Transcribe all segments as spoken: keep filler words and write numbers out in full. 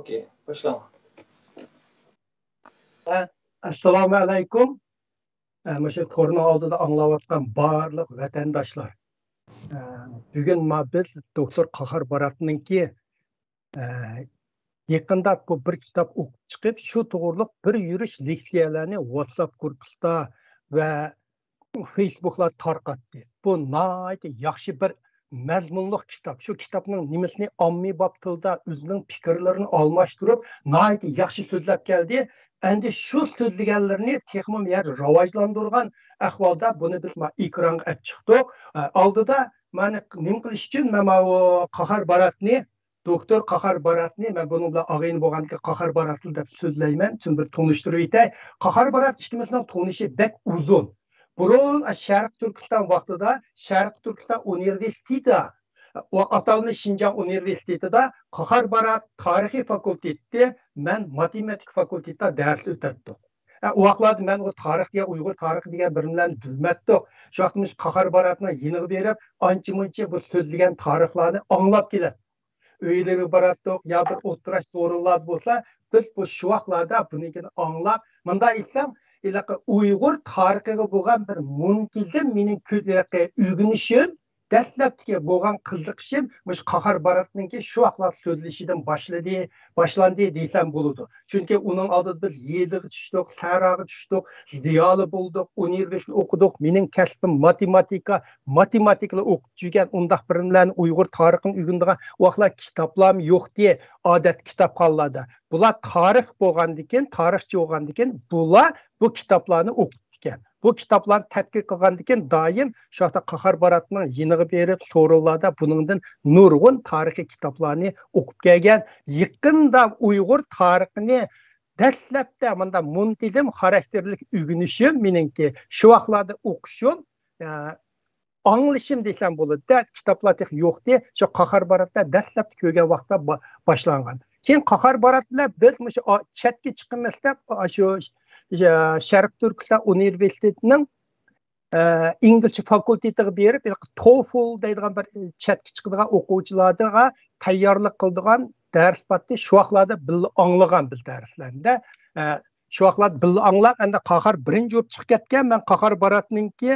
ئوكەي، باشلاڭ. ئەسسالامۇ ئەلەيكۇم. ئە، مۇشۇ تورنىڭ ئالدىدا ئاڭلاۋاتقان بارلىق ۋەتەنداشلار. ئە، بۈگۈن ما بىز دوكتور قاھار باراتنىڭكى، ئە، يېقىندا بۇ بىر كىتاب ئوقۇپ چىقىپ، شۇ توغرۇلۇق بىر يۈرۈش لېكسىيەلەرنى ۋاتساپ گۇرۇپپىسىدا ۋە فېيسبۇكلار تارقاتتى. بۇ ناھايىتى ياخشى بىر مەزمۇنلۇق كىتاب. شۇ كىتابنىڭ نېمىسىنى ئاممىباب تىلدا ئۆزىنىڭ پىكىرلىرىنى ئالماشتۇرۇپ، ناھايىتى ياخشى سۆزلەپ كەلدى. ئەندى شۇ سۆزلىگەنلىرىنى تېخىمۇ يەنە راۋاجلاندۇرغان ئەھۋالدا بۇنى بىز ما ئېكرانغا ئەپ چىقتۇق. ئە، ئالدىدا مانا نېمە قىلىش ئۈچۈن مەن ماۋۇ قاھار باراتنى، دوكتور قاھار باراتنى، مەن بۇنىڭ بىلەن ئاغىنە بولغاندىكىن قاھار باراتلى دەپ سۆزلەيمەن. شۇنى بىر تونۇشتۇرۇپ ئېيتاي. قاھار بارات ئىككىمىزنىڭ تونۇشى بەك ئۇزۇن. بۇرۇن شەرقىي تۈركىستان ۋاقتىدا شەرقىي تۈركىستان ئۇنىۋېرسىتېتىدا، ئۇ ئاتالمىش شىنجاڭ ئۇنىۋېرسىتېتىدا قاھار بارات تارىخىي فاكۇلتېتى، مەن ماتېماتىكا فاكۇلتېتىدا دەرس ئۆتەتتۇق. ئە، ئۇ ۋاقىتلاردا مەن ئۇ تارىخ دېگەن، ئۇيغۇر تارىخى دېگەن بىر نېمىلەرنى بىلمەتتۇق. شۇ ۋاقىتتا مۇشۇ قاھار باراتنىڭ يېنىغا بېرىپ، ئانچە-مۇنچە بۇ سۆزلىگەن تارىخلارنى ئاڭلاپ كېلەتتۇق. ئۆيلىرىگە باراتتۇق، يا بىر ئولتۇراش سورۇنلاردا بولسا، بىز بۇ شۇ ۋاقىتلاردا بۇنىڭكىنى ئاڭلاپ، مۇنداق ئېيتسام، ھېلىقى ئۇيغۇر تارىخىغا بولغان بىر مۇنتىزىم مېنىڭ كۆ-، ھېلىقى ئۆگىنىشىم، دەسلەپتىكى بولغان قىزىقىشىم مۇشۇ قاھار باراتنىڭكى شۇ ۋاقىتلار سۆزلىشىدىن باشلىدى، باشلاندى دېسەم بولىدۇ. چۈنكى ئۇنىڭ ئالدىدا بىز يېزىغا چۈشتۇق، سەھراغا چۈشتۇق، زىيالىي بولدۇق، ئۇنىۋېرسىتېتتا ئوقۇدۇق. مېنىڭ كەسپىم ماتېماتىكا، ماتېماتىكىلا ئوقۇپ يۈرگەن، ئۇنداق بىرلەرنى ئۇيغۇر تارىخىنى ئۆگىنىدىغان ۋاقىتلار كىتابلارمۇ يوق دېدى، ئادەتتە كىتابخانىلاردا. بۇلار تارىخ بولغاندىكىن، تارىخچى بولغاندىكىن، بۇلار بۇ كىتابلارنى ئوقۇپتىكەن. بۇ كىتابلارنى تەتقىق قىلغاندىكىن، دائىم شۇ ۋاقىتتا قاھار باراتنىڭ يېنىغا بېرىپ، سورۇنلاردا بۇنىڭدىن نۇرغۇن تارىخىي كىتابلارنى ئوقۇپ كەلگەن. يېقىندا ئۇيغۇر تارىخىنى دەسلەپتە مۇنداق مۇنتىزىم خاراكتېرلىك ئۆگىنىشىم مېنىڭكى، شۇ ۋاقىتلاردا ئوقۇشۇم، ئە، ئاڭلىشىم دېسەم بولىدۇ-دە، كىتابلار تېخى يوقتى. شۇ قاھار باراتتا دەسلەپتە كۆرگەن ۋاقىتتا با-، باشلانغان. كېيىن قاھار بارات بىلەن بىز مۇشۇ ئا-، چەتكە چىقىمىز دەپ، ئا، شۇ، ش-، شەرقىي تۈركىستان ئۇنىۋېرسىتېتىنىڭ، ئە، ئىنگلىزچە فاكۇلتېتىغا بېرىپ، ھېلىقى توفل دەيدىغان بىر چەتكە چىقىدىغان ئوقۇغۇچىلارغا تەييارلىق قىلىدىغان دەرس بارتتى. شۇ ۋاقىتلاردا بىللە ئاڭلىغان بىز دەرسلەرنى-دە. ئە، شۇ ۋاقىتلاردا بىللە ئاڭلاپ، ئەمدى قاھار بىرىنچى بولۇپ چىقىپ كەتكەن. مەن قاھار باراتنىڭكى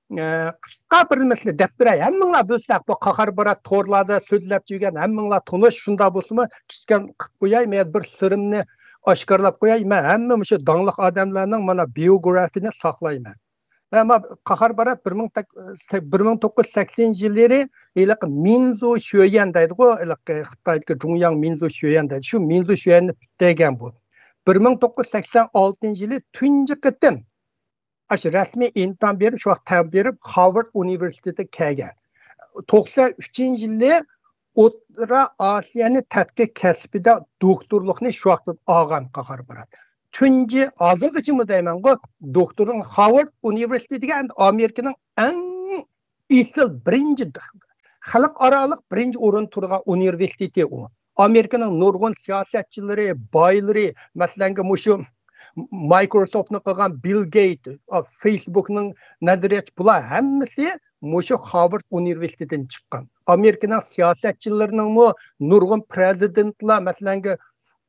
ئە، قىسقا بىر مەسىلە دەپ بېرەي، ھەممىڭلار بىلسە، بۇ قاھار بارات تورلاردا سۆزلەپ يۈرگەن، ھەممىڭلار تونۇش، شۇنداق بولسىمۇ، كىچىككىنە قىلىپ قوياي، مەن بىر سىرىمنى ئاشكارىلاپ قوياي، مەن ھەممە مۇشۇ داڭلىق ئادەملەرنىڭ مانا بىيوگرافىنى ساقلايمەن. ئەمما قاھار بارات بىر مىڭ تەك-، بىر مىڭ توققۇز يۈز سەكسىنىنچى يىللىرى ھېلىقى مىنزۇ شۆيەن دەيدىغۇ، ھېلىقى خىتايدىكى جۇڭياڭ مىنزۇ شۆيەن دەيدۇ. شۇ مىنزۇ شۆيەننى پۈتتۈرگەن بۇ. بىر مىڭ توققۇز يۈز سەكسەن ئالتىنچى يىلى تۇنجى قېتىم ئاشۇ رەسمىي ئىمتىھان بېرىپ، شۇ ۋاقىت تەۋە بېرىپ، خارۋارد ئۇنىۋېرسىتېتىغا كەلگەن. توقسان ئۈچىنچى يىلى ئوتتۇرا ئاسىيانى تەتقىق كەسپىدە دوكتورلۇقنى شۇ ۋاقىتتا ئالغان قاھار بارات. تۇنجى، ھازىرغىچىمۇ دەيمەنغۇ، دوكتورلۇق خارۋارد ئۇنىۋېرسىتېتىگە ئەمدى ئامېرىكىنىڭ ئەڭ ئېسىل بىرىنچى، خەلقئارالىق بىرىنچى ئورۇن تۇرغان ئۇنىۋېرسىتېتى ئۇ. ئامېرىكىنىڭ نۇرغۇن سىياسەتچىلىرى، بايلىرى، مەسىلەنگە مۇشۇ مايكروسوفتنى قىلغان بىل گېيت، فېيسبۇكنىڭ نەزەرىيەتچى، بۇلار ھەممىسى مۇشۇ خارۋارد ئۇنىۋېرسىتېتىدىن چىققان. ئامېرىكىنىڭ سىياسەتچىلىرىنىڭمۇ نۇرغۇن پرېزىدېنتلار، مەسىلەنگە،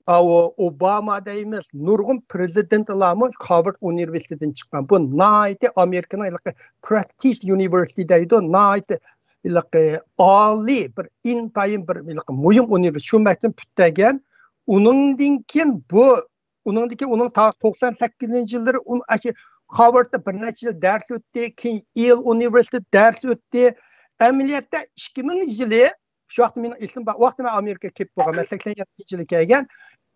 ئاۋۇ ئوباما دەيمىز، نۇرغۇن پرېزىدېنتلارمۇ خارۋارد ئۇنىۋېرسىتېتىدىن چىققان. بۇ ناھايىتى ئامېرىكىنىڭ ھېلىقى پرېستىژ يۇنىۋېرسىتېت دەيدۇ، ناھايىتى ھېلىقى ئالىي بىر ئىنتايىن بىر ھېلىقى مۇھىم ئۇنىۋېرسىتېت. شۇ مەكتەپنى پۈتتۈرگەن. ئۇنىڭدىن كېيىن بۇ، ئۇنىڭدىن كېيىن ئۇنىڭ تا توقسان سەككىزىنچى يىللىرى ئۇ ئاشۇ خارۋاردتا بىر نەچچە يىل دەرس ئۆتتى، كېيىن يېل ئۇنىۋېرسىتېت دەرس ئۆتتى. ئەمەلىيەتتە ئىككى مىڭىنچى يىلى، شۇ ۋاقىتتا مېنىڭ ئېسىم بار، ئۇ ۋاقىتتا مەن ئامېرىكىغا كېلىپ بولغان، مەن سەكسەن يەتتىنچى يىلى كەلگەن.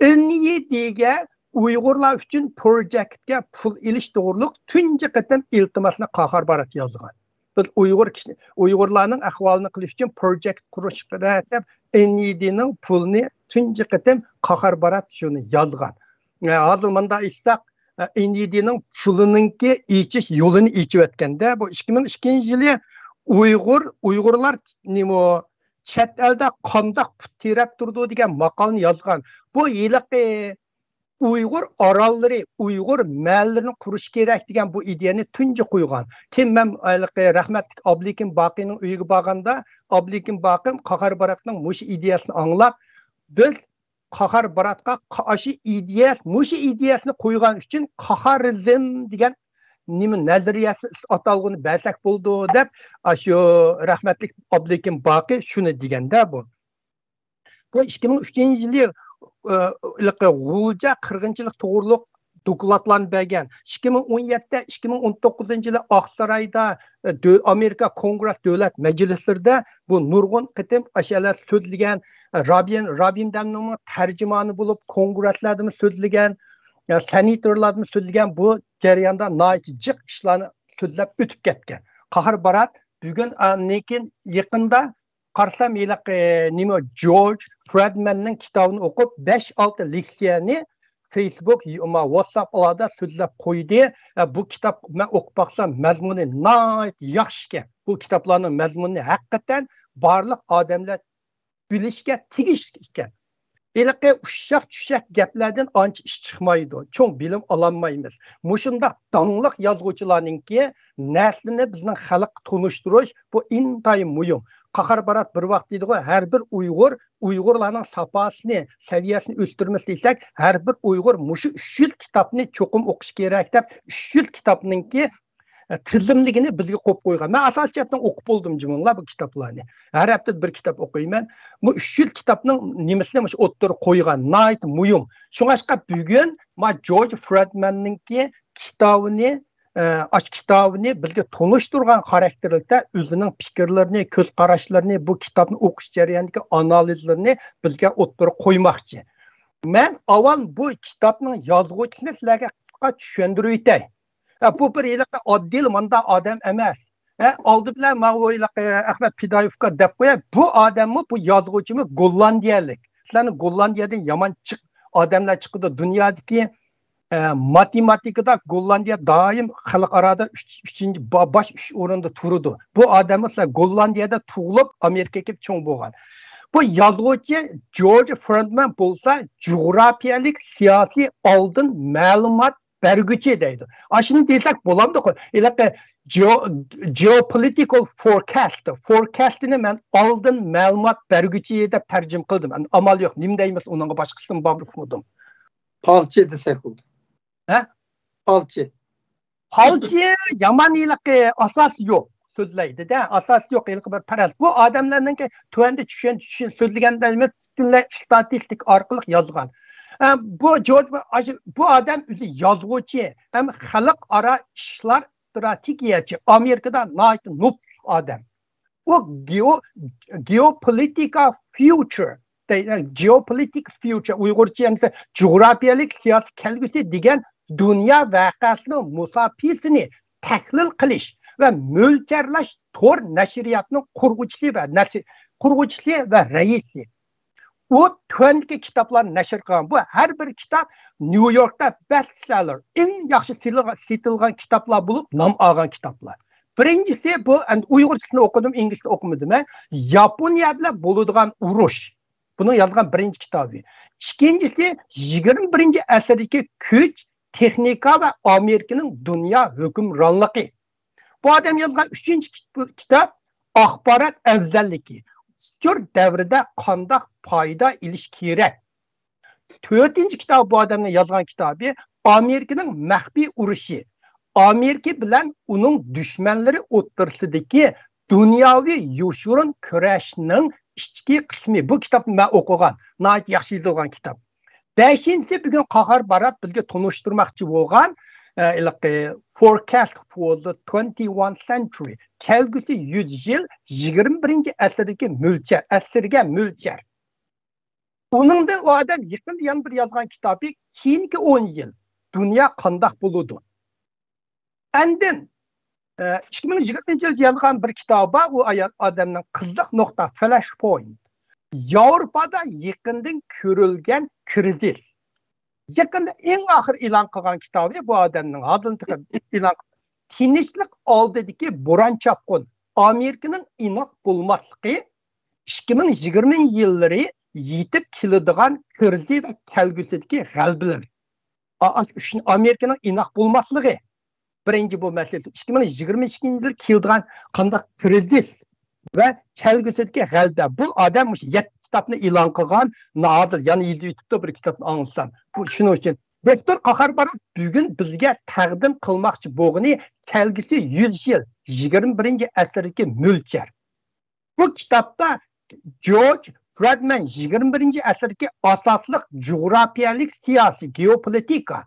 ئېن ئى دىگە ئۇيغۇرلار ئۈچۈن پروجېكتكە پۇل ئېلىش توغرۇلۇق تۇنجى قېتىم ئىلتىماسنى قاھار بارات يازغان. بىز ئۇيغۇر كىشى، ئۇيغۇرلارنىڭ ئەھۋالىنى قىلىش ئۈچۈن پروجېكت قۇرۇش كېرەك دەپ، ئېن ئى دىنىڭ پۇلىنى تۇنجى قېتىم قاھار بارات شۇنى يازغان. ئە، ھازىر مۇنداق ئېيتساق، ئە، ئېن ئى دىنىڭ پۇلىنىڭكى ئېچىش يولىنى ئېچىۋەتكەندە، بۇ ئىككى مىڭ ئىككىنچى يىلى ئۇيغۇر، ئۇيغۇرلار نېمە، چەت ئەلدە قانداق پۇت تىرەپ تۇرىدۇ دېگەن ماقالىنى يازغان. بۇ ھېلىقى ئۇيغۇر ئاراللىرى، ئۇيغۇر مەھەللىلىرىنى قۇرۇش كېرەك دېگەن بۇ ئىدىيەنى تۇنجى قويغان. كېيىن مەن ھېلىقى رەھمەتلىك ئابلىكىم باقىنىڭ ئۆيىگە بارغاندا، ئابلىكىم باقىم قاھار باراتنىڭ مۇشۇ ئىدىيەسىنى ئاڭلاپ، بىز قاھار باراتقا قا-، ئاشۇ ئىدىيە، مۇشۇ ئىدىيەسىنى قويغان ئۈچۈن قاھارىزم دېگەن نېمە نەزەرىيەسى ئاتالغۇنى بەرسەك بولىدۇ دەپ، ئاشۇ رەھمەتلىك ئابلىكىم باقى شۇنى دېگەندە بۇ. بۇ ئىككى مىڭ ئۈچىنچى يىلى، ئە، ھېلىقى غۇلجا قىرغىنچىلىق توغرۇلۇق دوكلاتلارنى بەرگەن. ئىككى مىڭ ئون يەتتە، ئىككى مىڭ ئون توققۇزىنچى يىلى ئاقسارايدا، ئە، دۆ-، ئامېرىكا كونگرېس دۆلەت مەجلىسلىرىدە بۇ نۇرغۇن قېتىم ئاشۇ يەرلەردە سۆزلىگەن، ئە، رابىيەن، رابىيەن دەمنىڭ تەرجىمانى بولۇپ كونگرېسلەردىمۇ سۆزلىگەن، ئە، سېناتورلاردىمۇ سۆزلىگەن، بۇ جەرياندا ناھايىتى جىق ئىشلارنى سۆزلەپ ئۆتۈپ كەتكەن. قاھار بارات بۈگۈن، ئە، لېكىن يېقىندا قارىسام، ھېلىقى نېمە، جورج فرېدمەننىڭ كىتابىنى ئوقۇپ، بەش-ئالتە لېكسىيەنى فېيسبۇك، ما، ۋاتساپ ئالادا سۆزلەپ قويدى. ھە، بۇ كىتاب مەن ئوقۇپ باقسام، مەزمۇنى ناھايىتى ياخشى ئىكەن. بۇ كىتابلارنىڭ مەزمۇنى ھەقىقەتەن بارلىق ئادەملەر بىلىشكە تېگىشلىك ئىكەن. ھېلىقى ئۇششاق-چۈششەك گەپلەردىن ئانچە ئىش چىقمايدۇ. چوڭ بىلىم ئالالمايمىز. مۇشۇنداق داڭلىق يازغۇچىلارنىڭكى نەرسىنى بىزنىڭ خەلققە تونۇشتۇرۇش، بۇ ئىنتايىن مۇھىم. قاھار بارات بىر ۋاقىت دېدىغۇ، ھەر بىر ئۇيغۇر، ئۇيغۇرلارنىڭ ساپاسىنى، سەۋىيەسىنى ئۆستۈرىمىز دېسەك، ھەر بىر ئۇيغۇر مۇشۇ ئۈچ يۈز كىتابنى چوقۇم ئوقۇش كېرەك دەپ، ئۈچ يۈز كىتابنىڭكى، ئە، تىزىملىكىنى بىزگە قويۇپ قويغان. مەن ئاساسىي جەھەتتىن ئوقۇپ بولدۇم جۇمۇڭلار بۇ كىتابلارنى. ھەر ھەپتىدە بىر كىتاب ئوقۇيمەن. بۇ ئۈچ يۈز كىتابنىڭ نېمىسىنى مۇشۇ ئوتتۇرىغا قويغان. ناھايىتى مۇھىم. شۇڭاشقا بۈگۈن ما جورج فرېدمەننىڭكى كىتابىنى، ئە، ئاشۇ كىتابىنى بىزگە تونۇشتۇرغان خاراكتېرلىكتە ئۆزىنىڭ پىكىرلىرىنى، كۆز قاراشلىرىنى، بۇ كىتابنى ئوقۇش جەريانىدىكى ئانالىزلىرىنى بىزگە ئوتتۇرىغا قويماقچى. مەن ئاۋۋال بۇ كىتابنىڭ يازغۇچىسىنى سىلەرگە قىسقا چۈشەندۈرۈۋېتەي. ھە، بۇ بىر ھېلىقى ئاددىيلا مانداق ئادەم ئەمەس. ھە، ئالدى بىلەن ماۋۇ ھېلىقى ئەخمەت پىدايېۋقا دەپ قوياي، بۇ ئادەممۇ، بۇ يازغۇچىمۇ گوللاندىيەلىك. سىلەرنى گوللاندىيەدىن يامان چىق-، ئادەملەر چىقىدۇ. دۇنيادىكى، ئە، ماتېماتىكىدا گوللاندىيە دائىم خەلقئارادا ئۈچ-، ئۈچىنچى با-، باش ئۈچ ئورۇندا تۇرىدۇ. بۇ ئادەممۇ سىلەر گوللاندىيەدە تۇغۇلۇپ، ئامېرىكىغا كېلىپ چوڭ بولغان. بۇ يازغۇچى جورج فرېدمەن بولسا جۇغراپىيەلىك سىياسىي ئالدىن مەلۇمات بەرگۈچى دەيدۇ. ئاشۇنى دېسەك بولامدۇ؟ ھېلىقى جېئو-، جېئوپولىتىكال فوركاست، فوركاستنى مەن ئالدىن مەلۇمات بەرگۈچى دەپ تەرجىمە قىلدىم. ئەمدى ئامال يوق، نېمە دەيمىز ئۇنىڭغا، باشقىسىنى بارمۇ ئۇقمىدىم. پالچى دېسەك بولدى. ھە؟ پالچى. پالچى يامان ھېلىقى ئاساس يوق سۆزلەيدۇ-دە، ئاساس يوق، ھېلىقى بىر پەرەز. بۇ ئادەملەرنىڭكى تۆۋەندە چۈشەن-، چۈشەن-، سۆزلىگەندە نېمە پۈتۈنلەي ئىستاتىستىك ئارقىلىق يازغان. ئە، بۇ جورج، بۇ ئادەم ئۆزى يازغۇچى ھەم خەلقئارا ئىشلار ئىستراتېگىيەچى، ئامېرىكىدا ناھايىتى نوپۇزلۇق ئادەم. ئۇ گېئو-، گېئوپولىتىكا فيۇچېر، جېئوپولىتىك فيۇچېر، ئۇيغۇرچە يەنە جۇغراپىيەلىك سىياسىي كەلگۈسى دېگەن دۇنيا ۋەقەسىنىڭ مۇساپىسىنى تەھلىل قىلىش ۋە مۆلچەرلەش تور نەشرىياتىنىڭ قۇرغۇچىسى ۋە نەشر-، قۇرغۇچىسى ۋە رەئىسى. ئۇ تۆۋەندىكى كىتابلارنى نەشر قىلغان. بۇ ھەر بىر كىتاب نيۇ يوركتا بەستسېللېر، ئەڭ ياخشى سېتىلغان، سېتىلغان كىتابلار بولۇپ نام ئالغان كىتابلار. بىرىنچىسى بۇ، ئەمدى ئۇيغۇرچىسىنى ئوقۇدۇم، ئىنگلىزچە ئوقۇمىدىم، ھە. ياپونىيە بىلەن بولىدىغان ئۇرۇش. بۇنىڭ يازغان بىرىنچى كىتابى. ئىككىنچىسى يىگىرمە بىرىنچى ئەسىردىكى كۈچ، تېخنىكا ۋە ئامېرىكىنىڭ دۇنيا ھۆكۈمرانلىقى. بۇ ئادەم يازغان ئۈچىنچى كىت-، كىتاب ئاخبارات ئەۋزەللىكى. ئۇچۇر دەۋرىدە قانداق پايدا ئېلىش كېرەك؟ تۆتىنچى كىتاب، بۇ ئادەمنىڭ يازغان كىتابى ئامېرىكىنىڭ مەخپىي ئۇرۇشى. ئامېرىكا بىلەن ئۇنىڭ دۈشمەنلىرى ئوتتۇرىسىدىكى دۇنياۋى يوشۇرۇن كۈرەشنىڭ ئىچكى قىسمى. بۇ كىتابنى مەن ئوقۇغان. ناھايىتى ياخشى يېزىلغان كىتاب. بەشىنچىسى، بۈگۈن قاھار بارات بىزگە تونۇشتۇرماقچى بولغان، ئە، ھېلىقى Forecast for the twenty-one Century، كەلگۈسى يۈز يىل، يىگىرمە بىرىنچى ئەسىردىكى مۆلچەر، ئەسىرگە مۆلچەر. ئۇنىڭدىن ئۇ ئادەم يېقىندا يەنە بىر يازغان كىتابى، كېيىنكى ئون يىل دۇنيا قانداق بولىدۇ؟ ئاندىن، ئە، ئىككى مىڭ يىگىرمىنچى يىلدا يازغان بىر كىتابى بار، ئۇ ئايال ئادەمنىڭ قىزىق نۇقتا، فلاش پوينت. ياۋروپادا يېقىندىن كۆرۈلگەن كىرىزىس. يېقىندا ئەڭ ئاخىر ئېلان قىلغان كىتابى بۇ ئادەمنىڭ، ھازىر تېخى ئېلان قىلغان، تىنچلىق ئالدىدىكى بوران چاپقۇن، ئامېرىكىنىڭ ئىناق بولماسلىقى، ئىككى مىڭ يىگىرمە يىللىرى يېتىپ كېلىدىغان كىرىزىس ۋە كەلگۈسىدىكى غەلىبىلىرى. ئا-، ئا-، ئۈچ، ئامېرىكىنىڭ ئىناق بولماسلىقى بىرىنچى بۇ مەسىلە. ئىككى مىڭ يىگىرمە ئىككىنچى يىل كېلىدىغان قانداق كىرىزىس ۋە كەلگۈسىدىكى غەلىبە. بۇ ئادەم مۇشۇ يەتتە كىتابنى ئېلان قىلغان، ھازىر يەنە يېزىۋېتىپتۇ بىر كىتابنى ئاڭلىسام. بۇ شۇنىڭ ئۈچۈن دوكتور قاھار بارات بۈگۈن بىزگە تەقدىم قىلماقچى بولغىنى كەلگۈسى يۈز يىل، يىگىرمە بىرىنچى ئەسىردىكى مۆلچەر. بۇ كىتابتا جورج فرېدمان يىگىرمە بىرىنچى ئەسىردىكى ئاساسلىق جۇغراپىيەلىك سىياسىي، گېئوپولىتىكا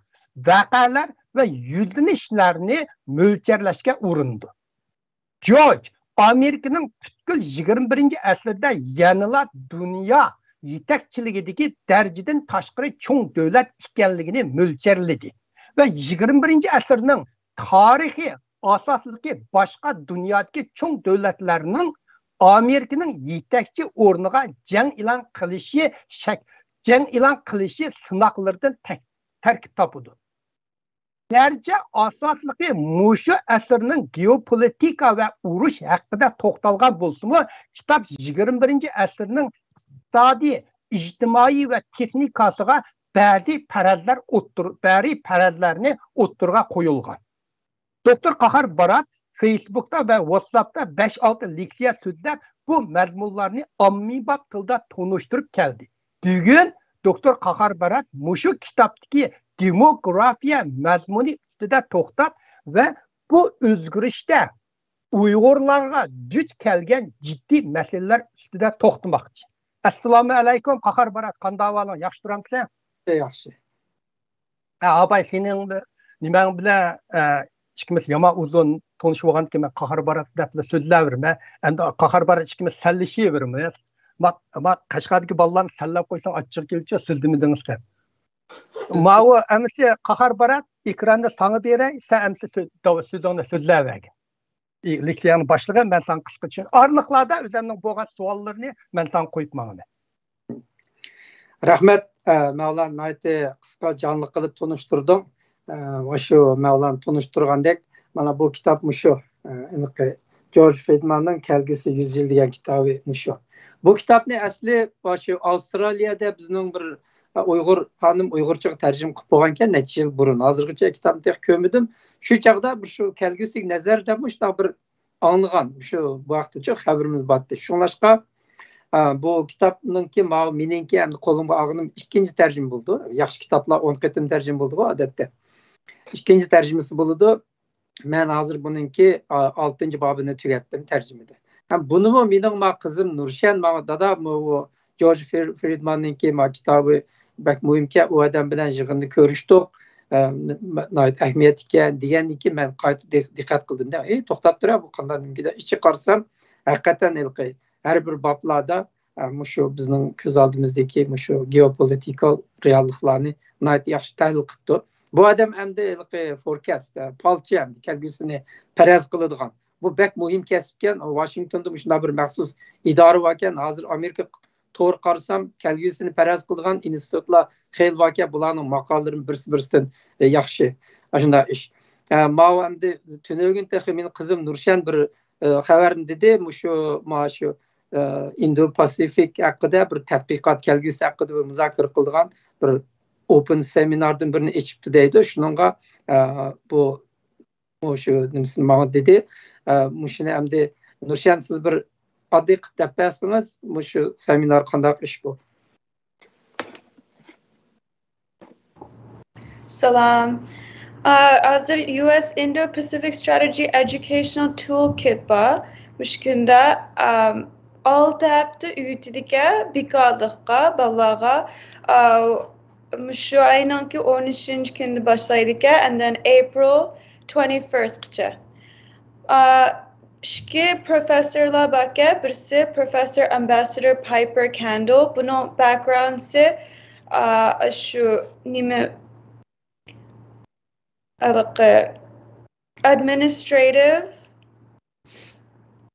ۋەقەلەر ۋە يۈزلىنىشلەرنى مۆلچەرلەشكە ئۇرۇنىدۇ. جورج ئامېرىكىنىڭ پۈتكۈل يىگىرمە بىرىنچى ئەسىردە يەنىلا دۇنيا يېتەكچىلىكىدىكى دەرىجىدىن تاشقىرى چوڭ دۆلەت ئىكەنلىكىنى مۆلچەرلىدى ۋە يىگىرمە بىرىنچى ئەسىرنىڭ تارىخىي ئاساسلىقى باشقا دۇنيادىكى چوڭ دۆلەتلەرنىڭ ئامېرىكىنىڭ يېتەكچى ئورنىغا جەڭ ئېلان قىلىشى شەك-، جەڭ ئېلان قىلىشى سىناقلىرىدىن تەك-، تەركىب تاپىدۇ. گەرچە ئاساسلىقى مۇشۇ ئەسىرنىڭ گېئوپولىتىكا ۋە ئۇرۇش ھەققىدە توختالغان بولسىمۇ، كىتاب يىگىرمە بىرىنچى ئەسىرنىڭ ئىقتىسادىي، ئىجتىمائىي ۋە تېخنىكاسىغا بەزى پەرەزلەر ئوتتۇر-، بەزى پەرەزلەرنى ئوتتۇرىغا قويۇلغان. دوكتور قاھار بارات فېيسبۇكتا ۋە ۋاتساپتا بەش-ئالتە لېكسىيە سۆزلەپ، بۇ مەزمۇنلارنى ئاممىباب تىلدا تونۇشتۇرۇپ كەلدى. بۈگۈن دوكتور قاھار بارات مۇشۇ كىتابتىكى دېموگرافىيە مەزمۇنى ئۈستىدە توختاپ ۋە بۇ ئۆزگىرىشتە ئۇيغۇرلارغا دۇچ كەلگەن جىددىي مەسىلىلەر ئۈستىدە توختىماقچى. ئەسسالامۇ ئەلەيكۇم، قاھار بارات، قانداق ئەھۋالىڭ؟ ياخشى تۇرامسەن؟ ياخشى. ھە، ئاباي، سېنىڭ بىر نېمەڭ بىلەن، ئە، ئىككىمىز يامان ئۇزۇن تونۇشۇپ بولغاندىكىن، مەن قاھار بارات دەپلا سۆزلەۋېرىمەن. ئەمدى قاھار بارات ئىككىمىز سەنلىشىۋېرىمىز. ما، ما، قەشقەردىكى بالىلارنى سەنلەپ قويساڭ، ئاچچىقى كېلىدىچۇ، سۆزلىمىدىڭىز دەپ. ماۋۇ ئەمىسە قاھار بارات، ئېكراننى ساڭا بېرەي، سەن ئەمىسە سۆ-، داۋ-، سۆزۈڭنى سۆزلەۋەرگىن. لېكسىيەنىڭ باشلىقى، مەن ساڭا قىسقىچە ئارىلىقلاردا ئۆزۈمنىڭ بولغان سوئاللىرىنى مەن ساڭا قويۇپ ماڭىمەن. رەھمەت، ئە، مەۋلان، ناھايىتى قىسقا، جانلىق قىلىپ تونۇشتۇردۇڭ. ئە، ۋە شۇ مەۋلان تونۇشتۇرغاندەك، مانا بۇ كىتاب مۇشۇ، ئە، ئېنىقى جورج فرېدماننىڭ كەلگۈسى يۈز يىل دېگەن كىتابى مۇشۇ. بۇ كىتابنى ئەسلى شۇ ئاۋسترالىيەدە بىزنىڭ بىر، ئە، ئۇيغۇر خانىم ئۇيغۇرچىغا تەرجىمە قىلىپ بولغانىكەن نەچچە يىل بۇرۇن. ھازىرغىچە كىتابنى تېخى كۆرمىدىم. شۇ چاغدا بىر شۇ كەلگۈسىگە نەزەر دەپ مۇشۇنداق بىر ئاڭلىغان، شۇ ۋاقىتتىچۇ خەۋىرىمىز بارتتى. شۇڭلاشقا، ئە، بۇ كىتابنىڭكى ماۋۇ مېنىڭكى ئەمدى قولۇمغا ئالغىنىم ئىككىنچى تەرجىمە بولىدۇ. ياخشى كىتابلار ئون قېتىم تەرجىمە بولىدىغۇ ئادەتتە. ئىككىنچى تەرجىمىسى بولىدۇ. مەن ھازىر بۇنىڭكى، ئا، ئالتىنچى بابىنى تۈگەتتىم تەرجىمىدە. ھەم بۇنىمۇ مېنىڭ ما قىزىم نۇرشەن ماڭا، دادا، مۇ-، بۇ جورج فر-، فرېدماننىڭكى ما كىتابى بەك مۇھىمكەن، ئۇ ئادەم بىلەن يىغىندا كۆرۈشتۇق، ئە، ن-، ناھايىتى ئەھمىيەتلىك ئىكەن دېگەندىن كېيىن مەن قايتا دىق-، دىققەت قىلدىم. ئەي، توختاپ تۇرە، بۇ قانداق نېمىكىن دەپ ئىچىگە قارىسام، ھەقىقەتەن ھېلىقى ھەر بىر بابلاردا، ئە، مۇشۇ بىزنىڭ كۆز ئالدىمىزدىكى مۇشۇ گېئوپولىتىكال رېئاللىقلارنى ناھايىتى ياخشى تەھلىل قىپتۇ. بۇ ئادەم ئەمدى ھېلىقى فوركاست، ئە، پالچى ئەمدى كەلگۈسىنى پەرەز قىلىدىغان. بۇ بەك مۇھىم كەسىپكەن. ۋاشىنگتوندا مۇشۇنداق بىر مەخسۇس ئىدارە باركەن. ھازىر ئامېرىكا تورىغا قارىسام، كەلگۈسىنى پەرەز قىلىدىغان ئىنستىتۇتلار خېلى باركەن، بۇلارنىڭ ماقالىلىرىنى بىرسى-بىرسىدىن، ئە، ياخشى. ئاشۇنداق ئىش. ئە، ماۋۇ ئەمدى تۈنۈگۈن تېخى مېنىڭ قىزىم نۇرشەن بىر، ئە، خەۋەرنى دېدى، مۇشۇ، ما شۇ، ئە، ئىندو پاسىفىك ھەققىدە بىر تەتقىقات، كەلگۈسى ھەققىدە بىر مۇزاكىرە قىلىدىغان بىر ئوپېن سېمىناردىن بىرنى ئېچىپتۇ دەيدۇ. شۇنىڭغا، ئە، بۇ مۇشۇ نېمىسىنى ماڭا دېدى. ئە، مۇشۇنى ئەمدى نۇرشەن سىز بىر ئاددىي قىلىپ دەپ بەرسىڭىز، مۇشۇ سېمىنار قانداق ئىش بۇ؟ سالام. ئا، ھازىر يۇ ئېس Indo-Pacific Strategy Educational Toolkit بار. مۇشۇ كۈندە، ئام، ئالتە ھەپتە ئۆتىدىكەن بىكارلىققا، بالىلارغا. ئا، مۇشۇ ئاينىڭكى ئون ئۈچىنچى كۈنىدە باشلايدىكەن، and then April twenty-first قىچە. ئا، ئىككى پروفېسسورلار باركەن، بىرسى پروفېسسور ئامباسسادور پايپېر كاندل، بۇنىڭ باكگراۋندى، ئا، شۇ نېمە، ھېلىقى، Administrative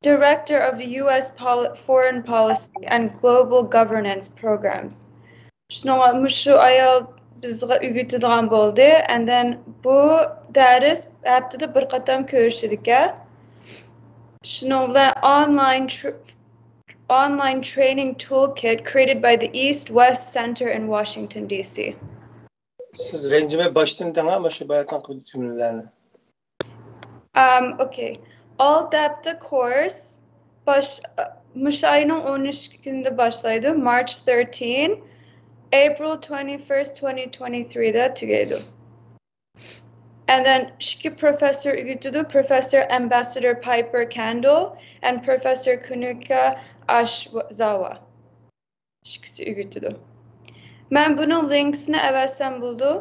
Director of U S Pol-, Foreign Policy and Global Governance Programs. شۇنىڭغا مۇشۇ ئايال بىزگە ئۆگىتىدىغان بولدى. And then بۇ دەرس ھەپتىدە بىر قېتىم كۆرۈشىدىكەن. شۇنىڭ بىلەن online tr-, online training toolkit created by the East West Center in Washington D C. سىز رەنجىمەي باشتىن دەڭ، مانا شۇ باياتىنقى جۈملىلەرنى. Um, okay. All depth course باش، مۇشۇ ئاينىڭ ئون ئۈچ كۈنىدە باشلايدۇ. March thirteen, April twenty-first, twenty twenty-three دە تۈگەيدۇ. And then ئىككى پروفېسسور ئۆگىتىدۇ. Professor Ambassador Piper Candle and Professor Kunuka Ashizawa. ئىككىسى ئۆگىتىدۇ. مەن بۇنىڭ لىنكىسىنى ئەۋەتسەم بولىدۇ.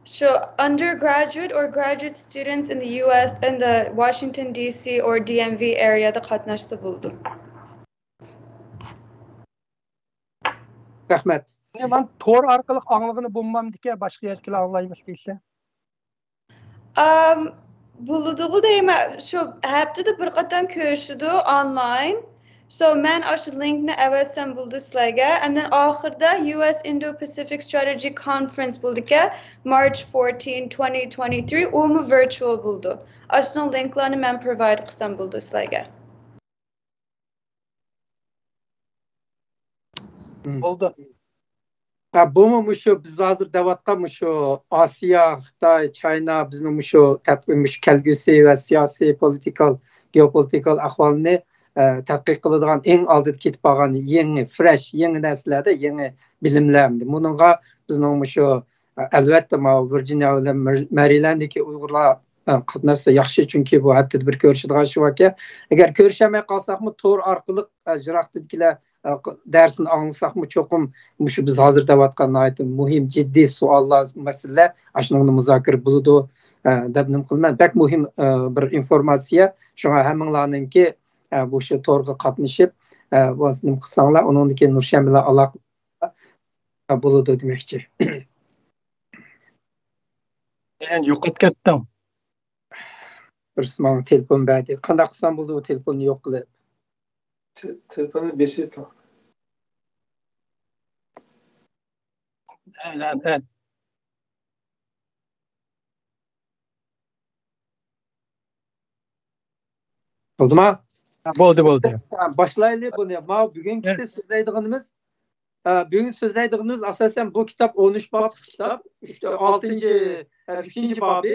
So undergraduate or graduate students in the U S, in the Washington D C or D M V area دا قاتناشسا بولىدۇ. رەھمەت. مەن تور ئارقىلىق ئاڭلىغىنى بولمامدىكەن، باشقا يەردىكىلەر ئاڭلايمىز دېسە. ئام، بولىدىغۇ دەيمەن، شۇ ھەپتىدە بىر قېتىم كۆرۈشىدۇ ئونلاين. So مەن ئاشۇ لىنكنى ئەۋەتسەم بولىدۇ سىلەرگە. And then ئاخىرىدا U S Indo-Pacific Strategy Conference بولىدىكەن، March fourteen, twenty twenty-three، ئۇمۇ virtual بولىدۇ. ئاشۇنىڭ لىنكلارنى مەن provide قىلسام بولىدۇ سىلەرگە. بولدى. ھە، بۇمۇ مۇشۇ بىز ھازىر دەۋاتقان مۇشۇ ئاسىيا، خىتاي، چاينا، بىزنىڭ مۇشۇ تەتقىق، مۇشۇ كەلگۈسى ۋە سىياسىي، پولىتىكال، گېئوپولىتىكال ئەھۋالنى، ئە، تەتقىق قىلىدىغان ئەڭ ئالدىدا كېتىپ قالغان يېڭى، فرېش، يېڭى نەرسىلەردە يېڭى بىلىملەر. بۇنىڭغا بىزنىڭ مۇشۇ، ئە، ئەلۋەتتە، ماۋۇ ۋىرجىنىيە بىلەن مەر-، مەرىلەندىكى ئۇيغۇرلار، ئە، قاتناشسا ياخشى، چۈنكى بۇ ھەپتىدە بىر كۆرۈشىدىغان ئىش باركەن. ئەگەر كۆرۈشەلمەي قالساقمۇ، تور ئارقىلىق، ئە، يىراقتىكىلەر ئە، دەرسنى ئاڭلىساقمۇ، چوقۇم مۇشۇ بىز ھازىر دەۋاتقان ناھايىتى مۇھىم، جىددىي سوئاللار، مەسىلىلەر ئاشۇنىڭدا مۇزاكىرە بولىدۇ، ئە، دەپ نېمە قىلىمەن. بەك مۇھىم، ئە، بىر ئىنفورماتسىيە. شۇڭا ھەممىڭلارنىڭكى، ئە، بۇ شۇ تورغا قاتنىشىپ، ئە، بۇ نېمە قىلساڭلار، ئۇنىڭدىن كېيىن نۇرشەن بىلەن ئالاقە بولىدۇ دېمەكچى. يوقاپ كەتتىڭ. بىرسى ماڭا تېلېفون بەردى. قانداق قىلسام بولىدۇ بۇ تېلېفوننى يوق قىلىپ؟ تېلېفوننى بېسىۋېتىڭ. بولدىما؟ بولدى، بولدى. باشلايلى بۇنى. ماۋۇ بۈگۈنكىسى سۆزلەيدىغىنىمىز، بۈگۈن سۆزلەيدىغىنىمىز ئاساسەن بۇ كىتاب ئون ئۈچ بابلىق كىتاب. ئالتىنچى، ئۈچىنچى بابى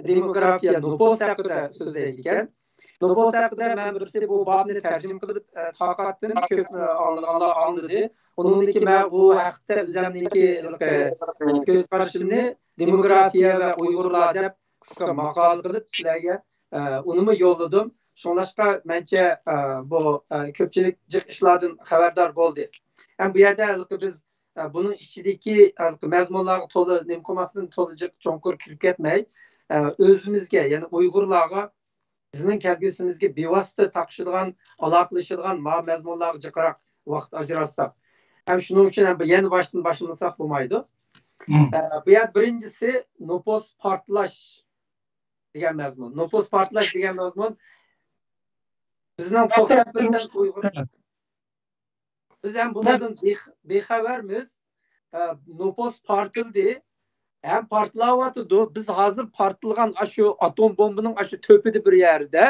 دېموگرافىيە، نوپۇس ھەققىدە سۆزلەيدىكەن. نوپۇس ھەققىدە مەن بىرسى بۇ بابنى تەرجىمە قىلىپ تارقاتتىم. كۆپ ئاڭلىغانلار ئاڭلىدى. ئۇنىڭدىن كېيىن مەن بۇ ھەقتە ئۆزۈمنىڭكى كۆز قارىشىمنى دېموگرافىيە ۋە ئۇيغۇرلار دەپ قىسقا ماقالە قىلىپ سىلەرگە ئۇنىمۇ يوللىدىم. شۇڭلاشقا مەنچە بۇ كۆپچىلىك جىق ئىشلاردىن خەۋەردار بولدى. ھەم بۇ يەردە ھېلىقى بىز بۇنىڭ ئىچىدىكى ھېلىقى مەزمۇنلارغا تولا نېمە قىلماستىن، تولىجىق چوڭقۇر كىرىپ كەتمەي، ئۆزىمىزگە، يەنى ئۇيغۇرلارغا بىزنىڭ كەلگۈسىمىزگە بىۋاسىتە تاقىشىدىغان، ئالاقىلىشىدىغان ما مەزمۇنلارغا جىقراق ۋاقىت ئاجراتساق. ھەم شۇنىڭ ئۈچۈن ھەم يەنە باشتىن باشلىمىساق بولمايدۇ. ئە، بۇ يەردە بىرىنچىسى نوپۇس پارتلاش دېگەن مەزمۇن. نوپۇس پارتلاش دېگەن مەزمۇن بىزنىڭ توقسان پىرسەنت ئۇيغۇر. بىز ھەم بۇنىڭدىن بىخ-، بىخەۋەرمىز. ئە، نوپۇس پارتلىدى. ھەم پارتلاۋاتىدۇ. بىز ھازىر پارتلىغان ئاشۇ ئاتوم بومبىنىڭ ئاشۇ تۆپىدە بىر يەردە،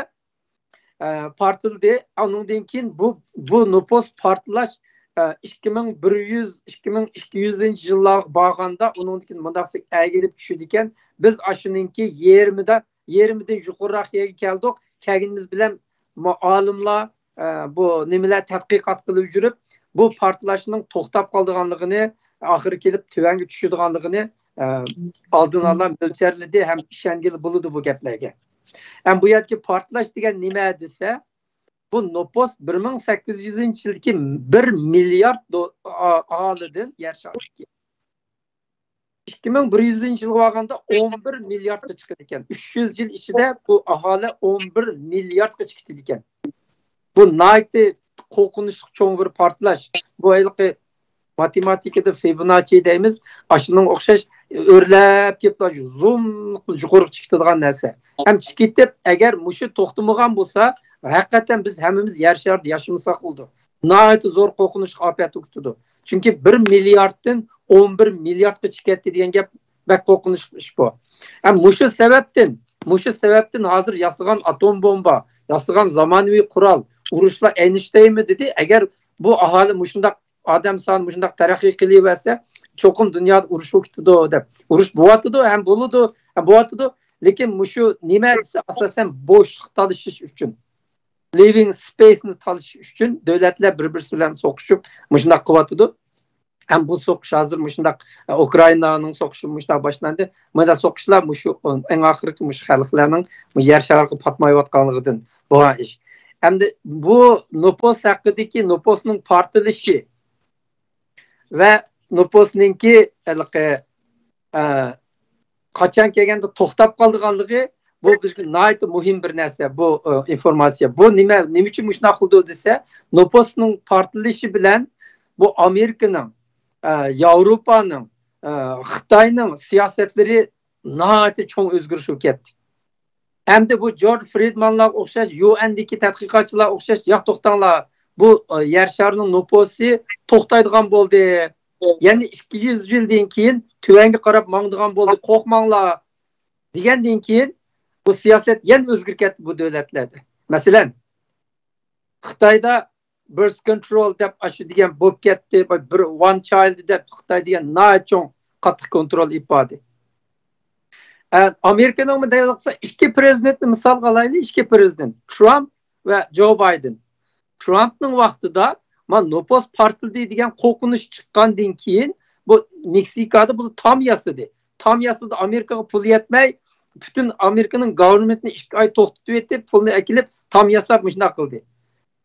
ئە، پارتلىدى. ئۇنىڭدىن كېيىن بۇ، بۇ نوپۇس پارتلاش، ئە، ئىككى مىڭ بىر يۈز، ئىككى مىڭ ئىككى يۈزىنچى يىللارغا بارغاندا، ئۇنىڭدىن كېيىن مۇنداق ئەگىلىپ چۈشىدىكەن. بىز ئاشۇنىڭكى يېرىمىدا، يېرىمىدىن يۇقىرىراق يەرگە كەلدۇق. كەلگىنىمىز بىلەن مۇ-، ئالىملار، ئە، بۇ نېمىلەر تەتقىقات قىلىپ يۈرۈپ، بۇ پارتلاشنىڭ توختاپ قالىدىغانلىقىنى، ئاخىرى كېلىپ تۆۋەنگە چۈشىدىغانلىقىنى، ئە، ئالدىن ئالا مۆلچەرلىدى ھەم ئىشەنگىلى بولىدۇ بۇ گەپلەرگە. ھەم بۇ يەردىكى پارتلاش دېگەن نېمە دېسە، بۇ نوپۇس بىر مىڭ سەككىز يۈزىنچى يىلدىكى بىر مىليارد دو-، ئا-، ئاھالىدىن يەر شارىدىكى. ئىككى مىڭ بىر يۈزىنچى يىلغا بارغاندا ئون بىر مىلياردقا چىقىدىكەن. ئۈچ يۈز يىل ئىچىدە بۇ ئاھالە ئون بىر مىلياردقا چىقىدىكەن. بۇ ناھايىتى قورقۇنچلۇق چوڭ بىر پارتلاش. بۇ ھېلىقى ماتېماتىكىدا فىبوناچچى دەيمىز. ئاشۇنىڭغا ئوخشاش ئۆرلەپ كېلىپ زۇم يۇقىرىغا چىقىدىغان نەرسە. ھەم چىقىپ كېتىپ، ئەگەر مۇشۇ توختىمىغان بولسا، ھەقىقەتەن بىز ھەممىمىز يەر شارىدا ياشىمىساق بولىدۇ. ناھايىتى زور قورقۇنچلۇق ئاپەت كېتىدۇ. چۈنكى بىر مىلياردتىن ئون بىر مىلياردقا چىقىپ كەتتى دېگەن گەپ بەك قورقۇنچلۇق ئىش بۇ. ھەم مۇشۇ سەۋەبتىن، مۇشۇ سەۋەبتىن ھازىر ياسىغان ئاتوم بومبا، ياسىغان زامانىۋى قورال، ئۇرۇشلار ئەينىشتەينمۇ دېدى. ئەگەر بۇ ئاھالە مۇشۇنداق ئادەم سانى مۇشۇنداق تەرەققىي قىلىۋەرسە، چوقۇم دۇنيادا ئۇرۇش بولۇپ كېتىدۇ دەپ. ئۇرۇش بولۇۋاتىدۇ، ھەم بولىدۇ، ھەم بولۇۋاتىدۇ. لېكىن مۇشۇ نېمە دېسە، ئاساسەن بوشلۇق تالىشىش ئۈچۈن، لىۋىڭ سپېيسنى تالىشىش ئۈچۈن دۆلەتلەر بىر-بىرسى بىلەن سوقۇشۇپ مۇشۇنداق قىلىۋاتىدۇ. ھەم بۇ سوقۇش ھازىر مۇشۇنداق، ئۇكرائىنانىڭ سوقۇشى مۇشۇنداق باشلاندى. مۇنداق سوقۇشلار مۇشۇ ئەڭ ئاخىرقى مۇشۇ خەلقلەرنىڭ مۇ يەر شارىغا پاتمايۋاتقانلىقىدىن بولغان ئىش. ئەمدى بۇ نوپۇس ھەققىدىكى نوپۇسنىڭ پارتلىشى ۋە نوپۇسنىڭكى ھېلىقى، ئە، قاچان كەلگەندە توختاپ قالىدىغانلىقى، بۇ بىزگە ناھايىتى مۇھىم بىر نەرسە، بۇ، ئە، ئىنفورماتسىيە. بۇ نېمە، نېمە ئۈچۈن مۇشۇنداق قىلدى دېسە، نوپۇسنىڭ پارتلىشى بىلەن بۇ ئامېرىكىنىڭ، ئە، ياۋروپانىڭ، ئە، خىتاينىڭ سىياسەتلىرى ناھايىتى چوڭ ئۆزگىرىش بولۇپ كەتتى. ئەمدى بۇ جورج فرىدمانلارغا ئوخشاش، يۇ ئېندىكى تەتقىقاتچىلارغا ئوخشاش، ياق توختاڭلار، بۇ، ئە، يەر شارىنىڭ نوپۇسى توختايدىغان بولدى. يەنە ئىككى يۈز يىلدىن كېيىن تۆۋەنگە قاراپ ماڭىدىغان بولدى، قورقماڭلار دېگەندىن كېيىن بۇ سىياسەت يەنە ئۆزگىرىپ كەتتى بۇ دۆلەتلەردە. مەسىلەن، خىتايدا بىرس كونترول دەپ ئاشۇ دېگەن بولۇپ كەتتى، بىر ۋان چايلد دەپ خىتاي دېگەن ناھايىتى چوڭ، قاتتىق كونترول ئېلىپ باردى. ئە، ئامېرىكىنىڭمۇ دەيۋاتسا، ئىككى پرېزىدېنتنى مىسالغا ئالايلى، ئىككى پرېزىدېنت، ترامپ ۋە جو بايدېن. ترامپنىڭ ۋاقتىدا مانا نوپۇس پارتلىدى دېگەن قورقۇنچ چىققاندىن كېيىن، بۇ مېكسىكادا بۇ تام ياسىدى. تام ياسىدى، ئامېرىكىغا پۇل يەتمەي، پۈتۈن ئامېرىكىنىڭ گاۋرمېنتىنى ئىككى ئاي توختىتىۋېتىپ، پۇلنى ئەكېلىپ، تام ياساپ مۇشۇنداق قىلدى.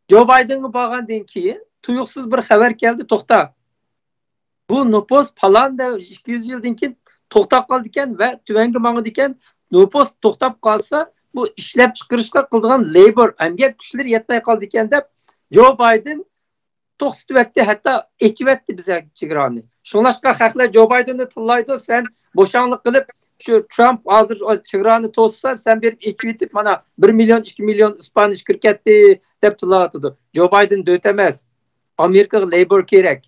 جو بايدېنغا بارغاندىن كېيىن تۇيۇقسىز بىر خەۋەر كەلدى، توختا، بۇ نوپۇس پالان دەۋر ئىككى يۈز يىلدىن كېيىن توختاپ قالىدىكەن ۋە تۆۋەنگە ماڭىدىكەن. نوپۇس توختاپ قالسا، بۇ ئىشلەپچىقىرىشقا قىلىدىغان لېبور، ئەمگەك كۈچلىرى يەتمەي قالىدىكەن دەپ، جو بايدېن توختىتىۋەتتى، ھەتتا ئېچىۋەتتى بىزە چېگرانى. شۇڭلاشقا خەقلەر جو بايدېننى تىللايدۇ، سەن بوشاڭلىق قىلىپ، شۇ ترامپ ھازىر چېگرانى توسسا، سەن بېرىپ ئېچىۋېتىپ، مانا، بىر مىليون، ئىككى مىليون ئىسپانىش كىرىپ كەتتى، دەپ تىللاۋاتىدۇ. جو بايدېن دۆت ئەمەس. ئامېرىكىغا لېبور كېرەك.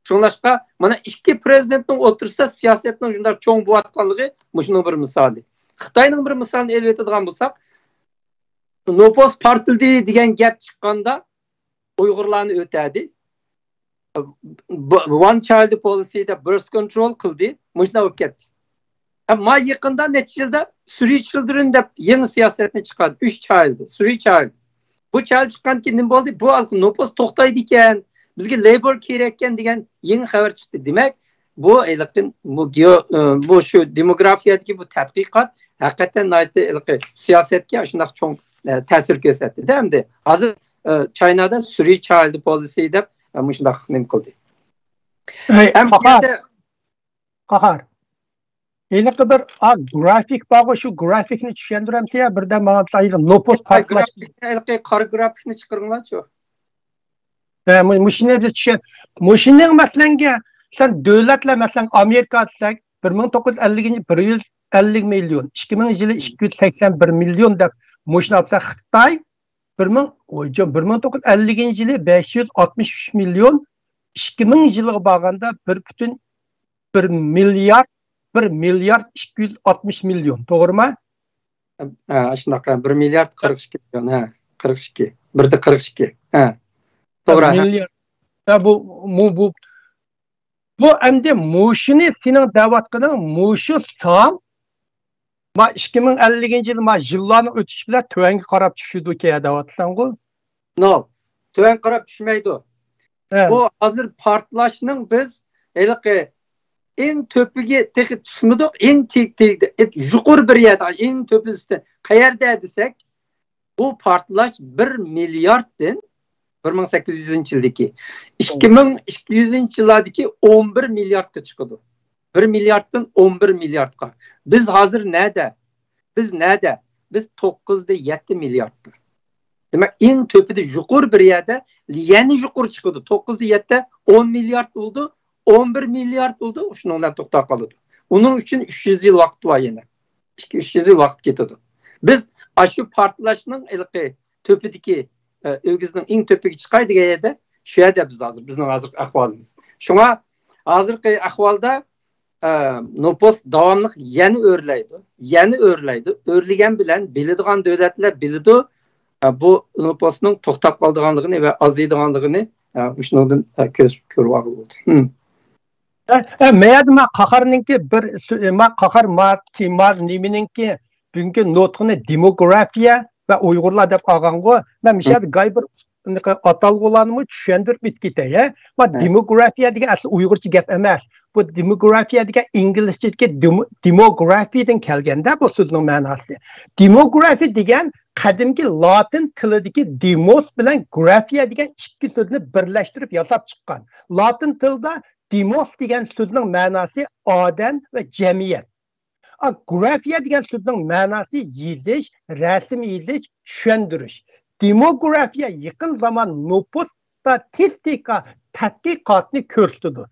شۇڭلاشقا مانا ئىككى پرېزىدېنتنىڭ ئوتتۇرىسىدا سىياسەتنىڭ شۇنداق چوڭ بولۇۋاتقانلىقى مۇشۇنىڭ بىر مىسالى. خىتاينىڭ بىر مىسالىنى ئېلىۋېتىدىغان بولساق، نوپۇس پارتلىدى دېگەن گەپ چىققاندا ئۇيغۇرلارنى ئۆتەدى. ۋان چايلد پولىسى دەپ بىرس كونترول قىلدى. مۇشۇنداق بولۇپ كەتتى. ھە، ما يېقىندا نەچچە يىلدا سۈرى چىلدرىن دەپ يېڭى سىياسەتنى چىقاردى. ئۈچ چايلد، سۈرى چايلد. بۇ چايلد چىققاندىن كېيىن نېمە بولدى؟ بۇ ھالقا نوپۇس توختايدىكەن، بىزگە لېبور كېرەككەن دېگەن يېڭى خەۋەر چىقتى. دېمەك، بۇ ھېلىقى، بۇ گېئو-، ئە، بۇ شۇ دېموگرافىيەدىكى بۇ تەتقىقات ھەقىقەتەن ناھايىتى ھېلىقى سىياسەتكە شۇنداق چوڭ، ئە، تەسىر كۆرسەتتى-دە ئەمدى. ھازىر، ئە، چاينادا سۈرى چايلد پولىسى دەپ، ئە، مۇشۇنداق نېمە قىلدى. ئەي، ھەم بۇ قاھار. يەردە قاھار. ھېلىقى بىر، ئا، گرافىك بارغۇ، شۇ گرافىكنى چۈشەندۈرەمسەن يا، بىردەم ماڭا ئايرىغىن. نوپۇس ھەي، پارتلاش. گرافىكنى، ھېلىقى قارا گرافىكنى چىقىرىڭلارچۇ. ھە، مۇ-، مۇشۇنى بىز چۈشەن-، مۇشۇنىڭ مەسىلەنگە سەن دۆلەتلەر، مەسىلەن، ئامېرىكا دېسەك، بىر مىڭ توققۇز يۈز ئەللىكىنچى بىر يۈز ئەللىك مىليون، ئىككى مىڭىنچى يىلى ئىككى يۈز سەكسەن بىر مىليون دەپ مۇشۇنى ئاپسا، خىتاي بىر مىڭ، بىر مىڭ توققۇز يۈز ئەللىكىنچى يىلى بەش يۈز ئاتمىش ئۈچ مىليون، ئىككى مىڭ يىلغا بارغاندا بىر پۈتۈن بىر مىليارد، بىر مىليارد ئىككى يۈز ئاتمىش مىليون، توغرىما؟ ھە، شۇنداق، ھە، بىر مىليارد قىرىق ئىككى مىليون، ھە، قىرىق ئىككى، بىردە قىرىق ئىككى، ھە. توغرا، ھە. مىليارد. ھە، بۇ، مۇ-، بۇ، بۇ ئەمدى مۇشۇنى سېنىڭ دەۋاتقىنىڭ مۇشۇ سان، ما، ئىككى مىڭ ئەللىكىنچى يىل، ما، يىللارنىڭ ئۆتۈشى بىلەن تۆۋەنگە قاراپ چۈشىدۇكەن دەۋاتىسەنغۇ. نو، تۆۋەن قاراپ چۈشمەيدۇ. ھە. بۇ ھازىر پارتلاشنىڭ بىز ھېلىقى ئەڭ تۆپىگە تېخى چىقمىدۇق، ئەڭ تېگ-، تېگ-، يۇقىرى بىر يەردە، ئەڭ تۆپىسىدە. قەيەردە دېسەك، بۇ پارتلاش بىر مىلياردتىن، بىر مىڭ سەككىز يۈزىنچى يىلدىكى، ئىككى مىڭ ئىككى يۈزىنچى يىللاردىكى ئون بىر مىلياردقا چىقىدۇ. بىر مىلياردتىن ئون بىر مىلياردقا. بىز ھازىر نەدە؟ بىز نەدە؟ بىز توققۇزدا يەتتە مىلياردتا. دېمەك، ئەڭ تۆپىدە يۇقىرى بىر يەردە، يەنە يۇقىرى چىقىدۇ. توققۇزدا يەتتە، ئون مىليارد بولىدۇ، ئون بىر مىليارد بولىدۇ، شۇنىڭ بىلەن توختاپ قالىدۇ. ئۇنىڭ ئۈچۈن ئۈچ يۈز يىل ۋاقىت بار يەنە. ئىككى، ئۈچ يۈز يىل ۋاقىت كېتىدۇ. بىز ئاشۇ پارتلاشنىڭ ھېلىقى تۆپىدىكى، ئە، ئۆگزىنىڭ ئەڭ تۆپىگە چىقاي دېگەن يەردە، شۇ يەردە بىز ھازىر، بىزنىڭ ھازىرقى ئەھۋالىمىز. شۇڭا ھازىرقى ئەھۋالدا، ئە، نوپۇس داۋاملىق يەنە ئۆرلەيدۇ، يەنە ئۆرلەيدۇ. ئۆرلىگەن بىلەن بىلىدىغان دۆلەتلەر بىلىدۇ، ئە، بۇ نوپۇسنىڭ توختاپ قالىدىغانلىقىنى ۋە ئازىيىدىغانلىقىنى، ئە، مۇشۇنىڭدىن، ئە، كۆز، كۆرۈۋالغىلى بولىدۇ. ھىم. ئە، ئە، مەيەردە ما قاھارنىڭكى بىر سۆ-، ما قاھار ما، ما نېمىنىڭكى چۈنكى نۇتۇقنى دېموگرافىيە ۋە ئۇيغۇرلار دەپ ئالغانغۇ. مەن مۇشۇ يەردە گاي بىر ئاتالغۇلارنىمۇ چۈشەندۈرۈپ ئۆتۈپ كېتەي. ھە؟ ما دېموگرافىيە دېگەن ئەسلى ئۇيغۇرچە گەپ ئەمەس. بۇ دېموگرافىيە دېگەن ئىنگلىزچىدىكى دېمو-، دېموگرافىدىن كەلگەندە بۇ سۆزنىڭ مەناسى. دېموگرافى دېگەن قەدىمكى لاتىن تىلىدىكى دېموس بىلەن گرافىيە دېگەن ئىككى سۆزنى بىرلەشتۈرۈپ ياساپ چىققان. لاتىن تىلىدا دېموس دېگەن سۆزنىڭ مەناسى ئادەم ۋە جەمئىيەت. ئا، گرافىيە دېگەن سۆزنىڭ مەناسى يېزىش، رەسىم يېزىش، چۈشەندۈرۈش. دېموگرافىيە يېقىن زامان نوپۇس ستاتىستىكا تەتقىقاتنى كۆرسىتىدۇ.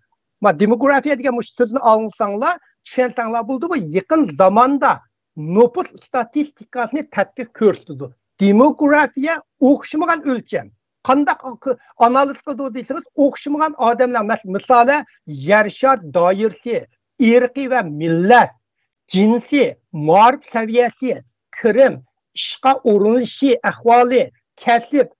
ما دېموگرافىيە دېگەن مۇشۇ سۆزنى ئاڭلىساڭلار، چۈشەنسەڭلار بولىدۇ، بۇ يېقىن زاماندا نوپۇس ستاتىستىكاسىنى تەتقىق كۆرسىتىدۇ. دېموگرافىيە ئوخشىمىغان ئۆلچەم. قانداق ئانالىز قىلىدۇ دېسىڭىز، ئوخشىمىغان ئادەملەر، مەس-، مىسالى، يەر شار دائىرىسى، ئىرقى ۋە مىللەت، جىنسى، مائارىپ سەۋىيەسى، كىرىم، ئىشقا ئورۇنلىشىش ئەھۋالى، كەسىپ،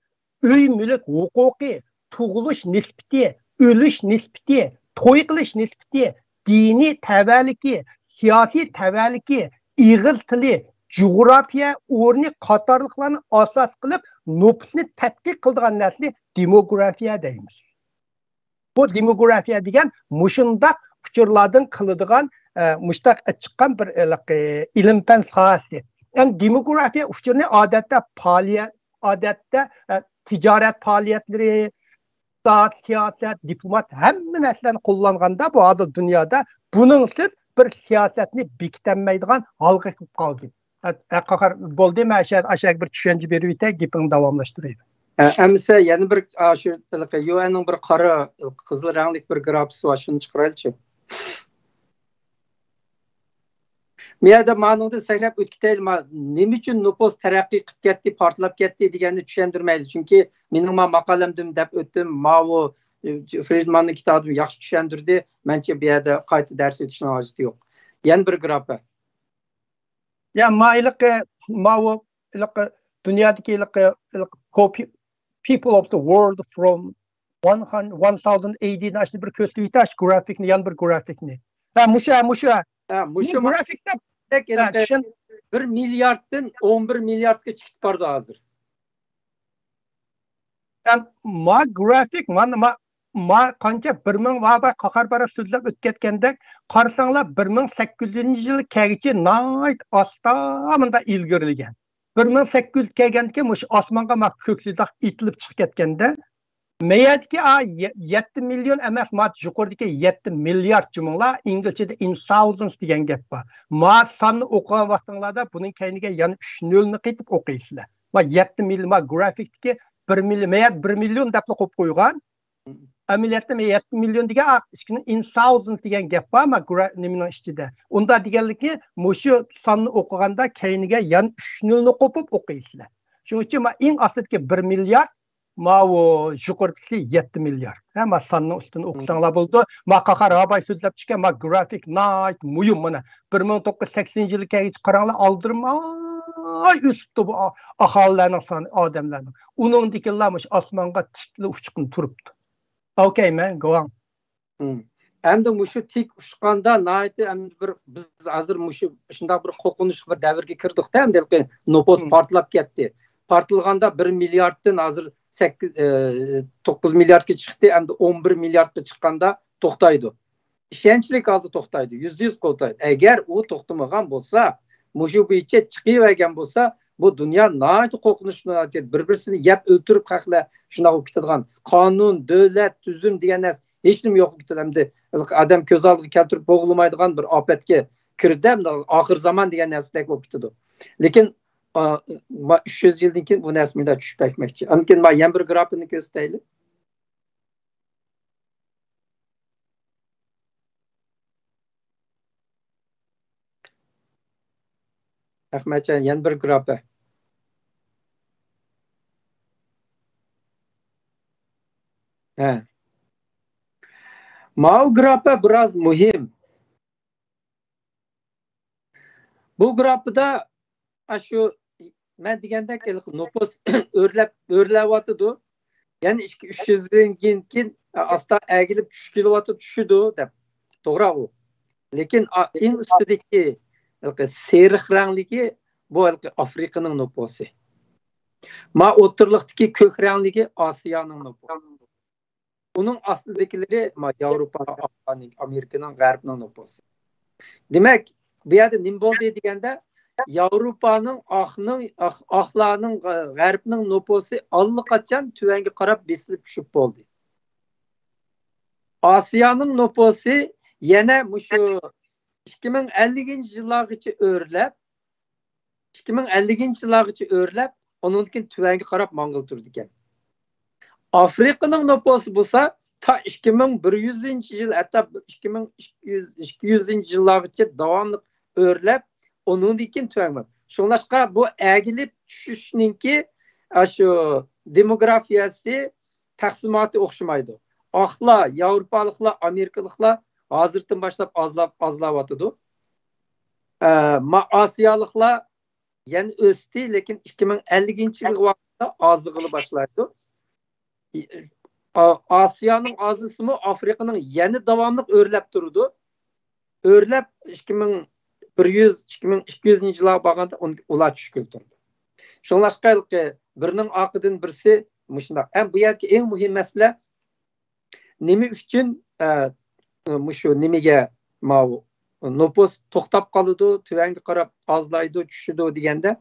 ئۆي مۈلۈك ھوقۇقى، تۇغۇلۇش نىسبىتى، ئۆلۈش نىسبىتى، توي قىلىش نىسبىتى، دىنىي تەۋەلىكى، سىياسىي تەۋەلىكى، ئېغىز تىلى، جۇغراپىيە ئورنى قاتارلىقلارنى ئاساس قىلىپ نوپۇسنى تەتقىق قىلىدىغان نەرسىنى دېموگرافىيە دەيمىز. بۇ دېموگرافىيە دېگەن مۇشۇنداق ئۇچۇرلاردىن قىلىدىغان، ئە، مۇشتاق چىققان بىر، ئە، ئىلىم پەن ساھەسى. يەنى دېموگرافىيە ئۇچۇرىنى ئادەتتە پائالىيەت، ئادەتتە، ئە، تىجارەت پائالىيەتلىرى، ئىقتىساد، سىياسەت، دىپلومات ھەممە نەرسىلەرنى قوللانغاندا بۇ ھازىر دۇنيادا بۇنىڭسىز بىر سىياسەتنى بېكىتەلمەيدىغان ھالغا كېلىپ قالدى. ھە، ھە، قاھار، بولدى، مەن ئاشۇ، ئاشۇ بىر چۈشەنچە بېرىۋېتەي، گېپىڭنى داۋاملاشتۇرايلى. ئە، ئەمىسە يەنە بىر، ئاشۇ ھېلىقى يۇ ئېننىڭ بىر قارا قىزىل رەڭلىك بىر گرافىسى بار، شۇنى چىقىرايلىچۇ. مۇ يەردە مانىڭدىن سەكرەپ ئۆتۈپ كېتەيلى. ما، نېمە ئۈچۈن نوپۇس تەرەققىي قىلىپ كەتتى، پارتلاپ كەتتى دېگەننى چۈشەندۈرمەيلى. چۈنكى مېنىڭ ما ماقالەمدىمۇ دەپ ئۆتتۈم، ماۋۇ، ئە، فرىدماننىڭ كىتابىدىمۇ ياخشى چۈشەندۈردى. مەنچە بۇ يەردە قايتا دەرس ئۆتۈشنىڭ ھاجىتى يوق. يەنە بىر گراپە. يا، ما ھېلىقى، ماۋۇ، ھېلىقى، دۇنيادىكى ھېلىقى، ھېلىقى popu-، People of the World from one hundred، one thousand A D نى ئاشۇنى بىر كۆرسىتىۋېتە، ئاشۇ گرافىكنى، يەنە بىر گرافىكنى. ھە، مۇشۇ، ھە، مۇشۇ، ھە. ھە، مۇشۇ مۇ-، گرافىكتا، ھە، چۈشەن-، بىر مىلياردتىن ئون بىر مىلياردقا چىقىپ بارىدۇ ھازىر. ھە، ما گرافىك، مانا، ما، ما قانچە بىر مىڭ ۋاباي قاھار بارا سۆزلەپ ئۆتۈپ كەتكەندەك، قارىساڭلار، بىر مىڭ سەككىز يۈزىنچى يىل كەلگۈچە ناھايىتى ئاستا مۇنداق ئىلگىرىلىگەن. بىر مىڭ سەككىز يۈز كەلگەندىكىن مۇشۇ ئاسمانغا ما كۆكسىداق ئېتىلىپ چىقىپ كەتكەندە، مەيەردىكى، ئا، يە-، يەتتە مىليون ئەمەس، ما يۇقىرىدىكى يەتتە مىليارد جۇمۇڭلار، ئىنگلىزچىدە in thousands دېگەن گەپ بار. ما ساننى ئوقۇغان ۋاقتىڭلاردا بۇنىڭ كەينىگە يەنە ئۈچ نۆلنى قېتىپ ئوقۇيسىلەر. ما يەتتە مىليون، ما گرافىكتىكى بىر مىليون، مەيەردە بىر مىليون دەپلا قويۇپ قويغان. ئەمەلىيەتتە مەن يەتتە مىليون دېگەن، ئا، ئىچكىنى in thousands دېگەن گەپ بار، ما گرا-، نېمىنىڭ ئىچىدە. ئۇندا دېگەنلىكى، مۇشۇ ساننى ئوقۇغاندا كەينىگە يەنە ئۈچ نۆلنى قوپۇپ ئوقۇيسىلەر. شۇنىڭ ئۈچۈن ما ئەڭ ئاستىدىكى بىر مىليارد، ماۋۇ يۇقىرىدىكىسى يەتتە مىليارد. ھە، ما ساننىڭ ئۈستىنى ئوقۇساڭلار بولىدۇ. ما قاھار ھاباي سۆزلەپ چىققان، ما گرافىك ناھايىتى مۇھىم. مانا، بىر مىڭ توققۇز يۈز سەكسىنىنچى يىلى كەلگۈچە قاراڭلار، ئالدىرىماي ئۆسۈپتۇ بۇ ئا-، ئاھالىلەرنىڭ سانى، ئادەملەرنىڭ. ئۇنىڭدىكىنلا مۇشۇ ئاسمانغا تىكلا ئۇچقىنى تۇرۇپتۇ. Okay, man, go on. مم. ئەمدى مۇشۇ تىك ئۇچقاندا ناھايىتى ئەمدى بىر، بىز ھازىر مۇشۇ شۇنداق بىر قورقۇنچلۇق بىر دەۋرگە كىردۇق-تە، ئەمدى ھېلىقى نوپۇس مم. پارتلاپ كەتتى. پارتلىغاندا بىر مىلياردتىن ھازىر سەككىز، ئە، توققۇز مىلياردقا چىقتى، ئەمدى ئون بىر مىلياردقا چىققاندا توختايدۇ. ئىشەنچلىك ھالدا توختايدۇ، يۈزدە يۈز توختايدۇ. ئەگەر ئۇ توختىمىغان بولسا، مۇشۇ بويىچە چىقىۋەرگەن بولسا، بۇ دۇنيا ناھايىتى قورقۇنچلۇق، بىر-بىرسىنى يەپ ئۆلتۈرۈپ خەقلەر شۇنداق بولۇپ كېتىدىغان. قانۇن، دۆلەت، تۈزۈم دېگەن نەرسە ھېچنېمە يوق بولۇپ كېتىدۇ. ئەمدى ئادەم كۆز ئالدىغا كەلتۈرۈپ بولغىلىمايدىغان بىر ئاپەتكە كىردى، ئەمدى ئاخىر زامان دېگەن نەرسىدەك بولۇپ كېتىدۇ. لېكىن، ئا، ما ئۈچ يۈز يىلدىن كېيىن بۇ نەرسە مۇنداق چۈشۈپ كەتمەكچى. ئاندىن كېيىن ما يەنە بىر گرافىنى كۆرسىتەيلى. ئەخمەتجان، يەنە بىر گراپە. ھە. ماۋۇ گراپە بىراز مۇھىم. بۇ گراپىدا ئاشۇ مەن دېگەندەك ھېلىقى نوپۇس ئۆرلەپ، ئۆرلەۋاتىدۇ. يەنە ئىككى، ئۈچ يۈز يىلدىن كېيىن، كېيىن ئاستا ئەگىلىپ چۈشۈپ كېلىۋاتىدۇ، چۈشىدۇ دەپ. توغرا ئۇ. لېكىن ئا-، ئەڭ ئۈستىدىكى ھېلىقى سېرىق رەڭلىكى بۇ ھېلىقى ئافرىقىنىڭ نوپۇسى. ما ئوتتۇرىلىقتىكى كۆك رەڭلىكى ئاسىيانىڭ نوپۇسى. ئۇنىڭ ئاستىدىكىلىرى ما ياۋروپا، ئافغان، ئامېرىكىنىڭ، غەربنىڭ نوپۇسى. دېمەك، بۇ يەردە نېمە بولدى دېگەندە، ياۋروپانىڭ، ئاقنىڭ، ئاق-، ئاقلارنىڭ، غەربنىڭ نوپۇسى ئاللىقاچان تۆۋەنگە قاراپ بېسىلىپ چۈشۈپ بولدى. ئاسىيانىڭ نوپۇسى يەنە مۇشۇ ئىككى مىڭ ئەللىكىنچى يىللارغىچە ئۆرلەپ، ئىككى مىڭ ئەللىكىنچى يىللارغىچە ئۆرلەپ، ئۇنىڭدىن كېيىن تۆۋەنگە قاراپ ماڭغىلى تۇرىدىكەن. ئافرىقىنىڭ نوپۇسى بولسا تا ئىككى مىڭ بىر يۈزىنچى يىل، ھەتتا ئىككى مىڭ ئىككى يۈز، ئىككى يۈزىنچى يىللارغىچە داۋاملىق ئۆرلەپ، ئۇنىڭدىن كېيىن تۆۋەن. شۇڭلاشقا بۇ ئەگىلىپ چۈشۈشنىڭكى، ئاشۇ، دېموگرافىيەسى، تەقسىماتى ئوخشىمايدۇ. ئاقلار، ياۋروپالىقلار، ئامېرىكىلىقلار ھازىرتىن باشلاپ ئازلاپ، ئازلاۋاتىدۇ. ئە، ما-، ئاسىيالىقلار يەنە ئۆستى، لېكىن ئىككى مىڭ ئەللىكىنچى يىلغا ۋاقىتتا ئازلىغىلى باشلايدۇ. ئا-، ئاسىيانىڭ ئازلىسىمۇ ئافرىقىنىڭ يەنە داۋاملىق ئۆرلەپ تۇرىدۇ. ئۆرلەپ ئىككى مىڭ بىر يۈز، ئىككى مىڭ ئىككى يۈزىنچى يىللارغا بارغاندا ئۇن-، ئۇلار چۈشكىلى تۇرىدۇ. شۇڭلاشقا ھېلىقى بىرىنىڭ ئارقىدىن بىرسى مۇشۇنداق. ھەم بۇ يەردىكى ئەڭ مۇھىم مەسىلە، نېمە ئۈچۈن، ئە، مۇشۇ نېمىگە ماۋۇ نوپۇس توختاپ قالىدۇ، تۆۋەنگە قاراپ ئازلايدۇ، چۈشىدۇ دېگەندە،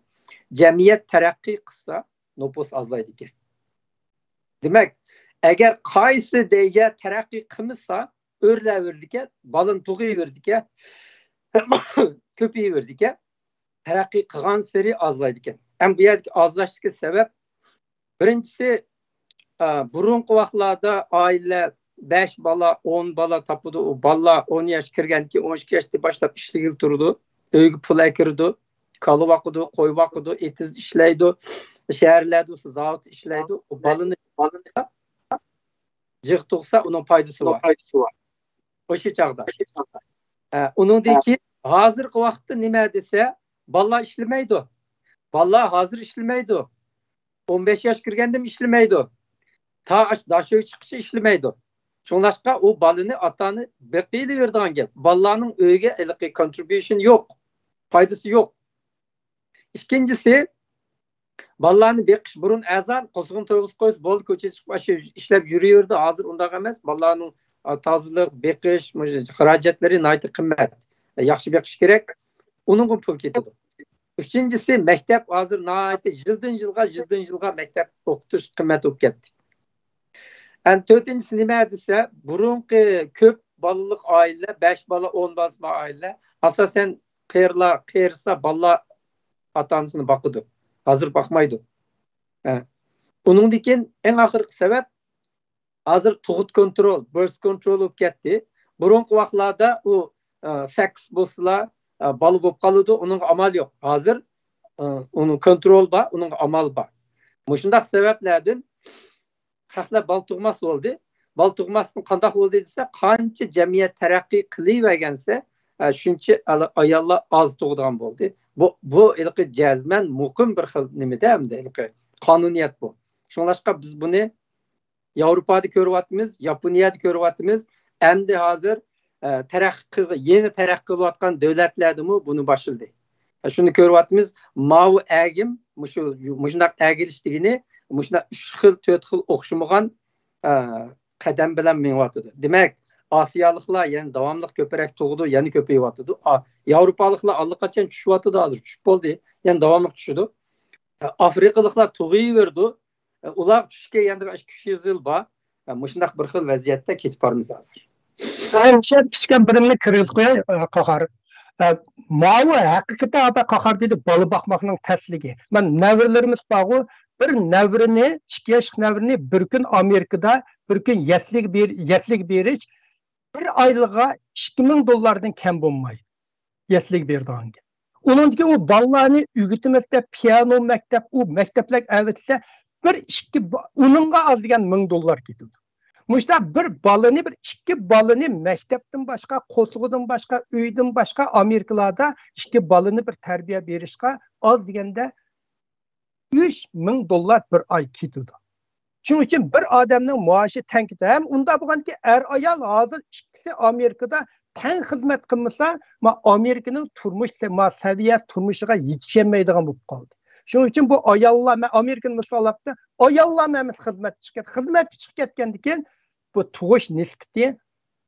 جەمئىيەت تەرەققىي قىلسا، نوپۇس ئازلايدىكەن. دېمەك، ئەگەر قايسى دەرىجە تەرەققىي قىلمىسا، ئۆرلەۋېرىدىكەن، بالىنى تۇغۇۋېرىدىكەن، كۆپىيىۋېرىدىكەن، تەرەققىي قىلغانسېرى ئازلايدىكەن. ھەم بۇ يەردىكى ئازلاشتىكى سەۋەب، بىرىنچىسى، ئا، بۇرۇنقى ۋاقىتلاردا ئائىلە بەش بالا، ئون بالا تاپىدۇ. ئۇ بالىلار ئون ياشقا كىرگەندىن كېيىن، ئون ئىككى ياشتىن باشلاپ ئىشلىگىلى تۇرىدۇ. ئۆيگە پۇل ئەكىرىدۇ، كالا باقىدۇ، قوي باقىدۇ، ئېتىز ئىشلەيدۇ، شەھەرلەردە بولسا زاۋۇتتا ئىشلەيدۇ. ئۇ بالىنى جىق تۇغسا، ئۇنىڭ پايدىسى بار. ئۇ شۇ چاغدا. ئە، ئۇنىڭدىن كېيىن ھازىرقى ۋاقىتتا نېمە دېسە، بالىلار ئىشلىمەيدۇ. بالىلار ھازىر ئىشلىمەيدۇ. ئون بەش ياش كىرگەندىمۇ ئىشلىمەيدۇ. تا ئاش-، داش ئۆيگە چىققىچە ئىشلىمەيدۇ. شۇڭلاشقا ئۇ بالىنى ئاتا-ئانا بېقىۋېرىدىغان گەپ. بالىلارنىڭ ئۆيگە ھېلىقى contribution يوق، پايدىسى يوق. ئىككىنچىسى، بالىلارنى بېقىش بۇرۇن ئەرزان، قوزغىن تويغۇزۇپ قويسا بولدى، كوچىغا چىقىپ ئاشۇ ئىشلەپ يۈرۈۋېرىدۇ. ھازىر ئۇنداق ئەمەس. بالىلارنىڭ، ئا، تازىلىق، بېقىش، مۇشۇ خىراجەتلىرى ناھايىتى قىممەت. ياخشى بېقىش كېرەك. ئۇنىڭغا پۇل كېتىدۇ. ئۈچىنچىسى، مەكتەپ ھازىر ناھايىتى يىلدىن يىلغا، يىلدىن يىلغا مەكتەپ ئوقۇتۇش قىممەت بولۇپ كەتتى. ئەنە تۆتىنچىسى نېمە دېسە، بۇرۇنقى كۆپ بالىلىق ئائىلىلەر، بەش بالا، ئون بالا بار ئائىلىلەر، ئاساسەن قېرىلار، قېرىسا بالىلار ئاتا-ئانىسىنى باقىدۇ. ھازىر باقمايدۇ. ھە. ئۇنىڭدىن كېيىن ئەڭ ئاخىرقى سەۋەب، ھازىر تۇغۇت كونترول، بىرث كونترول بولۇپ كەتتى. بۇرۇنقى ۋاقىتلاردا ئۇ، ئە، سەكس بولسىلا، ئە، بالا بولۇپ قالىدۇ، ئۇنىڭغا ئامال يوق. ھازىر، ئە، ئۇنىڭ كونترول بار، ئۇنىڭغا ئامال بار. مۇشۇنداق سەۋەبلەردىن خەقلەر بالا تۇغماس بولدى. بالا تۇغماستىن قانداق بولدى دېسە، قانچە جەمئىيەت تەرەققىي قىلىۋەرگەنسە، ئە، شۇنچە ئالا-، ئاياللار ئاز تۇغىدىغان بولدى. بۇ، بۇ ھېلىقى جەزمەن مۇقىم بىر خىل نېمىدە، ئەمدى ھېلىقى قانۇنىيەت بۇ. شۇڭلاشقا بىز بۇنى ياۋروپادا كۆرۈۋاتىمىز، ياپونىيەدە كۆرۈۋاتىمىز. ئەمدى ھازىر، ئە، تەرەققىي قىلغ-، يېڭى تەرەققىي قىلىۋاتقان دۆلەتلەردىمۇ بۇنى باشلىدى. ئە، شۇنى كۆرۈۋاتىمىز، ماۋۇ ئەگىم، مۇشۇ، مۇشۇنداق ئەگىلىش دېگىنى، مۇشۇنداق ئۈچ خىل، تۆت خىل ئوخشىمىغان، ئە، قەدەم بىلەن مېڭىۋاتىدۇ. دېمەك، ئاسىيالىقلار يەنە داۋاملىق كۆپرەك تۇغىدۇ، يەنە كۆپىيىۋاتىدۇ. ئا، ياۋروپالىقلار ئاللىقاچان چۈشۈۋاتىدۇ، ھازىر چۈشۈپ بولدى، يەنە داۋاملىق چۈشىدۇ. ئە، ئافرىقىلىقلار تۇغۇۋېرىدۇ، ئۇلارغا چۈشۈشكە يەنە ئىككى يۈز يىل بار. مۇشۇنداق بىر خىل ۋەزىيەتتە كېتىپ بارىمىز ھازىر. ئەمىسە كىچىككىنە بىرىمنى كىرگۈزۈپ قوياي، ئە، قاھار. ئە، ماۋۇ ھەقىقەتەن ئاپا قاھار دېدى، بالا باقماقنىڭ تەسلىكى. مەن نەۋرىلىرىمىز بارغۇ، بىر نەۋرىنى، ئىككى ياشلىق نەۋرىنى بىر كۈن ئامېرىكىدا، بىر كۈن يەسلىگە بېر-، يەسلىگە بېرىش بىر ئايلىقىغا ئىككى مىڭ دوللاردىن كەم بولمايدۇ. يەسلىگە بېرىدىغان گەپ. ئۇنىڭدىن كېيىن ئۇ بالىلارنى ئۆگىتىمىز دەپ، پىيانو مەكتەپ، ئۇ مەكتەپلەرگە ئەۋەتسە، بىر ئىككى با-، ئۇنىڭغا ئاز دېگەن مىڭ دوللار كېتىدۇ. مۇشۇنداق بىر بالىنى، بىر ئىككى بالىنى مەكتەپتىن باشقا، قوسۇقىدىن باشقا، ئۆيدىن باشقا ئامېرىكىلاردا ئىككى بالىنى بىر تەربىيە بېرىشقا ئاز دېگەندە ئۈچ مىڭ دوللار بىر ئاي كېتىدۇ. شۇنىڭ ئۈچۈن بىر ئادەمنىڭ مائاشى تەڭ كېتىدۇ. ھەم ئۇنداق بولغاندىكىن ئەر-ئايال ھازىر ئىككىسى ئامېرىكىدا تەڭ خىزمەت قىلمىسا، ما ئامېرىكىنىڭ تۇرمۇش سە- ما سەۋىيە تۇرمۇشىغا يېتىشەلمەيدىغان بولۇپ قالدى. شۇنىڭ ئۈچۈن بۇ ئاياللار، مەن ئامېرىكىنى مىسال ئاپتىم، ئاياللار مەمىسى خىزمەتكە چىقىپ كەتتى. خىزمەتكە چىقىپ كەتكەندىن كېيىن بۇ تۇغۇش نىسبىتى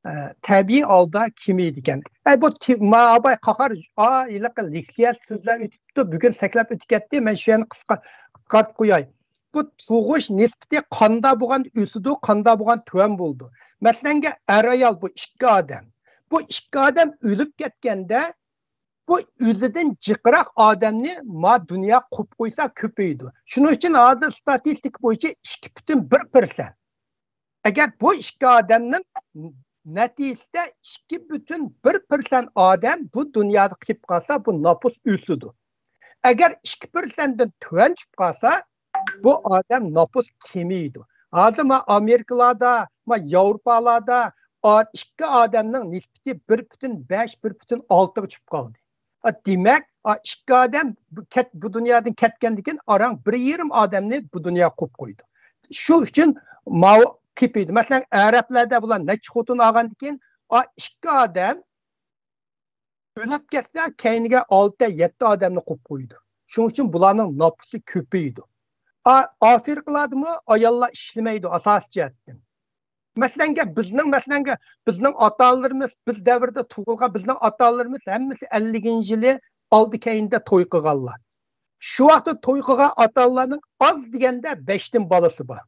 ئە، تەبىئىي ھالدا كېمىيىدىكەن. ئە، بۇ تى- ما ئاباي قاقار، ئا، ھېلىقى لېكسىيە سۆزلەر ئۆتۈپتۇ، بۈگۈن سەكلەپ ئۆتۈپ كەتتى، مەن شۇ يەرنى قىسقا قىسقارتىپ قوياي. بۇ تۇغۇش نىسبىتى قاندا بولغان ئۆسىدۇ، قاندا بولغان تۆۋەن بولىدۇ. مەسىلەنگە، ئەر ئايال بۇ ئىككى ئادەم. بۇ ئىككى ئادەم ئۆلۈپ كەتكەندە، بۇ ئۆزىدىن جىقراق ئادەمنى ما دۇنيا قوپ قويسا كۆپىيىدۇ. شۇنىڭ ئۈچۈن ھازىر ستاتىستىكا بويىچە ئىككى پۈتۈن بىر پىرسەنت. ئەگەر بۇ ئىككى ئادەمنىڭ نەتىجىسىدە ئىككى پۈتۈن بىر پىرسەنت ئادەم بۇ دۇنيادا قېلىپ قالسا، بۇ نوپۇس ئۆسىدۇ. ئەگەر ئىككى پىرسەنتتىن تۆۋەن چۈشۈپ قالسا، بۇ ئادەم نوپۇس كېمىيىدۇ. ھازىر ما ئامېرىكىلاردا، ما ياۋروپالاردا ئا- ئىككى ئادەمنىڭ نىسبىتى بىر پۈتۈن بەش، بىر پۈتۈن ئالتىغا چۈشۈپ قالدى. ئا، دېمەك، ئا، ئىككى ئادەم بۇ كەت-، بۇ دۇنيادىن كەتكەندىن كېيىن ئاراڭ بىر يېرىم ئادەمنى بۇ دۇنيا قوپ قويىدۇ. شۇ ئۈچۈن ماۋۇ كۆپىيىدۇ. مەسىلەن، ئەرەبلەردە بۇلار نەچچە خوتۇن ئالغاندىن كېيىن، ئا، ئىككى ئادەم ئۆلۈپ كەتسە، كەينىگە ئالتە، يەتتە ئادەمنى قوپ قويىدۇ. شۇنىڭ ئۈچۈن بۇلارنىڭ نوپۇسى كۆپىيىدۇ. ئا-، ئافرىقىلاردىمۇ ئاياللار ئىشلىمەيدۇ ئاساسىي جەھەتتىن. مەسىلەنگە، بىزنىڭ، مەسىلەنگە، بىزنىڭ ئاتا-ئانىلىرىمىز، بىز دەۋرىدە تۇغۇلغان بىزنىڭ ئاتا-ئانىلىرىمىز ھەممىسى ئەللىكىنچى يىلى ئالدى كەينىدە توي قىلغانلار. شۇ ۋاقىتتا توي قىلغان ئاتا-ئانىلارنىڭ ئاز دېگەندە بەشتىن بالىسى بار.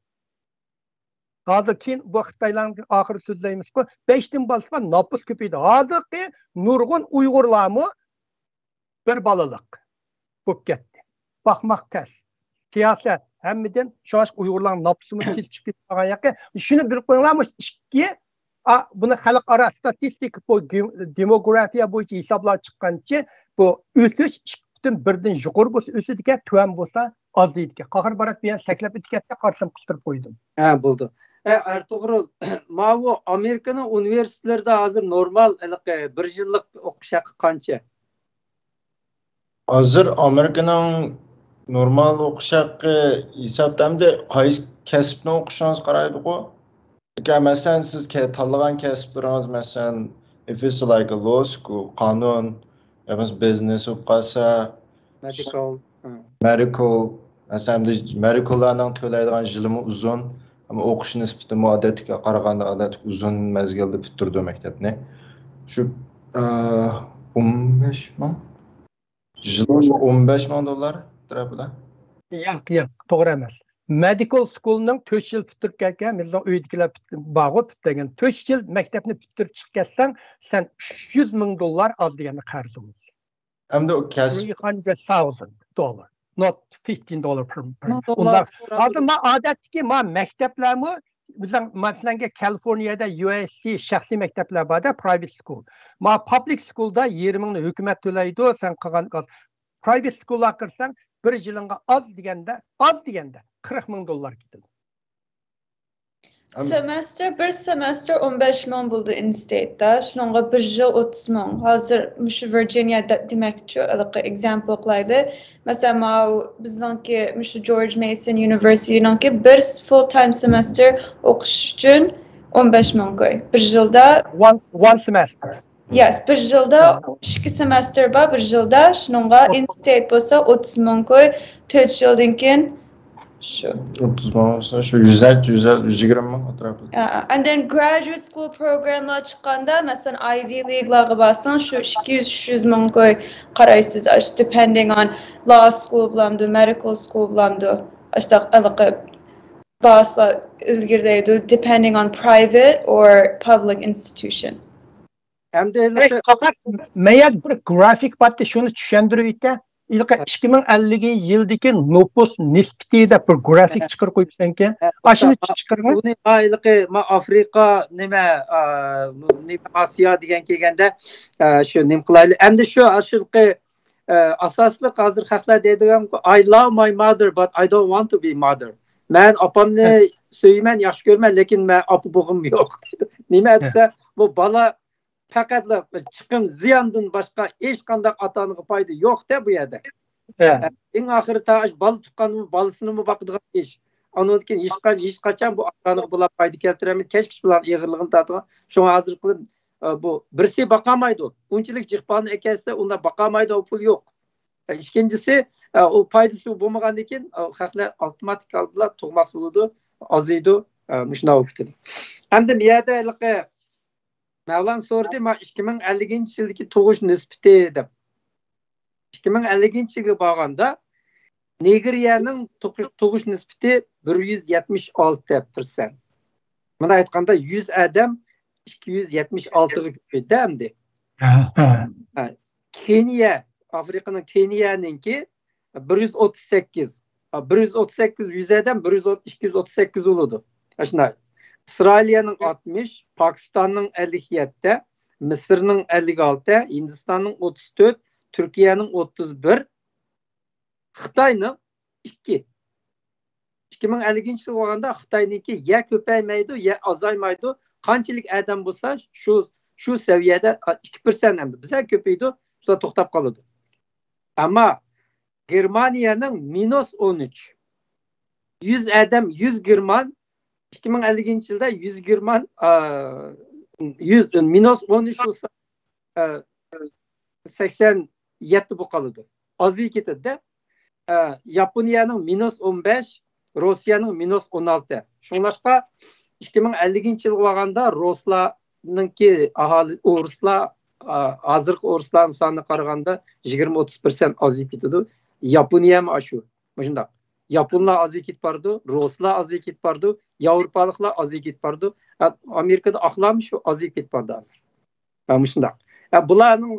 ھازىر كېيىن بۇ خىتايلارنىڭ ئاخىرى سۆزلەيمىزكۇ، بەشتىن بالىسى بار، نوپۇس كۆپىيىدۇ. ھازىرقى نۇرغۇن ئۇيغۇرلارمۇ بىر بالىلىق بولۇپ كەتتى. باقماق تەس. سىياسەت، ھەممىدىن شۇڭلاشقا ئۇيغۇرلارنىڭ نوپۇسىمۇ تېز چۈشۈپ كېتىدىغان ياقى. شۇنى بىلىپ قويۇڭلار، مۇشۇ ئىككى، ئا، بۇنى خەلقئارا ستاتىستىكا بو-، گېم-، دېموگرافىيە بويىچە ھېسابلار چىققانچە، بۇ ئۆسۈش ئىككى پۈتۈن بىردىن يۇقىرى بولسا ئۆسىدىكەن، تۆۋەن بولسا ئازىيىدىكەن. قاقار بارات بۇ يەنە سەكلەپ ئۆتۈپ كەتتى، قارىسام قىستۇرۇپ قويدۇم. ھە، بولدى. ئە، ئەرتۇغرۇل، ماۋۇ ئامېرىكىنىڭ ئۇنىۋېرسىتېتلىرىدا ھازىر نورمال، ھېلىقى بىر يىللىق ئوقۇش ھەققى قانچە؟ ھازىر ئامېرىكىنىڭ نورمال ئوقۇش ھەققى ھېسابتا، ئەمدى قايسى كەسىپنى ئوقۇشىڭىز قارايدىغۇ. ئەگەر، مەسىلەن، سىز كە-، تاللىغان كەسىپلىرىڭىز، مەسىلەن، if it's like a law school، قانۇن، يا بولمىسا بىزنېس بولۇپ قالسا، مېدىكال. مېدىكال، مەسىلەن، ئەمدى مېدىكاللارنىڭ تۆلەيدىغان يىلىمۇ ئۇزۇن، ئەمما ئوقۇش نىسبىتىمۇ ئادەتتىكىگە قارىغاندا، ئادەتتىكى ئۇزۇن مەزگىلدە پۈتتۈرىدۇ مەكتەپنى. شۇ، ئە، ئون بەش مىڭ؟ يىلى ئون بەش مىڭ دوللار ئەتراپىدا. ياق، ياق، توغرا ئەمەس. مېدىكال سكۇلنىڭ تۆت يىل پۈتتۈرۈپ كەلگەن، بىزنىڭ ئۆيدىكىلەر پۈت-، بارغۇ پۈتتۈرگەن. تۆت يىل مەكتەپنى پۈتتۈرۈپ چىقىپ كەتسەڭ، سەن ئۈچ يۈز مىڭ دوللار ئاز دېگەندە قەرزى بولىدۇ. ئەمدى ئۇ كەسىپ three hundred thousand dollar, not fifteen dollar per، per. مىڭ دوللار ئۇنداق. ھازىر ما ئادەتتىكى ما مەكتەپلەرمۇ، بىزنىڭ، مەسىلەنگە، كالىفورنىيەدە يۇ ئېس سى شەخسىي مەكتەپلەر بار-دە، پرايۋېت سكۇل. ما پابلىك سكۇلدا يېرىمىڭنى ھۆكۈمەت تۆلەيدۇ، سەن قىلغان، پرايۋېت سكۇللارغا كىرسەڭ، بىر يىلىڭغا ئاز دېگەندە، ئاز دېگەندە قىرىق مىڭ دوللار كېتىدۇ. سېمېستر، بىر سېمېستر ئون بەش مىڭ بولىدۇ ئىنستېيتتا، شۇنىڭغا بىر يىل ئوتتۇز مىڭ. ھازىر مۇشۇ ۋىرجىنىيە دە-، دېمەكچى، ھېلىقى ئېگزامپل قىلايلى. مەسىلەن، ماۋۇ بىزنىڭكى مۇشۇ جورج مەيسون يۇنىۋېرسىتېتىنىڭكى بىر فۇل تايم سېمېستر ئوقۇش ئۈچۈن ئون بەش مىڭ كوي. بىر يىلدا one، one semester. Yes، بىر يىلدا ئىككى سېمېستر بار، بىر يىلدا، شۇنىڭغا ئىنستېيت بولسا ئوتتۇز مىڭ كوي، تۆت يىلدىن كېيىن شۇ. ئوتتۇز مىڭ بولسا شۇ يۈز، يۈز، يۈز يىگىرمە مىڭ ئەتراپىدا. Yeah, and then graduate school programلار چىققاندا، مەسىلەن، ئايۋى لىگلارغا بارساڭ، شۇ ئىككى يۈز، ئۈچ يۈز مىڭ كوي قارايسىز، ئاشۇ depending on law school بولامدۇ، medical school بولامدۇ، ئاشۇنداق ھېلىقى باسلا ئىلگىرىلەيدۇ، depending on private or public institution. ئەمدى ھېلىقى قاقاق، مەيەر بىر گرافىك بارتى، شۇنى چۈشەندۈرۈۋېتە. ھېلىقى ئىككى مىڭ ئەللىكىنچى يىلدىكى نوپۇس نىسبىتى دەپ بىر گرافىك چىقىرىپ قويۇپسەنكەن. ئاشۇنى چىقىرىڭ. ئۇنى، ھا، ھېلىقى ما ئافرىقا، نېمە، ئا، نېمە، ئاسىيا دېگەن كەلگەندە، ئا، شۇ نېمە قىلايلى. ئەمدى شۇ، شۇ ھېلىقى، ئا، ئاساسلىق ھازىر خەقلەر دەيدىغان، I love my mother, but I don't want to be mother. مەن ئاپامنى سۆيىمەن، ياخشى كۆرىمەن، لېكىن مەن ئاپا بولغۇم يوق. نېمە دېسە، بۇ بالا پەقەتلا چىقىم، زىياندىن باشقا ھېچقانداق ئاتا-ئانىغا پايدا يوق-دە بۇ يەردە. ئە. ئەڭ ئاخىرى تا بالا تۇغقاندىمۇ بالىسىنىمۇ باقىدىغان ئىش. ئاندىن كېيىن ھېچقا-، ھېچقاچان بۇ ئاتا-ئانىغا بۇلار پايدا كەلتۈرەلمەيدۇ. كەچكىچە بۇلارنىڭ ئېغىرلىقىنى تارتىدىغان. شۇڭا ھازىر قىلىپ ئە، بۇ بىرسى باقالمايدۇ. ئۇنچىلىك جىق بالىنى ئەكەلسە، ئۇنداق باقالمايدۇ، ئۇ پۇل يوق. ئە، ئىككىنچىسى، ئە، ئۇ پايدىسى بولمىغاندىن كېيىن، ئە، خەقلەر ئاپتوماتىك ھالدا تۇغماس بولىدۇ، ئازىيىدۇ، ئە، مۇشۇنداق بولۇپ كېتىدۇ. ئەمدى بۇ يەردە ھېلىقى مەۋلان سورىدى، ما ئىككى مىڭ ئەللىكىنچى يىلدىكى تۇغۇش نىسبىتى دەپ. ئىككى مىڭ ئەللىكىنچى يىلغا بارغاندا، نېگرىيەنىڭ تۇغۇش، تۇغۇش نىسبىتى بىر يۈز يەتمىش ئالتە پىرسەنت. مۇنداق ئېيتقاندا، يۈز ئادەم ئىككى يۈز يەتمىش ئالتىغا كۆپەيدى ئەمدى. ھە، ھە. ھە، كېنىيە، ئافرىقىنىڭ كېنىيەنىڭكى بىر يۈز ئوتتۇز سەككىز. ھە، بىر يۈز ئوتتۇز سەككىز، يۈز ئادەم، بىر يۈز، ئىككى يۈز ئوتتۇز سەككىز بولىدۇ. ئاشۇنداق. ئىسرائىلىيەنىڭ ئاتمىش، پاكىستاننىڭ ئەللىك يەتتە، مىسىرنىڭ ئەللىك ئالتە، ھىندىستاننىڭ ئوتتۇز تۆت، تۈركىيەنىڭ ئوتتۇز بىر، خىتاينىڭ ئىككى. ئىككى مىڭ ئەللىكىنچى يىلغا بارغاندا خىتاينىڭكى يا كۆپەيمەيدۇ، يا ئازايمايدۇ. قانچىلىك ئادەم بولسا، شۇ، شۇ سەۋىيەدە، ئىككى پىرسەنت ئەمدى. بىزدە كۆپىيىدۇ، شۇلار توختاپ قالىدۇ. ئەمما گېرمانىيەنىڭ مىنۇس ئون ئۈچ. يۈز ئادەم، يۈز گېرمان، ئىككى مىڭ ئەللىكىنچى يىلدا يۈز گېرمان، ئا، يۈز، مىنۇس ئون ئۈچ بولسا، ئا، سەكسەن يەتتە بولۇپ قالىدۇ. ئازىيىپ كېتىدۇ-دە. ئا، ياپونىيەنىڭ مىنۇس ئون بەش، روسىيەنىڭ مىنۇس ئون ئالتە. شۇڭلاشقا، ئىككى مىڭ ئەللىكىنچى يىلغا بارغاندا رۇسلارنىڭكى ئاھالى، ئورۇسلار، ئا، ھازىرقى ئورۇسلارنىڭ سانىغا قارىغاندا يىگىرمە ئوتتۇز پىرسەنت ئازىيىپ كېتىدۇ. ياپونىيەمۇ ئاشۇ. مۇشۇنداق. ياپونلار ئازىيىپ كېتىپ بارىدۇ، رۇسلار ئازىيىپ كېتىپ بارىدۇ، ياۋروپالىقلار ئازىيىپ كېتىپ بارىدۇ. ئا، ئامېرىكىدا ئاقلارمۇ شۇ ئازىيىپ كېتىپ بارىدۇ ھازىر. ھە، مۇشۇنداق. ھە، بۇلارنىڭ،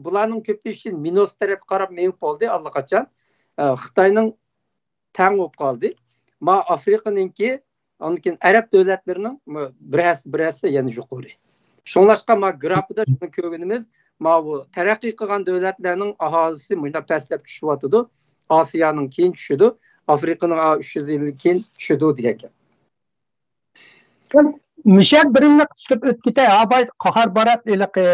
بۇلارنىڭ كۆپىيىشى مىنۇس تەرەپكە قاراپ مېڭىپ بولدى ئاللىقاچان. ھە، خىتاينىڭ تەڭ بولۇپ قالدى. ما ئافرىقىنىڭكى، ئاندىن كېيىن ئەرەب دۆلەتلىرىنىڭ بىر ھەسسە، بىر ھەسسە يەنە يۇقىرى. شۇڭلاشقا ما گرافىدا شۇنى كۆرگىنىمىز، ما بۇ تەرەققىي قىلغان دۆلەتلەرنىڭ ئاھالىسى مۇنداق پەسلەپ چۈشۈۋاتىدۇ. ئاسىيانىڭ كېيىن چۈشىدۇ. ئافرىقىنىڭ ئا، ئۈچ يۈز يىلدىن كېيىن چۈشىدۇ دېگەن گەپ. مۇشەك بىرىنى قىستۇپ ئۆتۈپ كېتەي. ھاۋاي قاھار بارات ھېلىقى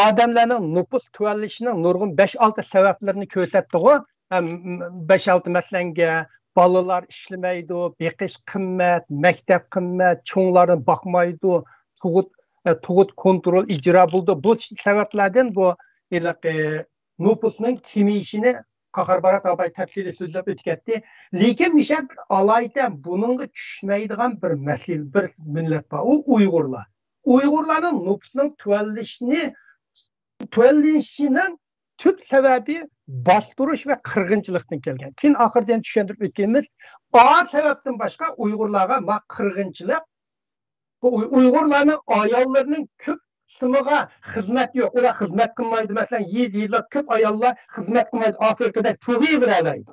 ئادەملەرنىڭ نوپۇس تۆۋەنلىشىنىڭ نۇرغۇن بەش-ئالتە سەۋەبلىرىنى كۆرسەتتىغۇ. ھەم بەش-ئالتە مەسىلەنگە، بالىلار ئىشلىمەيدۇ، بېقىش قىممەت، مەكتەپ قىممەت، چوڭلارنى باقمايدۇ، تۇغۇت، ئە، تۇغۇت كونترول ئىجرا بولىدۇ. بۇ سەۋەبلەردىن بۇ ھېلىقى نوپۇسنىڭ كېمىيىشىنى قاھار بارات ئاباي تەپسىلىي سۆزلەپ ئۆتۈپ كەتتى. لېكىن مۇشۇ بىر ئالاھىدە بۇنىڭغا چۈشمەيدىغان بىر مەسىلە، بىر مىللەت بار. ئۇ ئۇيغۇرلار. ئۇيغۇرلارنىڭ نوپۇسىنىڭ تۆۋەنلىشىنى، تۆۋەنلىشىنىڭ تۈپ سەۋەبى باستۇرۇش ۋە قىرغىنچىلىقتىن كەلگەن. كېيىن ئاخىرىدا يەنە چۈشەندۈرۈپ ئۆتكىنىمىز، ئا سەۋەبتىن باشقا ئۇيغۇرلارغا ما قىرغىنچىلىق، بۇ ئۇي-، ئۇيغۇرلارنىڭ ئاياللىرىنىڭ كۆپ قىسمىغا خىزمەت يوق، ئۇلار خىزمەت قىلمايدۇ. مەسىلەن، يېزا، يېزىلار كۆپ ئاياللار خىزمەت قىلمايدۇ، ئافرىقىدا تۇغۇۋېرەلەيدۇ.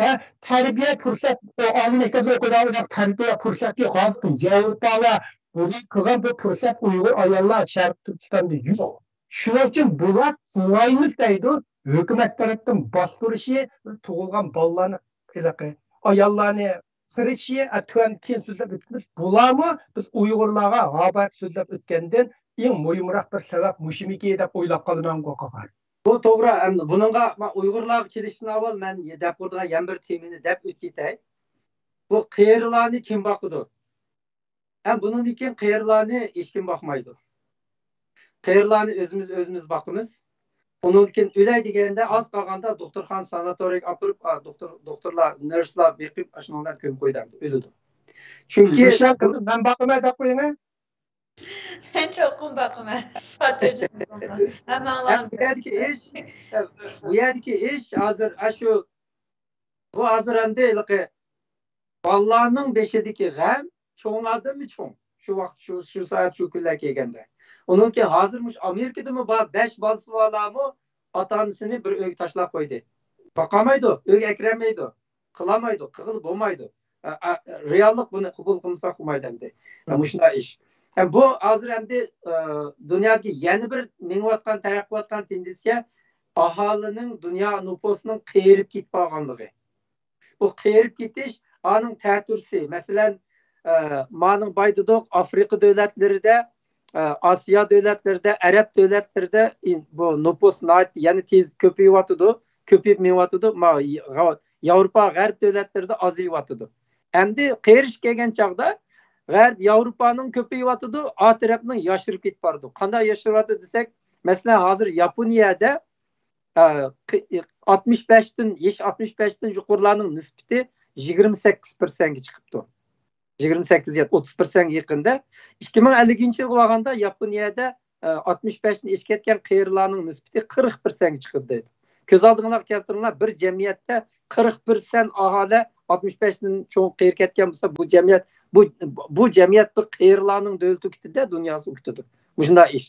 ھە، تەربىيە پۇرسەت، ئالىي مەكتەپلەر ئوقۇيدىغان تەربىيە پۇرسەت يوق. ھازىر ياۋروپالار بۇنى قىلغان بۇ پۇرسەت ئۇيغۇر ئاياللار شەرقىي تۈركىستاندا يوق. شۇنىڭ ئۈچۈن بۇلار قىلمايمىز دەيدۇ. ھۆكۈمەت تەرەپتىن باستۇرۇشى، تۇغۇلغان بالىلارنى ھېلىقى ئاياللارنى قىرىشى، ئە، تۆۋەن كېيىن سۆزلەپ ئۆتىمىز. بۇلارمۇ بىز ئۇيغۇرلارغا ھاۋايىپ سۆزلەپ ئۆتكەندىن ئەڭ مۇھىمراق بىر سەۋەب مۇشۇمىكى دەپ ئويلاپ قالىمەن قاقا. بۇ توغرا. ئەمدى بۇنىڭغا ما ئۇيغۇرلارغا كېلىشتىن ئاۋۋال مەن دەپ بېرىدىغان يەنە بىر تېمىنى دەپ ئۆتۈپ كېتەي. بۇ قېرىلارنى كىم باقىدۇ؟ ھەم بۇنىڭدىن كېيىن قېرىلارنى ھېچكىم باقمايدۇ. قېرىلارنى ئۆزىمىز، ئۆزىمىز باقىمىز. ئۇنىڭدىن كېيىن ئۆلەي دېگەندە ئاز قالغاندا دوختۇرخانا، ساناتورىيەگە ئاپىرىپ، ئا، دوختۇر، دوختۇرلار، نېرسلار بېقىپ، ئاشۇنىڭ بىلەن كۆمۈپ قويىدۇ، ئۆلىدۇ. چۈنكى مەن باقىمەن دەپ قويۇڭە. مەن چوقۇم باقىمەن. خاتىرجەم بولۇڭلار. ھەممەڭلار. بۇ يەردىكى ئىش، بۇ يەردىكى ئىش ھازىر ئاشۇ، بۇ ھازىر ئەمدى ھېلىقى بالىلارنىڭ بېشىدىكى غەم چوڭلاردىنمۇ چوڭ. شۇ ۋاقىت، شۇ، شۇ سائەت، شۇ كۈنلەر كەلگەندە. ئۇنىڭدىن كېيىن ھازىر مۇشۇ ئامېرىكىدىمۇ بار، بەش بالىسى بارلارمۇ ئاتا-ئانىسىنى بىر ئۆيگە تاشلاپ قويدى. باقالمايدۇ، ئۆيگە ئەكىرەلمەيدۇ. قىلالمايدۇ، قىلغىلى بولمايدۇ. ئە، ئە، رېئاللىق بۇنى قوبۇل قىلمىساق بولمايدۇ ئەمدى. ئە، مۇشۇنداق ئىش. ئە، بۇ ھازىر ئەمدى، ئە، دۇنيادىكى يەنە بىر مېڭىۋاتقان، تەرەققىي قىلىۋاتقان تېندېنسىيە ئاھالىنىڭ، دۇنيا نوپۇسىنىڭ قېرىپ كېتىپ بارغانلىقى. بۇ قېرىپ كېتىش، ئانىڭ تەتۈرىسى. مەسىلەن، ئە، مانىڭ باي دېدۇق، ئافرىقا دۆلەتلىرىدە، ئە، ئاسىيا دۆلەتلىرىدە، ئەرەب دۆلەتلىرىدە ئىن-، بۇ نوپۇس ناھايىتى يەنە تېز كۆپىيىۋاتىدۇ، كۆپىيىپ مېڭىۋاتىدۇ. ما-، يا-، ياۋروپا غەرب دۆلەتلىرىدە ئازىيىۋاتىدۇ. ئەمدى قېرىش كەلگەن چاغدا، غەرب ياۋروپانىڭ كۆپىيىۋاتىدۇ، ئا تەرەپنىڭ ياشىرىپ كېتىپ بارىدۇ. قانداق ياشىرىۋاتىدۇ دېسەك، مەسىلەن، ھازىر ياپونىيەدە، ئە، قى-، ئاتمىش بەشتىن، يېشى ئاتمىش بەشتىن يۇقىرىلارنىڭ نىسبىتى يىگىرمە سەككىز پىرسەنتكە چىقىپتۇ. يىگىرمە سەككىز يا ئوتتۇز پىرسەنتكە يېقىندا. ئىككى مىڭ ئەللىكىنچى يىلغا بارغاندا ياپونىيەدە، ئە، ئاتمىش بەشتىن ئېشىپ كەتكەن قېرىلارنىڭ نىسبىتى قىرىق پىرسەنتكە چىقىدۇ دەيدۇ. كۆز ئالدىڭلارغا كەلتۈرۈڭلار، بىر جەمئىيەتتە قىرىق پىرسەنت ئاھالە ئاتمىش بەشتىن چوڭ قېرى كەتكەن بولسا، بۇ جەمئىيەت، بۇ، بۇ جەمئىيەت بىر قېرىلارنىڭ دۆلىتى كېتىدۇ، دۇنياسى كېتىدۇ. مۇشۇنداق ئىش.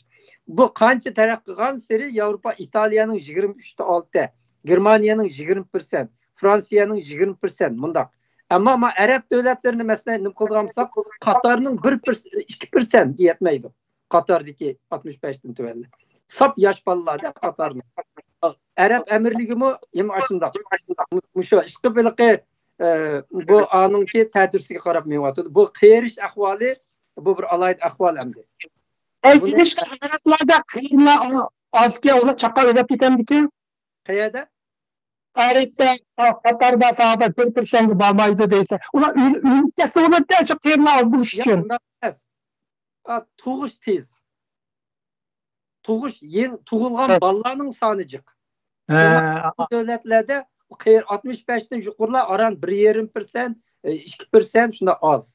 بۇ قانچە تەرەققىي قىلغانسېرى ياۋروپا، ئىتالىيەنىڭ يىگىرمە ئۈچتە ئالتە، گېرمانىيەنىڭ يىگىرمە پىرسەنت، فرانسىيەنىڭ يىگىرمە پىرسەنت مۇنداق. ئەمما ما ئەرەب دۆلەتلىرىنى مەسىلەن نېمە قىلىدىغان بولساق، قاتارنىڭ بىر پىرسەنت، ئىككى پىرسەنت يەتمەيدۇ. قاتاردىكى ئاتمىش بەشتىن تۆۋەنلەر. ساپ ياش بالىلاردا قاتارنىڭ. ئەرەب ئەمىرلىكىمۇ يەنە ئاشۇنداق. مۇشۇ ئىشقىلىپ ھېلىقى، ئە، بۇ ئانىڭكى تەتۈرسىگە قاراپ مېڭىۋاتىدۇ. بۇ قېرىش ئەھۋالى، بۇ بىر ئالاھىدە ئەھۋال ئەمدى. ئەي، بۇنى بىرلەشكەن ئەمىراتلاردا قېرىلار ئازكەن، ئۇلار چاققان ئۆلۈپ كېتەمدىكىن؟ قەيەردە؟ ئەرەبتە، قاتاردا ساھابە بىر پىرسەنتكە بارمايدۇ دەيسەن. ئۇلار ئۆل-، ئۆلۈپ كەتسە بولىدۇ، شۇ قېرىلار ئاز بولۇش ياق، ئۈچۈن. ئۇنداق ئەمەس. ئا، تۇغۇش تېز. تۇغۇش، يېڭى تۇغۇلغان ھە. بالىلارنىڭ سانى جىق. ھە. شۇڭا بۇ دۆلەتلەردە قېر-، ئاتمىش بەشتىن يۇقىرىلار ئاران بىر يېرىم پىرسەنت، ئىككى پىرسەنت شۇنداق ئاز.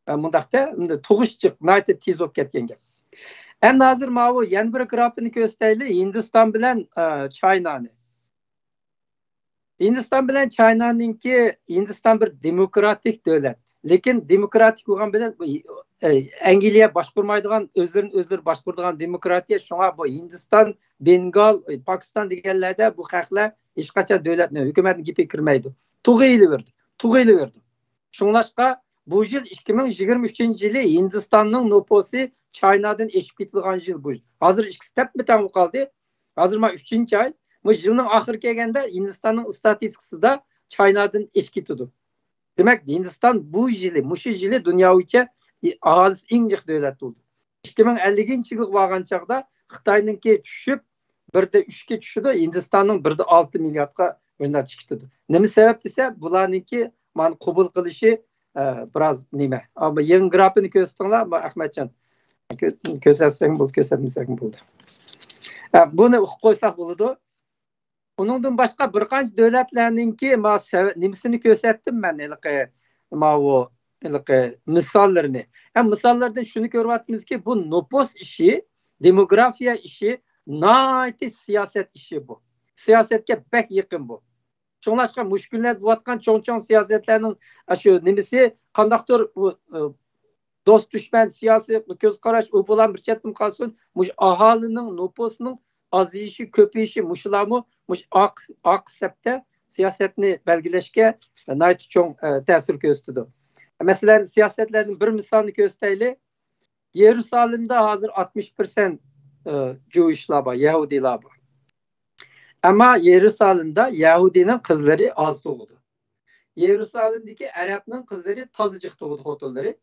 ھە، مۇنداقتا، ئەمدى تۇغۇش جىق، ناھايىتى تېز بولۇپ كەتكەن گەپ. ئەمدى ھازىر ماۋۇ يەنە بىر گرافىنى كۆرسىتەيلى، ھىندىستان بىلەن، ئە، چاينانى. ھىندىستان بىلەن چاينانىڭكى، ھىندىستان بىر دېموكراتىك دۆلەت. لېكىن دېموكراتىك بولغان بىلەن، ئە، ئەنگلىيە باشقۇرمايدىغان، ئۆزلىرىنى ئۆزلىرى باشقۇرىدىغان دېموكراتىيە. شۇڭا بۇ ھىندىستان، بېنگال، پاكىستان دېگەنلەردە بۇ خەقلەر ھېچقاچان دۆلەتنى، ھۆكۈمەتنىڭ گېپىگە كىرمەيدۇ. تۇغ ئېلىۋېرىدۇ، تۇغ ئېلىۋېرىدۇ. شۇڭلاشقا بۇ يىل ئىككى مىڭ يىگىرمە ئۈچىنچى يىلى ھىندىستاننىڭ نوپۇسى چاينادىن ئېشىپ كېتىدىغان يىل بۇ. ھازىر ئىككىسى تەپمۇ تەڭ بولۇپ قالدى. ھازىر مانا ئۈچىنچى ئاي. بۇ يىلنىڭ ئاخىرى كەلگەندە ھىندىستاننىڭ ئىستاتىستىكىسىدا چاينادىن ئېشىپ كېتىدۇ. دېمەك، ھىندىستان بۇ يىلى، مۇشۇ يىلى دۇنيا بويىچە ئاھالىسى ئەڭ جىق دۆلەت بولدى. ئىككى مىڭ ئەللىكىنچى يىلغا بارغان چاغدا خىتاينىڭكى چۈشۈپ، بىردە ئۈچكە چۈشىدۇ، ھىندىستاننىڭ بىردە ئالتە مىلياردقا مۇشۇنداق چىقىپ كېتىدۇ. نېمە سەۋەب دېسە، بۇلارنىڭكى مانا قوبۇل قىلىشى، ئە، بىراز نېمە. ئەمما يېڭى گرافىنى كۆرسىتىڭلار، ما ئەخمەتجان. كۆ-، كۆرسەتسەڭ بولدى، كۆرسەتمىسەڭ بولدى. ئە، بۇنى ئۇقۇپ قويساق بولىدۇ. ئۇنىڭدىن باشقا بىر قانچە دۆلەتلەرنىڭكى ما سەۋ-، نېمىسىنى كۆرسەتتىم مەن ھېلىقى، ماۋۇ، ھېلىقى مىساللىرىنى. ھەم مىساللاردىن شۇنى كۆرۈۋاتىمىزكى، بۇ نوپۇس ئىشى، دېموگرافىيە ئىشى ناھايىتى سىياسەت ئىشى بۇ. سىياسەتكە بەك يېقىن بۇ. شۇڭلاشقا مۇشۇ كۈنلەردە بولۇۋاتقان چوڭ-چوڭ سىياسەتلەرنىڭ شۇ نېمىسى، قانداقتۇر ئۇ، ئۇ، دوست دۈشمەن سىياسىي كۆز قاراش، ئۇ بۇلار بىر چەتتىن قالسۇن، مۇشۇ ئاھالىنىڭ، نوپۇسنىڭ ئازىيىشى، كۆپىيىشى، مۇشۇلارمۇ مۇشۇ ئاق، ئاق سەپتە سىياسەتنى بەلگىلەشكە ناھايىتى چوڭ، ئە، تەسىر كۆرسىتىدۇ. مەسىلەن، سىياسەتلەردىن بىر مىسالنى كۆرسىتەيلى. يېرۇسالىمدا ھازىر ئاتمىش پىرسەنت، ئە، جۇۋىشلار بار، يەھۇدىيلار بار. ئەمما يېرۇسالىمدا يەھۇدىينىڭ قىزلىرى ئاز تۇغىدۇ. يېرۇسالىمدىكى ئەرەبنىڭ قىزلىرى تازا جىق تۇغىدۇ، خوتۇنلىرى.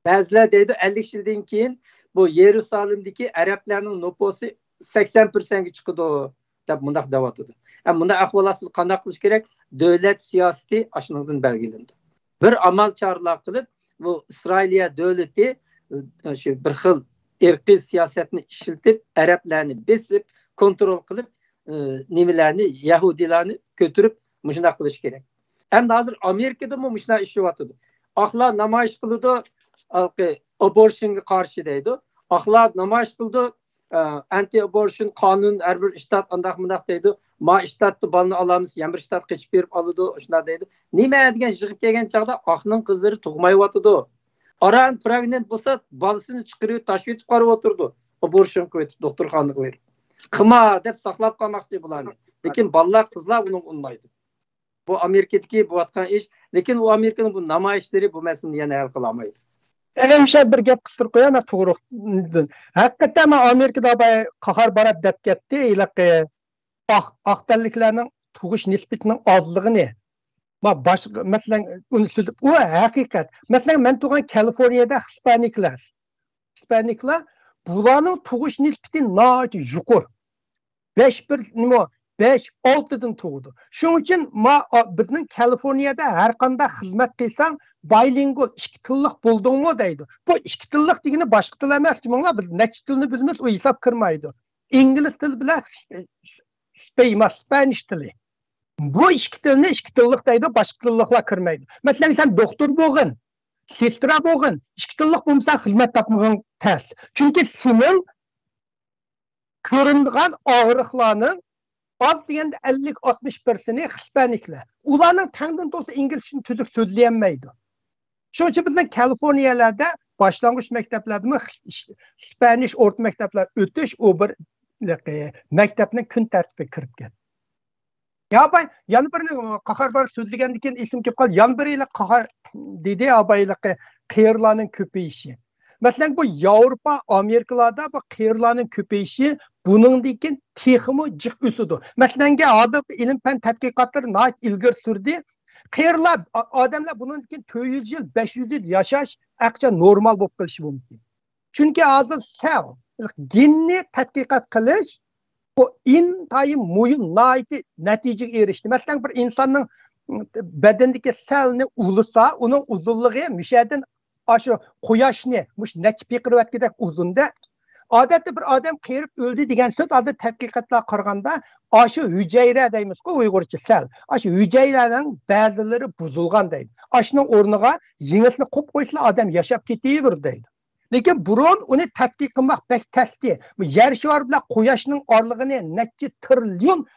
بەزىلەر دەيدۇ، ئەللىك يىلدىن كېيىن بۇ يېرۇسالىمدىكى ئەرەبلەرنىڭ نوپۇسى سەكسەن پىرسەنتكە چىقىدۇ، دەپ مۇنداق دەۋاتىدۇ. ئە، مۇنداق ئەھۋاللاردا قانداق قىلىش كېرەك؟ دۆلەت سىياسىتى ئاشۇنىڭدىن بەلگىلىنىدۇ. بىر ئامال چارىلار قىلىپ، بۇ ئىسرائىلىيە دۆلىتى، ئە، شۇ بىر خىل ئىرقىي سىياسەتنى ئىشلىتىپ، ئەرەبلەرنى بېسىپ، كونترول قىلىپ، ئى، نېمىلەرنى، يەھۇدىيلارنى كۆتۈرۈپ مۇشۇنداق قىلىش كېرەك. ئەمدى ھازىر ئامېرىكىدىمۇ مۇشۇنداق ئىش بولۇۋاتىدۇ. ئاقلار نامايىش قىلىدۇ، ھالقى ئابورشنغا قارشى دەيدۇ. ئاقلار نامايىش قىلىدۇ، ئە، ئەنتى ئابورشن قانۇن، ھەر بىر شتات ئانداق مۇنداق دەيدۇ. ما شتاتتا بالىنى ئالامىز، يەنە بىر شتات قېچىپ بېرىپ ئالىدۇ، شۇنداق دەيدۇ. نېمە دېگەن يىغىپ كەلگەن چاغدا ئاقنىڭ قىزلىرى تۇغمايۋاتىدۇ. ئاران پراگنېنت بولسا بالىسىنى چىقىرىپ تاشلىۋېتىپ قارىۋاتىدۇ. ئابورشن قىلىۋېتىپ دوختۇرخانىغا بېرىپ. قىلما دەپ ساقلاپ قالماقچى بۇلارنى. لېكىن بالىلار، قىزلار بۇنىڭغا ئۇنىمايدۇ. بۇ ئامېرىكىدىكى بولۇۋاتقان ئىش. لېكىن ئۇ ئامېرىكىنىڭ بۇ نامايىشلىرى بۇ مەسىلىنى يەنە ھەل قىلالمايدۇ. ئەنە مۇشۇ بىر گەپ قىستۇرۇپ قوياي، مەن تۇغرۇق. ھەقىقەتەن مەن ئامېرىكىدا باي قاھار بارات دەپ كەتتى، ھېلىقى ئاق، ئاق تەنلىكلەرنىڭ تۇغۇش نىسبىتىنىڭ ئازلىقىنى. ما باشقا، مەسىلەن، ئۇنى سۈزۈپ، ئۇ ھەقىقەت. مەسىلەن، مەن تۇغان كالىفورنىيەدە خىسپانىكلار. خىسپانىكلار، بۇلارنىڭ تۇغۇش نىسبىتى ناھايىتى يۇقىرى. بەش بىر، نېمە، بەش، ئالتىدىن تۇغىدۇ. شۇنىڭ ئۈچۈن ما-، ئا-، بىزنىڭ كالىفورنىيەدە ھەر قانداق خىزمەت قىلساڭ، بايلىنگۋال، ئىككى تىللىق بولدۇڭمۇ دەيدۇ. بۇ ئىككى تىللىق دېگىنى باشقا تىل ئەمەس، جۇمۇڭلار، بىز نەچچە تىلنى بىلىمىز، ئۇ ھېساب كىرمەيدۇ. ئىنگلىز تىلى بىلەن سپەي-، سپەيما-، سپەنىش تىلى. بۇ ئىككى تىلنى ئىككى تىللىق دەيدۇ، باشقا تىللىقلار كىرمەيدۇ. مەسىلەن، سەن دوختۇر بولغىن، سېسترا بولغىن، ئىككى تىللىق بولمىساڭ خىزمەت تاپمىغىن تەس. چۈنكى سېنىڭ كۆرۈنىدىغان ئاغرىقلارنىڭ ئاز دېگەندە ئەللىك ئاتمىش پىرسەنتى خىسپەنىكلەر. ئۇلارنىڭ تەڭدىن توسا ئىنگلىزچىنى تۈزۈك سۆزلىيەلمەيدۇ. شۇنىڭ ئۈچۈن بىزنىڭ كالىفورنىيەلەردە باشلانغۇچ مەكتەپلەردىمۇ خىس-، خىسپەنىش ئورتا مەكتەپلەر ئۆتۈش، ئۇ بىر مەكتەپنىڭ كۈن تەرتىپىگە كىرىپ كەتتى. يا باي، يەنە بىرنى قاھار بار سۆزلىگەندىن كېيىن ئېسىمگە كېلىپ قالدى. يەنە بىرى قاھار دېدى، ئابايلىقى قېرىلارنىڭ كۆپىيىشى. مەسىلەن، بۇ ياۋروپا، ئامېرىكىلاردا بۇ قېرىلارنىڭ كۆپىيىشى بۇنىڭدىن كېيىن تېخىمۇ جىق ئۆسىدۇ. مەسىلەنگە، ھازىرقى ئىلىم پەن تەتقىقاتلىرى ناھايىتى ئىلگىرى سۈردى. قېرىلار، ئا-، ئادەملەر بۇنىڭدىن كېيىن تۆت يۈز يىل، بەش يۈز يىل ياشاش ئەقچە نورمال بولۇپ قېلىشى مۇمكىن. چۈنكى ھازىر سەل گېننى تەتقىقات قىلىش، بۇ ئىنتايىن مۇھىم، ناھايىتى نەتىجىگە ئېرىشتى. مەسىلەن، بىر ئىنساننىڭ بەدىنىدىكى سەلنى ئۇلىسا، ئۇنىڭ ئۇزۇنلۇقى مۇشەدىن ئاشۇ قۇياشنى مۇشۇ نەچچە پېقىرىۋەتكۈدەك ئۇزۇندا. ئادەتتە بىر ئادەم قېرىپ ئۆلدى دېگەن سۆز، ھازىر تەتقىقاتلارغا قارىغاندا، ئاشۇ ھۈجەيرە دەيمىزغۇ ئۇيغۇرچە سەل، ئاشۇ ھۈجەيرەنىڭ بەزىلىرى بۇزۇلغان دەيدۇ. ئاشۇنىڭ ئورنىغا يېڭىسىنى قويۇپ قويسىلا، ئادەم ياشاپ كېتىۋېرىدۇ دەيدۇ. لېكىن بۇرۇن ئۇنى تەتقىق قىلماق بەك تەستى. بۇ يەر شارى بىلەن قۇياشنىڭ ئارىلىقىنى نەچچە تىرىليون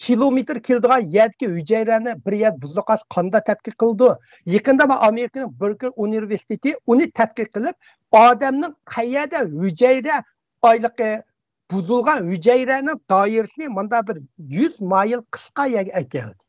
كىلومېتىر كېلىدىغان يەردىكى ھۈجەيرەنى بىر يەر بۇزۇلۇپ قالسا قانداق تەتقىق قىلىدۇ؟ يېقىندا مانا ئامېرىكىنىڭ بېركلى ئۇنىۋېرسىتېتى ئۇنى تەتقىق قىلىپ، ئادەمنىڭ قەيەردە ھۈجەيرە ئايلىقى بۇزۇلغان ھۈجەيرەنىڭ دائىرىسىنى مۇندا بىر يۈز مايىل قىسقا يەرگە ئەكەلدى.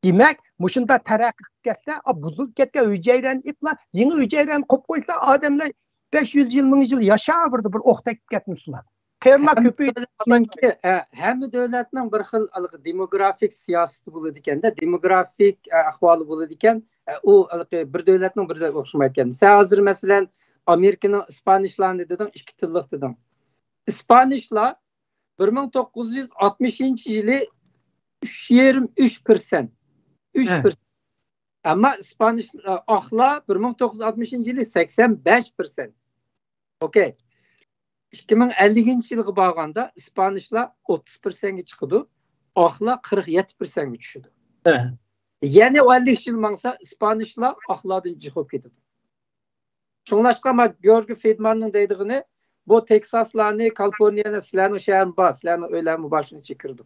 دېمەك، مۇشۇنداق تەرەققىي قىلىپ كەتسە، ئا، بۇزۇلۇپ كەتكەن ھۈجەيرەنى ئېلىپلا، يېڭى ھۈجەيرەنى قويۇپ قويسا، ئادەملەر بەش يۈز يىل، مىڭ يىل ياشاۋېرىدۇ، بىر ئوق تېگىپ كەتمىسىلا. قېرىلار ھەممە كۆپىيىدۇ. دۆلەتنىڭكى، ئە، ھەممە دۆلەتنىڭ بىر خىل ھېلىقى دېموگرافىك سىياسىتى بولىدىكەن-دە، دېموگرافىك، ئە، ئەھۋالى بولىدىكەن. ئە، ئۇ ھېلىقى بىر دۆلەتنىڭ بىر دۆلەتكە ئوخشىمايدىكەن. سەن ھازىر، مەسىلەن، ئامېرىكىنىڭ ئىسپانىشلارنى دېدىڭ، ئىككى تىللىق دېدىڭ. ئىسپانىشلار بىر مىڭ توققۇز يۈز ئاتمىشىنچى يىلى ئۈچ يېرىم، ئۈچ پىرسەنت. ئۈچ پىرسەنت. ئەمما ئىسپانىش، ئاقلار بىر مىڭ توققۇز يۈز ئاتمىشىنچى يىلى سەكسەن بەش پىرسەنت. ئوكەي. ئىككى مىڭ ئەللىكىنچى يىلغا بارغاندا ئىسپانىشلار ئوتتۇز پىرسەنتكە چىقىدۇ، ئاقلار قىرىق يەتتە پىرسەنتكە چۈشىدۇ. يەنە ئەللىك يىل ماڭسا، ئىسپانىشلار ئاقلاردىن جىق بولۇپ كېتىدۇ. شۇڭلاشقا، ما، گېئورگې فېدماننىڭ دەيدىغىنى، بۇ تېكساسلارنى، كالىفورنىيەنى، سىلەرنىڭ شەھەرمۇ بار، سىلەرنىڭ ئۆيلەرمۇ بار، شۇنىڭ ئىچىگە كىرىدۇ.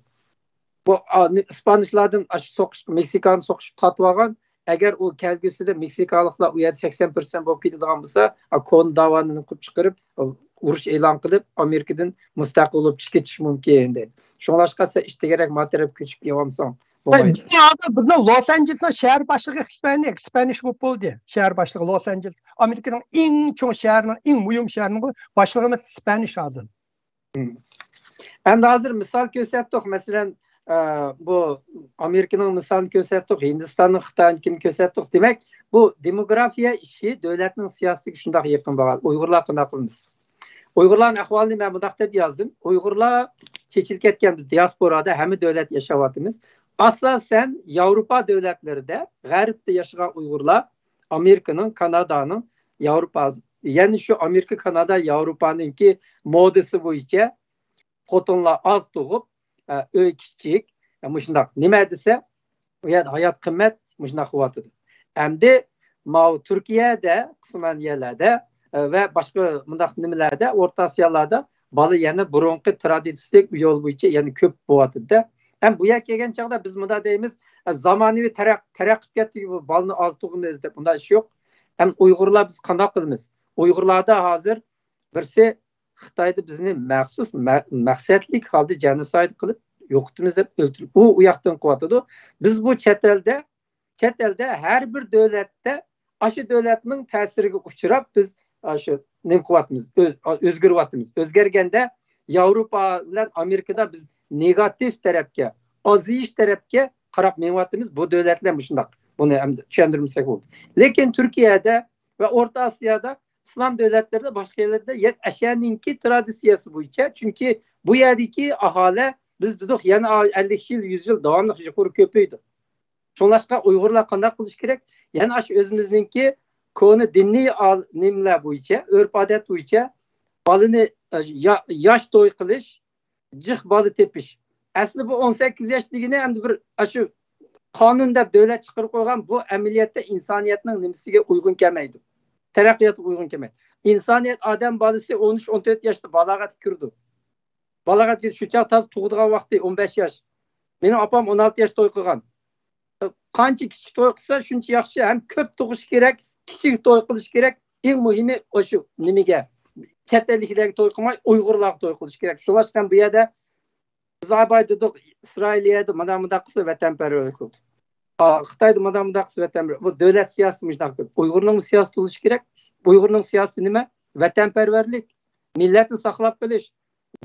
بۇ، ئا، نى-، ئىسپانىشلاردىن ئاشۇ سوقۇش، مېكسىكانى سوقۇشۇپ تارتىۋالغان، ئەگەر ئۇ كەلگۈسىدە مېكسىكالىقلار ئۇ يەردە سەكسەن پىرسەنت بولۇپ كېتىدىغان بولسا، ئا، كونا داۋانى قىلىپ چىقىرىپ، ئۇرۇش ئېلان قىلىپ، ئامېرىكىدىن مۇستەقىل بولۇپ چىقىپ كېتىشى مۇمكىن، دەيدۇ. شۇڭلاشقا سەن ئىشتىگىرەك ما تەرەپكە كۆچۈپ كېلىۋالمىساڭ بولمايدۇ. بىزنىڭ ھازىر بىزنىڭ لوس ئانژېلېسنىڭ شەھەر باشلىقى خىسپەنىك، خىسپەنىش بولۇپ بولدى. شەھەر باشلىقى لوس ئانژېلېس، ئامېرىكىنىڭ ئىڭ چوڭ شەھىرىنىڭ ئىڭ مۇھىم شەھىرىنىڭ باشلىقىمىز خىسپەنىش ھازىر. مم. ئەمدى ھازىر مىسال كۆرسەتتۇق. مەسىلەن، ئە، بۇ ئامېرىكىنىڭ مىسالىنى كۆرسەتتۇق، ھىندىستاننىڭ، خىتاينىڭكىنى كۆرسەتتۇق. دېمەك، بۇ دېموگرافىيە ئىشى دۆلەتنىڭ سىياسىتىگە شۇنداق يېقىن بولغان. ئۇيغۇرلار قانداق قىلىمىز؟ ئۇيغۇرلارنىڭ ئەھۋالىنى مەن مۇنداق دەپ يازدىم. ئۇيغۇرلار چېچىلىپ كەتكەن، بىز دىياسپورادا ھەممە دۆلەت ياشاۋاتىمىز. ئاساسەن ياۋروپا دۆلەتلىرىدە، غەربتە ياشىغان ئۇيغۇرلار ئامېرىكىنىڭ، كانادانىڭ، ياۋروپا، يەنى شۇ ئامېرىكا، كانادا، ياۋروپانىڭكى مودىسى بويىچە خوتۇنلار ئاز تۇغۇپ، ئە، ئۆي كىچىك، ئە، مۇشۇنداق. نېمە دېسە، ئۇ يەردە ھايات قىممەت مۇشۇنداق قىلىۋاتىدۇ. ئەمدى ماۋۇ تۈركىيەدە، قىسمەن يەرلەردە، ئە، ۋە باشقا مۇنداق نېمىلەردە، ئورتا ئاسىيالاردا بالا يەنە بۇرۇنقى ترادىتسىيەلىك يول بويىچە يەنە كۆپ بولۇۋاتىدۇ-دە. ھەم بۇ يەرگە كەلگەن چاغدا بىز مۇنداق دەيمىز، ئە، زامانىۋى تەرەق-، تەرەققىي قىلىپ كەتتى، بۇ بالىنى ئاز تۇغىمىز دەپ، بۇنداق ئىش يوق. ھەم ئۇيغۇرلار بىز قانداق قىلىمىز؟ ئۇيغۇرلاردا ھازىر بىرسى خىتايدا بىزنى مەخسۇس مە-، مەقسەتلىك ھالدا جېنوسايد قىلىپ يوقىتىمىز دەپ ئۆلتۈرۈپ، ئۇ، ئۇ ياقتىن قىلىۋاتىدۇ. بىز بۇ چەت ئەلدە، چەت ئەلدە ھەر بىر دۆلەتتە ئاشۇ دۆلەتنىڭ تەسىرىگە ئۇچراپ بىز ئاشۇ نېمە قىلىۋاتىمىز، ئۆ-، ئۆزگىرىۋاتىمىز. ئۆزگەرگەندە ياۋروپا بىلەن ئامېرىكىدا بىز نېگاتىپ تەرەپكە، ئازىيىش تەرەپكە قاراپ مېڭىۋاتىمىز. بۇ دۆلەتلەر مۇشۇنداق. بۇنى ئەمدى چۈشەندۈرمىسەك بولدى. لېكىن تۈركىيەدە ۋە ئورتا ئاسىيادا، ئىسلام دۆلەتلىرىدە، باشقا يەرلەردە يەنە ئەشەنىڭكى ترادىتسىيەسى بويىچە، چۈنكى بۇ يەردىكى ئاھالە بىز دېدۇق، يەنە ئەللىك يىل، يۈز يىل داۋاملىق يۇقىرى كۆپىيىدۇ. شۇڭلاشقا ئۇيغۇرلار قانداق قىلىش كېرەك؟ يەنە ئاشۇ ئۆزىمىزنىڭكى كونا دىنىي ئال-، نېمىلەر بويىچە، ئۆرپ-ئادەت بويىچە بالىنى، ئە، يا-، ياش توي قىلىش، جىق بالا تېپىش. ئەسلى بۇ ئون سەككىز ياش دېگىنى ئەمدى بىر ئاشۇ قانۇن دەپ دۆلەت چىقىرىپ قويغان، بۇ ئەمەلىيەتتە ئىنسانىيەتنىڭ نېمىسىگە ئۇيغۇن كەلمەيدۇ. تەرەققىياتقا ئۇيغۇن كەلمەيدۇ. ئىنسانىيەت ئادەم بالىسى ئون ئۈچ، ئون تۆت ياشتا بالاغەتكە كىرىدۇ. بالاغەتكە شۇ چاغ تازا تۇغىدىغان ۋاقتى ئون بەش ياش. مېنىڭ ئاپام ئون ئالتە ياش توي قىلغان. قانچە كىچىك توي قىلسا، شۇنچە ياخشى. ھەم كۆپ تۇغۇش كېرەك، كىچىك توي قىلىش كېرەك. ئەڭ مۇھىمى ئاشۇ نېمىگە، چەت ئەللىكلەرگە توي قىلماي، ئۇيغۇرلارغا توي قىلىش كېرەك. شۇڭلاشقا بۇ يەردە بىز ئاۋۋال دېدۇق، ئىسرائىلىيەدە مانا مۇنداق قىلسا، ۋەتەنپەرۋەرلىك بولىدۇ. ئا، خىتايدا مانا مۇنداق قىلسا، ۋەتەنپەرۋەر. بۇ دۆلەت سىياسىتى مۇشۇنداق. ئۇيغۇرنىڭ سىياسىتى بولۇشى كېرەك. ئۇيغۇرنىڭ سىياسىتى نېمە؟ ۋەتەنپەرۋەرلىك، مىللەتنى ساقلاپ قېلىش.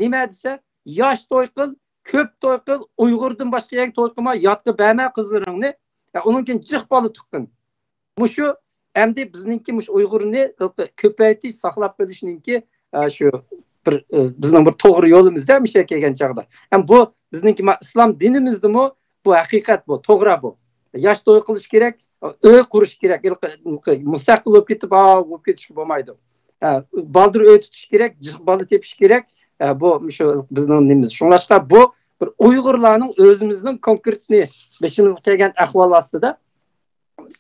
نېمە دېسە، ياش توي قىل، كۆپ توي قىل، ئۇيغۇردىن باشقا يەرگە توي قىلما، ياتقا بەرمە قىزلىرىڭنى. يا، ئۇنىڭ كېيىن جىق بالا تۇغقىن. مۇشۇ ئەمدى بىزنىڭكى مۇشۇ ئۇيغۇرنى كۆپەيتىش، ساقلاپ قېلىشنىڭكى، ئە، شۇ بىر، ئە، بىزنىڭ بىر توغرا يولىمىزدا مۇشۇ يەرگە كەلگەن چاغدا. ھەم بۇ بىزنىڭكى ما-، ئىسلام دىنىمىزدىمۇ بۇ ھەقىقەت بۇ، توغرا بۇ. ياش توي قىلىش كېرەك، ئۆي قۇرۇش كېرەك. ھېلىقى، ھېلىقى مۇستەقىل بولۇپ كېتىپ، ھا، بولۇپ كېتىشكە بولمايدۇ. ھە، بالدۇر ئۆي تۇتۇش كېرەك، جىق بالا تېپىش كېرەك. ھە، بۇ مۇشۇ بىزنىڭ نېمىمىز. شۇڭلاشقا بۇ بىر ئۇيغۇرلارنىڭ ئۆزىمىزنىڭ كونكرېتنى بېشىمىزغا كەلگەن ئەھۋال ئاستىدا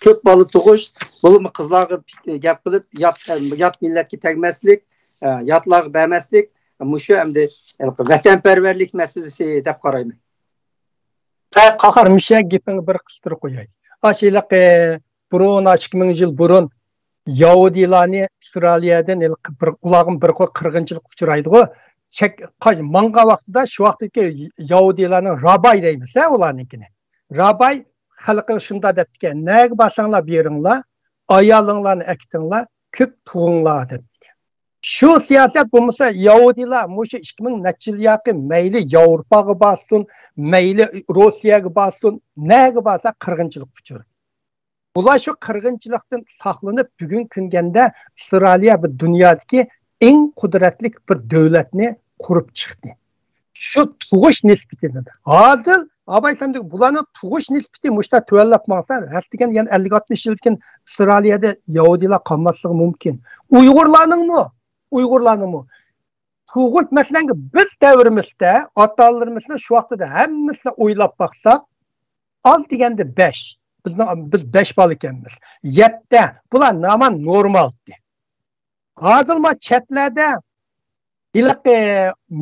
كۆپ بالا تۇغۇش، بولۇپمۇ قىزلارغا گەپ قىلىپ، يات، يات مىللەتكە تەگمەسلىك، ياتلارغا بەرمەسلىك، مۇشۇ ئەمدى ۋەتەنپەرۋەرلىك مەسىلىسى دەپ قارايمەن. ھە، قاھار، مۇشۇ گېپىڭنى بىر قىستۇرۇپ قوياي. ئاشۇ ھېلىقى بۇرۇن، ئىككى مىڭ يىل بۇرۇن يەھۇدىيلارنى ئىسرائىلىيەدىن ھېلىقى بىر، ئۇلارغا بىر قىرغىنچىلىق ئۇچرايدىغۇ. چەك، قاچ-، ماڭغان ۋاقتىدا، شۇ ۋاقىتتىكى يەھۇدىيلارنىڭ راباي دەيمىز-ھە ئۇلارنىڭكىنى. راباي خەلقىگە شۇنداق دەپتىكەن، نەگە بارساڭلار بېرىڭلار، ئايالىڭلارنى ئەكىتىڭلار، كۆپ تۇغۇڭلار دەپتىكەن. شۇ سىياسەت بولمىسا، يەھۇدىيلار مۇشۇ ئىككى مىڭ نەچچە يىل ياقى مەيلى ياۋروپاغا بارسۇن، مەيلى روسىيەگە بارسۇن، نەگە بارسا قىرغىنچىلىققا ئۇچرىدى. بۇلار شۇ قىرغىنچىلىقتىن ساقلىنىپ، بۈگۈنكى كۈنگەندە ئىسرائىلىيە بۇ دۇنيادىكى ئەڭ قۇدرەتلىك بىر دۆلەتنى قۇرۇپ چىقتى. شۇ تۇغۇش نىسبىتىدىن. ھازىر ئاباي سەمدىك بۇلارنىڭ تۇغۇش نىسبىتى مۇشتا تۆۋەنلەپ ماڭسا، ھەتتىگەن يەنە ئەللىك ئاتمىش يىلدىن كېيىن ئىسرائىلىيەدە يەھۇدىيلار قالماسلىقى مۇمكىن. ئۇيغۇرلارنىڭمۇ، ئۇيغۇرلارنىڭمۇ تۇغۇت، مەسىلەن، بىز دەۋرىمىزدە ئاتا-ئانىلىرىمىزنى شۇ ۋاقتىدا ھەممىسىنى ئويلاپ باقساق، ئاز دېگەندە بەش. بىزنىڭ، بىز بەش بالا ئىكەنمىز. يەتتە. بۇلار نامان نورمال ئىدى. ھازىرمۇ چەتلەردە ھېلىقى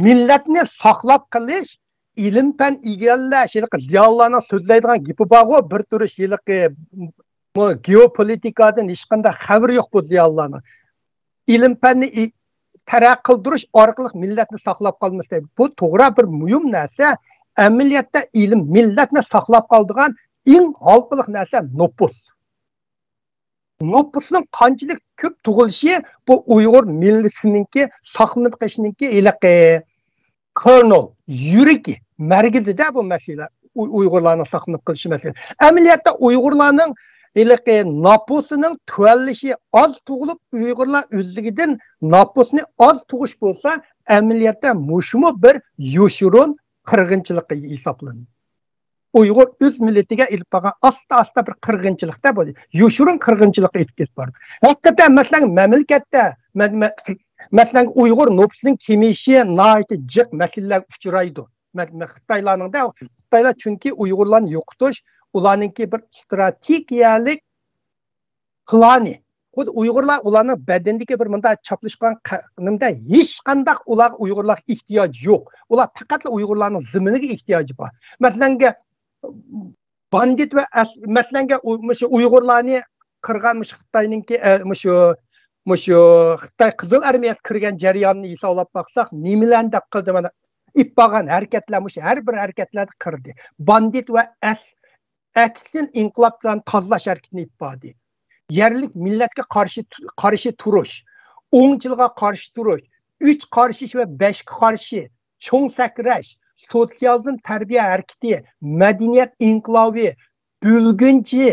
مىللەتنى ساقلاپ قېلىش، ئىلىم-پەن ئىگىلەش، ھېلىقى زىيالىيلارنىڭ سۆزلەيدىغان گېپى بارغۇ، بىر تۇرۇش ھېلىقى بۇ گېئوپولىتىكادىن ھېچقانداق خەۋىرى يوق بۇ زىيالىيلارنىڭ. ئىلىم-پەننى ئى-، تەرەققىي قىلدۇرۇش ئارقىلىق مىللەتنى ساقلاپ قالمىسا دەيدۇ. بۇ توغرا بىر مۇھىم نەرسە. ئەمەلىيەتتە ئىلىم مىللەتنى ساقلاپ قالىدىغان ئەڭ ھالقىلىق نەرسە نوپۇس. نوپۇسنىڭ قانچىلىك كۆپ تۇغۇلۇشى بۇ ئۇيغۇر مىللىتىنىڭكى ساقلىنىپ قېلىشىنىڭكى ھېلىقى كورنول، يۈرىكى، مەركىزىدە بۇ مەسىلە، ئۇ-، ئۇيغۇرلارنىڭ ساقلىنىپ قېلىشى مەسىلە. ئەمەلىيەتتە ئۇيغۇرلارنىڭ ھېلىقى نوپۇسىنىڭ تۆۋەنلىشى، ئاز تۇغۇلۇپ، ئۇيغۇرلار ئۆزلۈكىدىن نوپۇسنى ئاز تۇغۇش بولسا، ئەمەلىيەتتە مۇشۇمۇ بىر يوشۇرۇن قىرغىنچىلىق ھېسابلىنىدۇ. ئۇيغۇر ئۆز مىللىتىگە ئېلىپ بارغان ئاستا-ئاستا بىر قىرغىنچىلىقتا بولدى. يوشۇرۇن قىرغىنچىلىققا ئۆتۈپ كېتىپ بارىدۇ. ھەقىقەتەن، مەسىلەن، مەملىكەتتە، مە-، مە-، مەسىلەن، ئۇيغۇر نوپۇسىنىڭ كېمىيىشى ناھايىتى جىق مەسىلىلەرگە ئۇچرايدۇ. مە-، مە-، خىتايلارنىڭ دە، خىتايلار چۈنكى ئۇيغۇرلارنى يوقىتىش، ئۇلارنىڭكى بىر ئىستراتېگىيەلىك پىلانى. خۇددى ئۇيغۇرلار ئۇلارنىڭ بەدىنىدىكى بىر مۇنداق چاپلىشقان قە-، نېمىدە ھېچقانداق ئۇلار ئۇيغۇرلارغا ئېھتىياجى يوق. ئۇلار پەقەتلا ئۇيغۇرلارنىڭ زېمىنىگە ئېھتىياجى بار. مەسىلەنگە، باندىت ۋە ئەس-، مەسىلەنگە، ئۇ-، مۇشۇ ئۇيغۇرلارنى قىرغان مۇشۇ خىتاينىڭكى، ئە، مۇشۇ، مۇشۇ خىتاي قىزىل ئارمىيەسى كىرگەن جەرياننى ھېسابلاپ باقساق، نېمىلەرنى دەپ قىلدى مانا. ئېلىپ بارغان ھەرىكەتلەر، مۇشۇ ھەر بىر ھەرىكەتلەردە قىردى. باندىت ۋە ئەس-، ئەكسىن ئىنقىلابچىلارنى تازىلاش ھەرىكىتىنى ئېلىپ باردى. يەرلىك مىللەتكە قارشى، قارشى تۇرۇش، ئوڭچىلىققا قارشى تۇرۇش، ئۈچ قارشى ۋە بەشكە قارشى، چوڭ سەكرەش، سوتسىيالىزم تەربىيە ھەرىكىتى، مەدەنىيەت ئىنقىلابى، بۆلگۈنچى،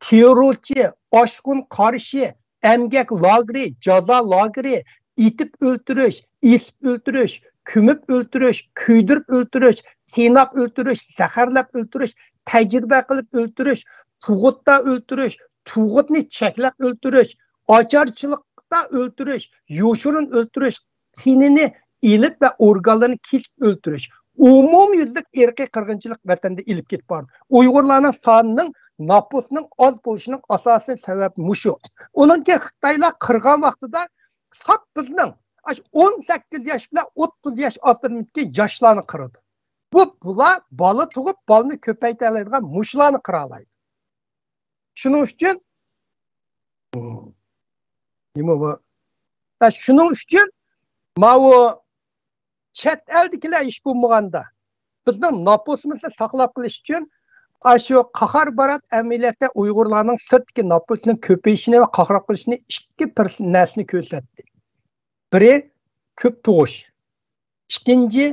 تېررورچى، ئاشقۇن قارشى، ئەمگەك لاگېرى، جازا لاگېرى، ئېتىپ ئۆلتۈرۈش، ئېسىپ ئۆلتۈرۈش، كۆمۈپ ئۆلتۈرۈش، كۆيدۈرۈپ ئۆلتۈرۈش، قىيناپ ئۆلتۈرۈش، زەھەرلەپ ئۆلتۈرۈش، تەجرىبە قىلىپ ئۆلتۈرۈش، تۇغۇتتا ئۆلتۈرۈش، تۇغۇتنى چەكلەپ ئۆلتۈرۈش، ئاچارچىلىقتا ئۆلتۈرۈش، يوشۇرۇن ئۆلتۈرۈش، قېنىنى ئېلىپ ۋە ئورگانلىرىنى كېسىپ ئۆلتۈرۈش، ئومۇميۈزلۈك ئىرقىي قىرغىنچىلىق ۋەتەندە ئېلىپ كېتىپ بارىدۇ. ئۇيغۇرلارنىڭ سانىنىڭ، ناپۇسنىڭ ئاز بولۇشىنىڭ ئاساسىي سەۋەبى مۇشۇ. ئۇنىڭ كېيىن خىتايلار قىرغان ۋاقتىدا ساپ بىزنىڭ ئاشۇ ئون سەككىز ياش بىلەن ئوتتۇز ياش ئارىلىقتىكى ياشلارنى قىرىدۇ. بۇ بۇلار بالا تۇغۇپ، بالىنى كۆپەيتەلەيدىغان مۇشۇلارنى قىرالايدۇ. شۇنىڭ ئۈچۈن نېمە بۇ؟ ھە، شۇنىڭ ئۈچۈن ماۋۇ چەت ئەلدىكىلەر ھېچ بولمىغاندا بىزنىڭ ناپۇسىمىزنى ساقلاپ قېلىش ئۈچۈن ئاشۇ قاھار بارات ئەمەلىيەتتە ئۇيغۇرلارنىڭ سىرتتىكى ناپۇسىنىڭ كۆپىيىشىنى ۋە قاقراپ قېلىشىنى ئىككى بىر نەرسىنى كۆرسەتتى. بىرى كۆپ تۇغۇش. ئىككىنچى،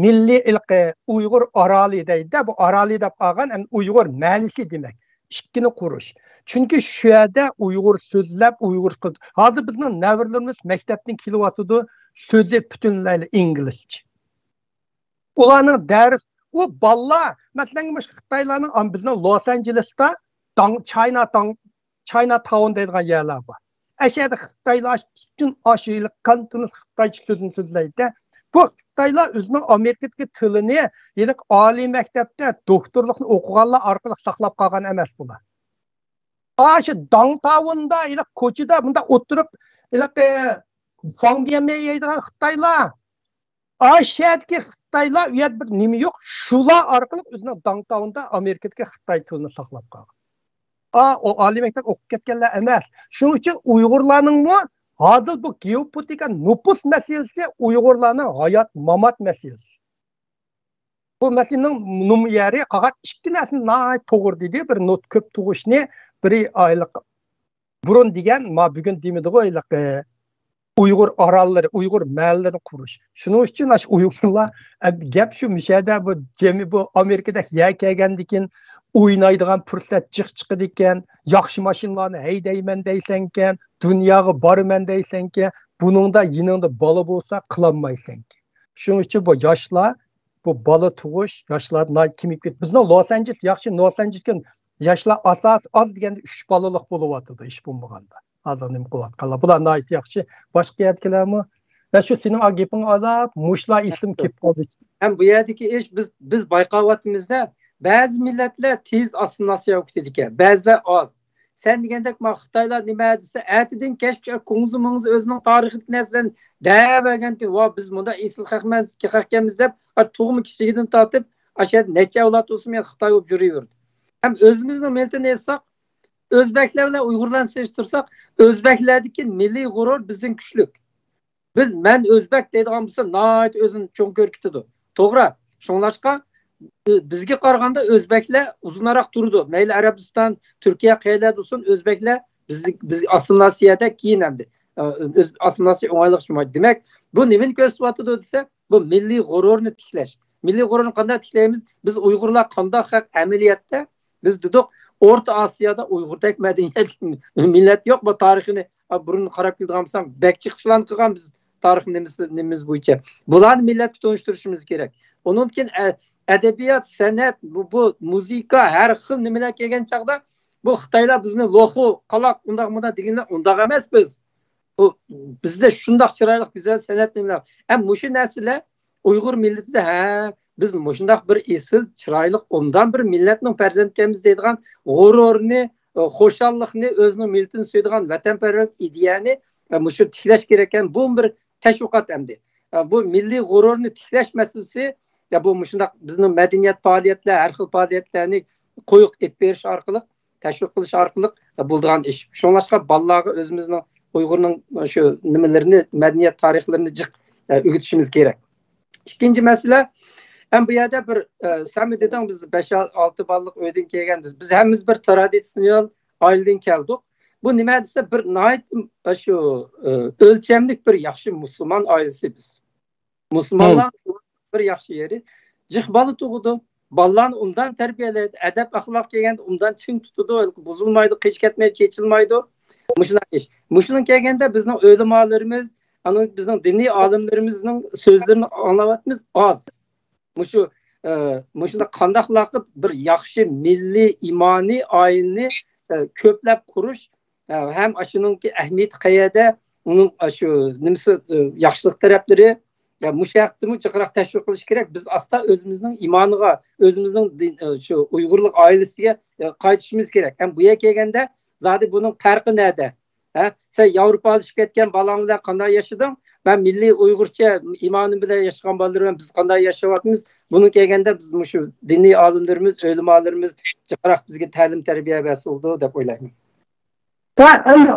مىللىي ئىلقى ئۇيغۇر ئارالى دەيدۇ. بۇ ئارالى دەپ ئالغان ئەمدى ئۇيغۇر مەھەللىسى دېمەك. ئىككىنى قۇرۇش. چۈنكى شۇ يەردە ئۇيغۇر سۆزلەپ، ئۇيغۇر قىل-، ھازىر بىزنىڭ نەۋرىلىرىمىز مەكتەپتىن كېلىۋاتىدۇ، سۆزى پۈتۈنلەيلا ئىنگلىزچە. ئۇلارنىڭ دەرس، ئۇ بالىلار، مەسىلەن، مۇشۇ خىتايلارنىڭ، ئام-، بىزنىڭ لوس ئانژېلېستا داڭ-، چاينا تاڭ-، چاينا تاۋن دەيدىغان يەرلەر بار. ئەشەدە خىتايلار پۈتۈن ئاشۇ يىلى كانتونۇس خىتايچە سۆزىنى سۆزلەيدۇ. بۇ خىتايلار ئۆزىنىڭ ئامېرىكىدىكى تىلىنى ھېلىقى ئالىي مەكتەپتە دوكتورلۇقنى ئوقۇغانلار ئارقىلىق ساقلاپ قالغان ئەمەس بۇلار. ئاشۇ داڭتاۋندا ھېلىقى كوچىدا مۇنداق ئولتۇرۇپ، ھېلىقى فاڭ ديەنمەي يەيدىغان خىتايلار، ئاشۇ يەردىكى خىتايلار، ئۇ يەردە بىر نېمە يوق، شۇلار ئارقىلىق ئۆزىنىڭ داڭتاۋندا ئامېرىكىدىكى خىتاي تىلىنى ساقلاپ قالغان. ئا، ئۇ ئالىي مەكتەپ ئوقۇپ كەتكەنلەر ئەمەس. شۇنىڭ ئۈچۈن ئۇيغۇرلارنىڭمۇ ھازىر بۇ گېئوپولىتىكا نوپۇس مەسىلىسى ئۇيغۇرلارنىڭ ھايات، مامات مەسىلىسى. بۇ مەسىلىنىڭ نوم-، يەرى قالغان ئىككى نەرسىنى ناھايىتى توغرا دېدى. بىر نوت-، كۆپ تۇغۇشنى، بىرى ئايلىق بۇرۇن دېگەن، ما بۈگۈن دېمىدىغۇ، ھېلىقى ئۇيغۇر ئاراللىرى، ئۇيغۇر مەھەللىلىرىنى قۇرۇش. شۇنىڭ ئۈچۈن ئاشۇ ئۇيغۇرلار، ئە، گەپ شۇ، مۇشەدە بۇ جەمئىي بۇ ئامېرىكىدەك يەر كەلگەندىكىن ئوينايدىغان پۇرسەت جىق چىقىدىكەن، ياخشى ماشىنىلارنى ھەيدەيمەن دەيسەنكەن، دۇنياغا بارىمەن دەيسەنكەن، بۇنىڭدا يېنىڭدا بالا بولسا قىلالمايسەنكەن. شۇنىڭ ئۈچۈن بۇ ياشلار، بۇ بالا تۇغۇش، ياشلار ناھايىتى كېمىيىپ كېتىپ، بىزنىڭ لوس ئانژېلېس ياخشى، لوس ئانژېلېسكە ياشلار ئاساسىي ئاز دېگەندە ئۈچ بالىلىق بولۇۋاتىدۇ، ئىش بولمىغاندا. ھازىر نېمە قىلىۋاتقانلار؟ بۇلار ناھايىتى ياخشى. باشقا يەردىكىلەرمۇ؟ ۋە شۇ سېنىڭ گېپىڭ ئالاپ، مۇشۇلار ئېسىم كېلىپ قالدى. ھەم بۇ يەردىكى ئىش، بىز، بىز بايقاۋاتىمىزدا، بەزى مىللەتلەر تېز ئاسسىمىلياتسىيە ئۆتىدىكەن، بەزىلەر ئاز. سەن دېگەندەك، ما خىتايلار نېمە دېسە، ئەتىدىن كەچكىچە كۇڭزى مۇڭزى ئۆزىنىڭ تارىخىدىكى نەرسىلەرنى دەۋەرگەندىكىن، ۋا، بىز مۇنداق ئېسىل خەقمەن، خەقكەنمىز دەپ، ئا، تۇغما كىچىكىدىن تارتىپ، ئاشۇ يەردە نەچچە ئەۋلاد بولسىمۇ، يەنە خىتاي بولۇپ يۈرۈۋېرىدۇ. ھەم ئۆزىمىزنىڭ مىللىتىنى ئېيتساق، ئۆزبەكلەر بىلەن ئۇيغۇرلارنى سېلىشتۇرساق، ئۆزبەكلەردىكى مىللىي غۇرۇر بىزدىن كۈچلۈك. بىز، مەن ئۆزبەك دەيدىغان بولسا، ناھايىتى ئۆزىنى چوڭ كۆركىتىدۇ. توغرا. شۇڭلاشقا، ئۆ-، بىزگە قارىغاندا ئۆزبەكلەر ئۇزۇنراق تۇرىدۇ. مەيلى ئەرەبىستان، تۈركىيە قەيەرلەردە تۇرسۇن، ئۆزبەكلەر بىز، بىز ئاسسىمىلياتسىيەدە كېيىن ئەمدى، ئۆز ئاسسىمىلياتسىيە ئوڭايلىق شۇ. دېمەك، بۇ نېمىنى كۆرسىتىۋاتىدۇ دېسە، بۇ مىللىي غۇرۇرنى تىكلەش. مىللىي غۇرۇرنى قانداق تىكلەيمىز؟ بىز ئۇيغۇرلار قانداق خەق ئەمەلىيەتتە؟ بىز دېدۇق، ئورتا ئاسىيادا ئۇيغۇردەك مەدەنىيەتلىك مىللەت يوق. بۇ تارىخىنى، ئا، بۇرۇن قاراپ كېلىدىغان بولساڭ، بەك جىقلانغان بىز تارىخ نېمىسى، نېمىمىز بويىچە. بۇلارنى مىللەتكە تونۇشتۇرۇشىمىز كېرەك. ئۇنىڭدىن كېيىن ئە-، ئەدەبىيات، سەنئەت، بۇ، بۇ مۇزىكا، ھەر خىل نېمىلەر كەلگەن چاغدا، بۇ خىتايلار بىزنى لوخۇ، قالاق، ئۇنداق مۇنداق دېگەنلەر، ئۇنداق ئەمەس بىز. بۇ، بىزدە شۇنداق چىرايلىق، گۈزەل سەنئەت نېمىلەر. ھەم مۇشۇ نەرسىلەر ئۇيغۇر مىللىتىدە، ھە، بىز مۇشۇنداق بىر ئېسىل، چىرايلىق، ئوبدان بىر مىللەتنىڭ پەرزەنتىكەنمىز دەيدىغان غۇرۇرنى، ئە، خۇشاللىقنى، ئۆزىنىڭ مىللىتىنى سۆيىدىغان ۋەتەنپەرۋەرلىك ئىدىيەنى، ئە، مۇشۇ تىكلەش كېرەك ئىكەن. بۇمۇ بىر تەشۋىقات ئەمدى. ئە، بۇ مىللىي غۇرۇرنى تىكلەش مەسىلىسى، يا بۇ مۇشۇنداق بىزنىڭ مەدەنىيەت پائالىيەتلەر، ھەر خىل پائالىيەتلەرنى قويۇق ئېلىپ بېرىش ئارقىلىق، تەشۋىق قىلىش ئارقىلىق بولىدىغان ئىش. شۇڭلاشقا بالىلارغا ئۆزىمىزنىڭ ئۇيغۇرنىڭ شۇ نېمىلىرىنى، مەدەنىيەت تارىخلىرىنى جىق، ئە، ئۆگىتىشىمىز كېرەك. ئىككىنچى مەسىلە، ھەم بۇ يەردە بىر، ئە، سەنمۇ دېدىڭ، بىز بەش، ئالتە بالىلىق ئۆيدىن كەلگەنبىز. بىز ھەممىمىز بىر ترادىتسىونال ئائىلىدىن كەلدۇق. بۇ نېمە دېسە، بىر ناھايىتى شۇ، ئە، ئۆلچەملىك بىر ياخشى مۇسۇلمان ئائىلىسى بىز. مۇسۇلمانلار بىر ياخشى يېرى، جىق بالا تۇغىدۇ. بالىلارنى ئوبدان تەربىيەلەيدۇ. ئەدەپ ئەخلاق كەلگەندە ئوبدان چىڭ تۇتىدۇ، بۇزۇلمايدۇ، قېچىپ كەتمەيدۇ، چېچىلمايدۇ. مۇشۇنداق ئىش. مۇشۇنىڭ كەلگەندە بىزنىڭ ئۆلىمالىرىمىز، ئانىڭ بىزنىڭ دىنىي ئالىملىرىمىزنىڭ سۆزلىرىنى ئاڭلاۋاتىمىز ئاز. مۇشۇ ئە، مۇشۇنداق قانداقلا قىلىپ بىر ياخشى مىللىي ئىمانىي ئائىلىنى، ئە، كۆپلەپ قۇرۇش، ئە، ھەم ئاشۇنىڭكى ئەھمىيىتى قەيەردە، ئۇنىڭ ئاشۇ نېمىسى، ئە، ياخشىلىق تەرەپلىرى، ئە، مۇشۇ ھەقتىمۇ جىقراق تەشۋىق قىلىش كېرەك. بىز ئاستا ئۆزىمىزنىڭ ئىمانىغا، ئۆزىمىزنىڭ دىن، ئە، شۇ ئۇيغۇرلۇق ئائىلىسىگە، ئە، قايتىشىمىز كېرەك. ھەم بۇ يەرگە كەلگەندە، زادى بۇنىڭ پەرقى نەدە؟ ھە؟ سەن ياۋروپالىشىپ كەتكەن بالاڭ بىلەن قانداق ياشىدىڭ؟ مەن مىللىي ئۇيغۇرچە ئىمانىم بىلەن ياشىغان بالىلىرىم بىلەن بىز قانداق ياشاۋاتىمىز؟ بۇنىڭ كەلگەندە بىز مۇشۇ دىنىي ئالىملىرىمىز، ئۆلىمالىرىمىز جىقراق بىزگە تەلىم تەربىيە بەرسە بولىدۇ دەپ ئويلايمەن. ھە، ئەمدى،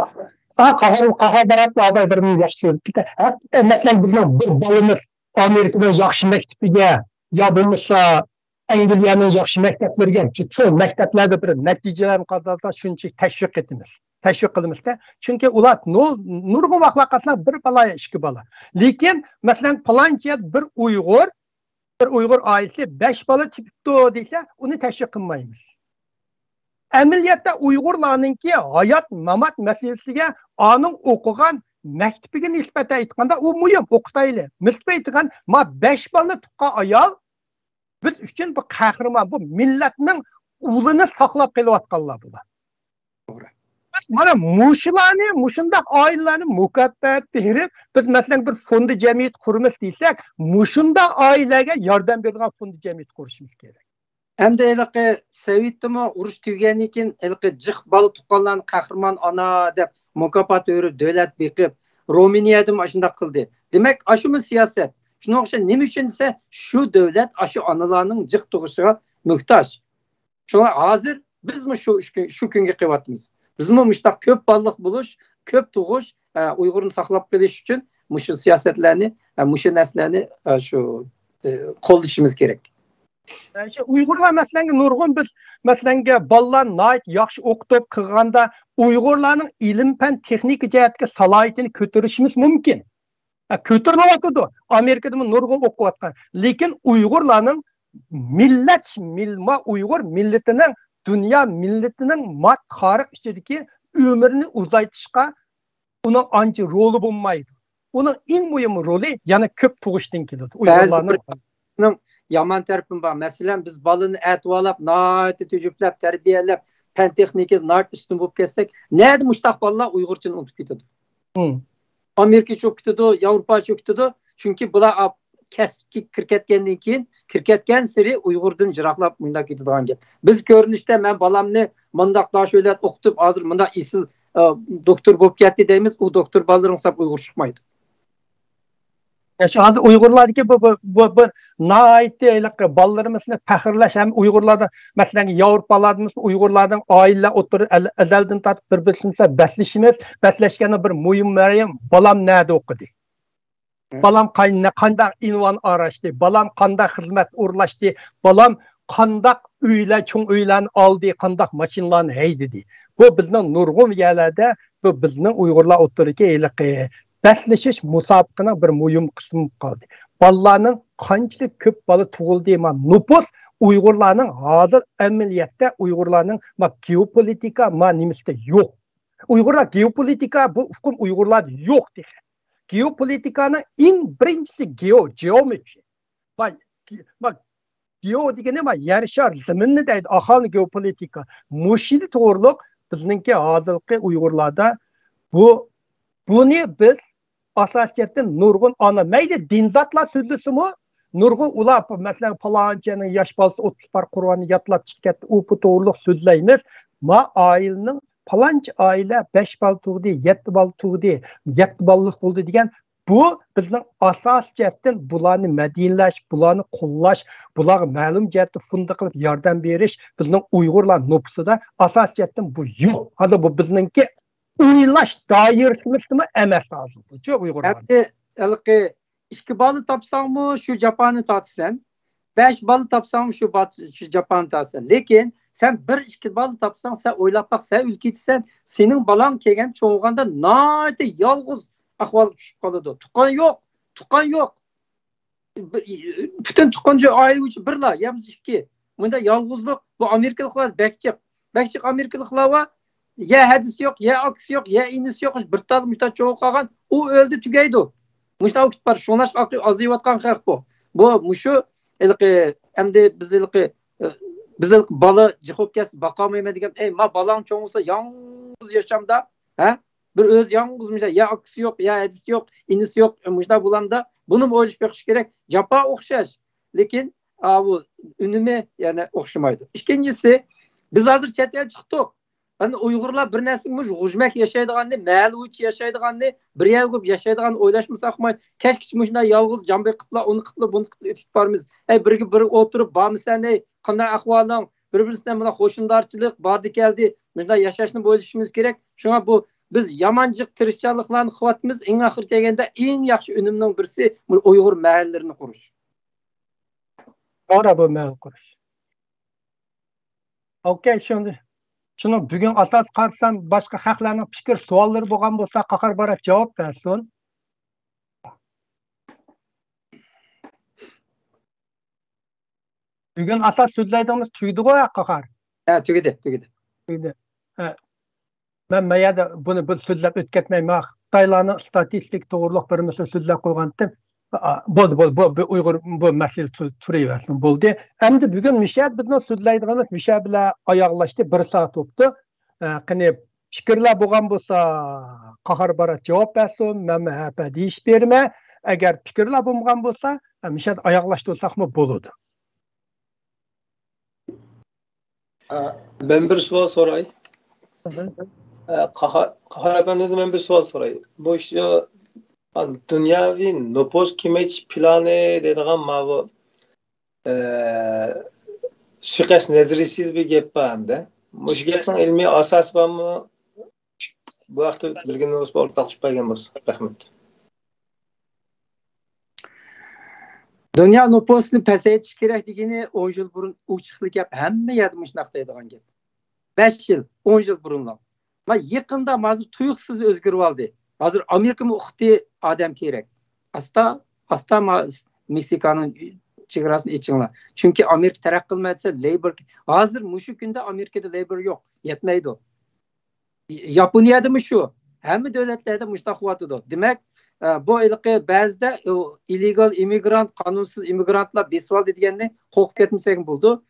ھە، قاھار، قاھار بارات ئاغاي بىر ياخشى سۆزلىدى. ھەقىقەتەن، مەسىلەن، بىزنىڭ بىر بالىمىز ئامېرىكىنىڭ ياخشى مەكتىپىگە يا بولمىسا ئەنگلىيەنىڭ ياخشى مەكتەپلىرىگە، شۇ مەكتەپلەردە بىر نەتىجىلەرنى قازانسا شۇنچىلىك تەشۋىق ئېتىمىز. تەشۋىق قىلىمىزدە. چۈنكى ئۇلار نۇ-، نۇرغۇن ۋاقىتلار قارىساڭ بىر بالا يا ئىككى بالا. لېكىن، مەسىلەن، پالانچى يەردە بىر ئۇيغۇر، بىر ئۇيغۇر ئائىلىسى بەش بالا تېپىپتۇ دېسە، ئۇنى تەشۋىق قىلمايمىز. ئەمەلىيەتتە ئۇيغۇرلارنىڭكى ھايات، مامات مەسىلىسىگە ئانىڭ ئوقۇغان مەكتىپىگە نىسبەتەن ئېيتقاندا، ئۇ مۇھىم، ئوقۇتايلى. نىسبەت ئېيتقان، ما بەش بالىنى تۇغقان ئايال بىز ئۈچۈن بۇ قەھرىمان، بۇ مىللەتنىڭ ئۇلىنى ساقلاپ قېلىۋاتقانلار بۇلار. توغرا. بىز مانا مۇشۇلارنى، مۇشۇنداق ئائىلىلەرنى مۇكاپات بېرىپ، بىز، مەسىلەن، بىر فوندى جەمئىيەت قۇرىمىز دېسەك، مۇشۇنداق ئائىلىلەرگە ياردەم بېرىدىغان فوندى جەمئىيەت قۇرۇشىمىز كېرەك. ئەمدى ھېلىقى سوۋېتتىمۇ ئۇرۇش تۈگىگەندىن كېيىن ھېلىقى جىق بالا تۇغقانلارنى قەھرىمان ئانا دەپ مۇكاپات بېرىپ دۆلەت بېقىپ، رومىنىيەدىمۇ ئاشۇنداق قىلدى. دېمەك، ئاشۇمۇ سىياسەت. شۇنىڭ ئۈچۈن نېمە ئۈچۈن دېسە، شۇ دۆلەت ئاشۇ ئانىلارنىڭ جىق تۇغۇشىغا موھتاج. شۇڭا ھازىر بىزمۇ شۇ ئىش-، شۇ كۈنگە قېلىۋاتىمىز. بىزمۇ مۇشۇنداق كۆپ بالىلىق بولۇش، كۆپ تۇغۇش، ئە، ئۇيغۇرنى ساقلاپ قېلىش ئۈچۈن مۇشۇ سىياسەتلەرنى، ئە، مۇشۇ نەرسىلەرنى، ئە، شۇ، ئە، قوللىشىمىز كېرەك. ئە، شۇ ئۇيغۇرلار مەسىلەنگە نۇرغۇن بىز مەسىلەنگە بالىلار ناھايىتى ياخشى ئوقۇتۇپ قىلغاندا ئۇيغۇرلارنىڭ ئىلىم پەن تېخنىكا جەھەتتىكى سالاھىيىتىنى كۆتۈرۈشىمىز مۇمكىن. ھە، كۆتۈرۈلۈۋاتىدۇ. ئامېرىكىدىمۇ نۇرغۇن ئوقۇۋاتقان. لېكىن ئۇيغۇرلارنىڭ مىللەت، مىل-، ما ئۇيغۇر مىللىتىنىڭ، دۇنيا مىللىتىنىڭ ما تارىخ ئىچىدىكى ئۆمرىنى ئۇزايتىشقا ئۇنىڭ ئانچە رولى بولمايدۇ. ئۇنىڭ ئەڭ مۇھىم رولى يەنە كۆپ تۇغۇشتىن كېلىدۇ. بەزى ئۇيغۇرلارنىڭ بىر يامان تەرىپىمۇ بار. مەسىلەن، بىز بالىنى ئەتىۋارلاپ، ناھايىتى تۈجۈپلەپ، تەربىيەلەپ، پەن تېخنىكىدا ناھايىتى ئۈستۈن بولۇپ كەتسەك، نەدە مۇشتاق بالىلار ئۇيغۇرچىنى ئۇنتۇپ كېتىدۇ؟ مم. ئامېرىكىچە ئوقۇپ كېتىدۇ، ياۋروپاچە ئوقۇپ كېتىدۇ. چۈنكى بۇلار ئا-، كەسىپكە كىرىپ كەتكەندىن كېيىن، كىرىپ كەتكەن سېرى ئۇيغۇردىن جىراقلاپ مۇنداق كېتىدىغان گەپ. بىز كۆرۈنۈشتە مەن بالامنى مۇنداق داشۆلەت ئوقۇتۇپ، ھازىر مۇنداق ئېسىل، ئا، دوكتور بولۇپ كەتتى دەيمىز، ئۇ دوكتور بالىلىرىڭ ساپ ئۇيغۇر چىقمايدۇ. ياخشى، ھازىر ئۇيغۇرلاردىكى بۇ، بۇ، بۇ، بۇ ناھايىتى ھېلىقى بالىلىرىمىزنى پەخىرلەش ھەم ئۇيغۇرلاردا، مەسىلەن، ياۋروپالاردىمۇ ئۇيغۇرلارنىڭ ئائىلىلەر ئوتتۇرىدا ئەل-، ئەزەلدىن تارتىپ بىر-، بىرسىمىزلەر بەسلىشىمىز، بەسلەشكەننىڭ بىر مۇھىم مەرىيى بالام نەدە ئوقۇدى؟ بالام قاي-، نە-، قانداق ئۇنۋان ئاراشتى؟ بالام قانداق خىزمەت ئورۇنلاشتى؟ بالام قانداق ئۆيلەر، چوڭ ئۆيلەرنى ئالدى؟ قانداق ماشىنىلارنى ھەيدىدى؟ بۇ بىزنىڭ نۇرغۇن يەرلەردە بۇ بىزنىڭ ئۇيغۇرلار ئوتتۇرىدىكى ھېلىقى بەسلىشىش مۇسابىقىنىڭ بىر مۇھىم قىسمى بولۇپ قالدى. بالىلارنىڭ قانچىلىك كۆپ بالا تۇغۇلدى، ما نوپۇس ئۇيغۇرلارنىڭ ھازىر ئەمەلىيەتتە ئۇيغۇرلارنىڭ ما گېئوپولىتىكا ما نېمىسىدە يوق. ئۇيغۇرلار گېئوپولىتىكا بۇ ئۇقۇم ئۇيغۇرلاردا يوق تېخى. گېئوپولىتىكانىڭ ئەڭ بىرىنچىسى گېئو، جېئومېترى. ما، ما گېئو دېگىنى ما يەر شار، زېمىننى دەيدۇ، ئاھالىنى گېئوپولىتىكا. مۇشۇنى توغرۇلۇق بىزنىڭكى ھازىرقى ئۇيغۇرلاردا بۇ، بۇنى بىز ئاساسىي جەھەتتىن نۇرغۇن ئانا، مەيلى دىن زاتلار سۆزلىسىمۇ، نۇرغۇن ئۇلار، مەسىلەن، پالانچىنىڭ ياش بالىسى ئوتتۇز پار قۇرئاننى يادلاپ چىقىپ كەتتى، ئۇ بۇ توغرۇلۇق سۆزلەيمىز. ما ئائىلىنىڭ پالانچى ئائىلە بەش بالا تۇغدى، يەتتە بالا تۇغدى، يەتتە بالىلىق بولدى دېگەن، بۇ بىزنىڭ ئاساسىي جەھەتتىن بۇلارنى مەدەنىيلەش، بۇلارنى قوللاش، بۇلارغا مەلۇم جەھەتتە فوند قىلىپ ياردەم بېرىش بىزنىڭ ئۇيغۇرلار نوپۇسىدا ئاساسىي جەھەتتىن بۇ يوق. ھازىر بۇ بىزنىڭكى ئويلاش دائىرىسىمىزدىمۇ ئەمەس ھازىر بۇچۇ ئۇيغۇرلار. ئەمدى ھېلىقى ئىككى بالا تاپساڭمۇ شۇ جاپانى تارتىسەن، بەش بالا تاپساڭمۇ شۇ بات-، شۇ جاپانى تارتىسەن. لېكىن سەن بىر ئىككى بالا تاپساڭ، سەن ئويلاپ باق، سەن ئۆلۈپ كېتىسەن، سېنىڭ بالاڭ كەلگەن چوڭ بولغاندا ناھايىتى يالغۇز ئەھۋالغا چۈشۈپ قالىدۇ. تۇغقان يوق، تۇغقان يوق. بىر-، پۈتۈن تۇغقان ئائىلە بويىچە بىرلا يا بولمىسا ئىككى. مۇنداق يالغۇزلۇق، بۇ ئامېرىكىلىقلار بەك جىق. بەك جىق ئامېرىكىلىقلار بار. يا ھەدىسى يوق، يا ئاكىسى يوق، يا ئىنىسى يوق، بىر تال مۇشتا چوڭ قالغان، ئۇ ئۆلدى، تۈگەيدۇ. مۇشتا ۋاقىت بار، شۇڭلاشقا ئازىيىۋاتقان خەق بۇ. بۇ، مۇشۇ، ھېلىقى، ئەمدى بىز ھېلىقى، ئە، بىز ھېلىقى بالا جىق بولۇپ كەتسە باقالمايمەن دېگەن، ئەي، ما بالاڭ چوڭ بولسا يالغۇز ياشامدا، ھە؟ بىر ئۆزى يالغۇز مۇشۇنداق، يا ئاكىسى يوق، يا ھەدىسى يوق، ئىنىسى يوق، مۇشۇنداق بولامدا، بۇنىمۇ ئويلىشىپ بېقىش كېرەك. جاپا ئوخشاش، لېكىن، ئاۋۇ ئۈنۈمى يەنە ئوخشىمايدۇ. ئىككىنچىسى، بىز ھازىر چەت ئەل چىقتۇق. ئەنە ئۇيغۇرلار بىر نەرسىگە مۇشۇ غۇژمەك ياشايدىغاننى، مەھەللە بويىچە ياشايدىغاننى، بىر يەرگە بولۇپ ياشايدىغاننى ئويلاشمىساقمۇ، كەچكىچە مۇشۇنداق يالغۇز جام بېقىپلا، ئۇنى قىپلا، بۇنى قىپلا ئۆتۈپ بارىمىز. ئەي، بىرگە بىر ئولتۇرۇپ، بارمىسەن، ئەي، قانداق ئەھۋالىڭ؟ بىر-بىرسىدىن بۇنداق قوشنىدارچىلىق باردى كەلدى، مۇشۇنداق ياشاشنى ئويلىشىمىز كېرەك. شۇڭا بۇ بىز يامان جىق تىرىشچانلىقلارنى قىلىۋاتىمىز. ئەڭ ئاخىرى كەلگەندە ئەڭ ياخشى ئۈنۈمنىڭ بىرسى بۇ ئۇيغۇر مەھەللىلىرىنى قۇرۇش. توغرا، بۇ مەھەللە قۇرۇش. ئوكەي، شۇنى، شۇنىڭ بۈگۈن ئاساس قارىسام، باشقا خەقلەرنىڭ پىكىر سوئاللىرى بولغان بولسا، قاھار بارات جاۋاب بەرسۇن. بۈگۈن ئاساس سۆزلەيدىغىنىمىز تۈگىدىغۇ، قاھار؟ ھە، تۈگىدى، تۈگىدى. تۈگىدى. ھە. مەن ما يەردە بۇنى بىر سۆزلەپ ئۆتكەتمەي، مانا خىتايلارنىڭ ئىستاتىستىكا توغرۇلۇق بىر مەسىلە سۆزلەپ قويغانتىم. ئا، بولدى، بولدى، بۇ، بۇ ئۇيغۇر، بۇ مەسىلە تۇ-، تۇرۇۋەرسۇن، بولدى. ئەمدى بۈگۈن مۇشۇ يەردە بىزنىڭ سۆزلەيدىغىنىمىز مۇشۇ يەر بىلەن ئاياغلاشتى، بىر سائەت بوپتۇ. ئە، قېنى، پىكىرلەر بولغان بولسا، قاھار بارات جاۋاب بەرسۇن، مەنمۇ ھەپە دېيىش بېرىمەن. ئەگەر پىكىرلەر بولمىغان بولسا، ئە، مۇشۇ يەردە ئاياغلاشتۇرساقمۇ بولىدۇ. ئە، مەن بىر سوئال سوراي. ئە، قاھار، قاھار ئەپەندىدىن مەن بىر سوئال سوراي. بۇ شۇ، ئا، دۇنياۋى نوپۇس كېمەيتىش پىلانى دەيدىغان ماۋۇ، ئە، سۇيىقەست نەزەرىيىسى بىر گەپ بار ئەمدى. مۇشۇ گەپنىڭ ئىلمىي ئاساسى بارمۇ؟ بۇ ھەقتە بىلگىنىڭىز بولسا ئورتاقلىشىپ بەرگەن بولسا. رەھمەت. دۇنيا نوپۇسىنى پەسەيتىش كېرەك دېگىنى ئون يىل بۇرۇن ئوچۇقلا گەپ، ھەممە يەردە مۇشۇنداق دەيدىغان گەپ. بەش يىل، ئون يىل بۇرۇنلا. ما يېقىندا ھازىر تۇيۇقسىز ئۆزگىرىۋالدى. ھازىر ئامېرىكىمۇ ئۇقتى، ئادەم كېرەك. ئاستا، ئاستا ما-، مېكسىكانىڭ چېگراسىنى ئېچىڭلار. چۈنكى ئامېرىكا تەرەققىي قىلماي دېسە، لەيبور، ھازىر مۇشۇ كۈندە ئامېرىكىدا لەيبور يوق، يەتمەيدۇ. ياپونىيەدىمۇ شۇ. ھەممە دۆلەتلەردە مۇشۇنداق قىلىۋاتىدۇ. دېمەك، ئە، بۇ ھېلىقى بەزىدە، ئۇ، ئىللېگال ئىممىگرانت، قانۇنسىز ئىممىگرانتلار بېسىۋالدى دېگەننى قورقۇپ كەتمىسەك بولىدۇ.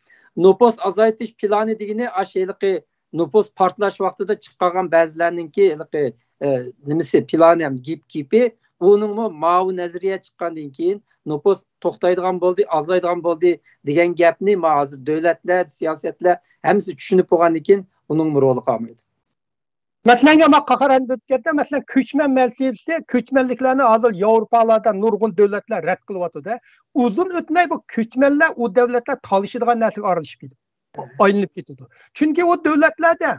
نوپۇس ئازايتىش پىلانى دېگىنى ئاشۇ ھېلىقى نوپۇس پارتلاش ۋاقتىدا چىققان بەزىلەرنىڭكى ھېلىقى، ئە، نېمىسى، پىلانى ھەم گېپ-، گېپى. ئۇنىڭمۇ ماۋۇ نەزەرىيە چىققاندىن كېيىن نوپۇس توختايدىغان بولدى، ئازايدىغان بولدى دېگەن گەپنى ما ھازىر دۆلەتلەر، سىياسەتلەر ھەممىسى چۈشىنىپ بولغاندىن كېيىن ئۇنىڭمۇ رولى قالمايدۇ. مەسىلەنگە، ما قاھار ئەپەندى ئۆتكەندە، مەسىلەن، كۆچمەن مەسىلىسى، كۆچمەنلىكلەرنى ھازىر ياۋروپالاردا نۇرغۇن دۆلەتلەر رەت قىلىۋاتىدۇ. ئۇزۇن ئۆتمەي بۇ كۆچمەنلەر ئۇ دۆلەتلەر تالىشىدىغان نەرسىگە ئارىلىشىپ كېتىدۇ، ئايلىنىپ كېتىدۇ. چۈنكى ئۇ دۆلەتلەردە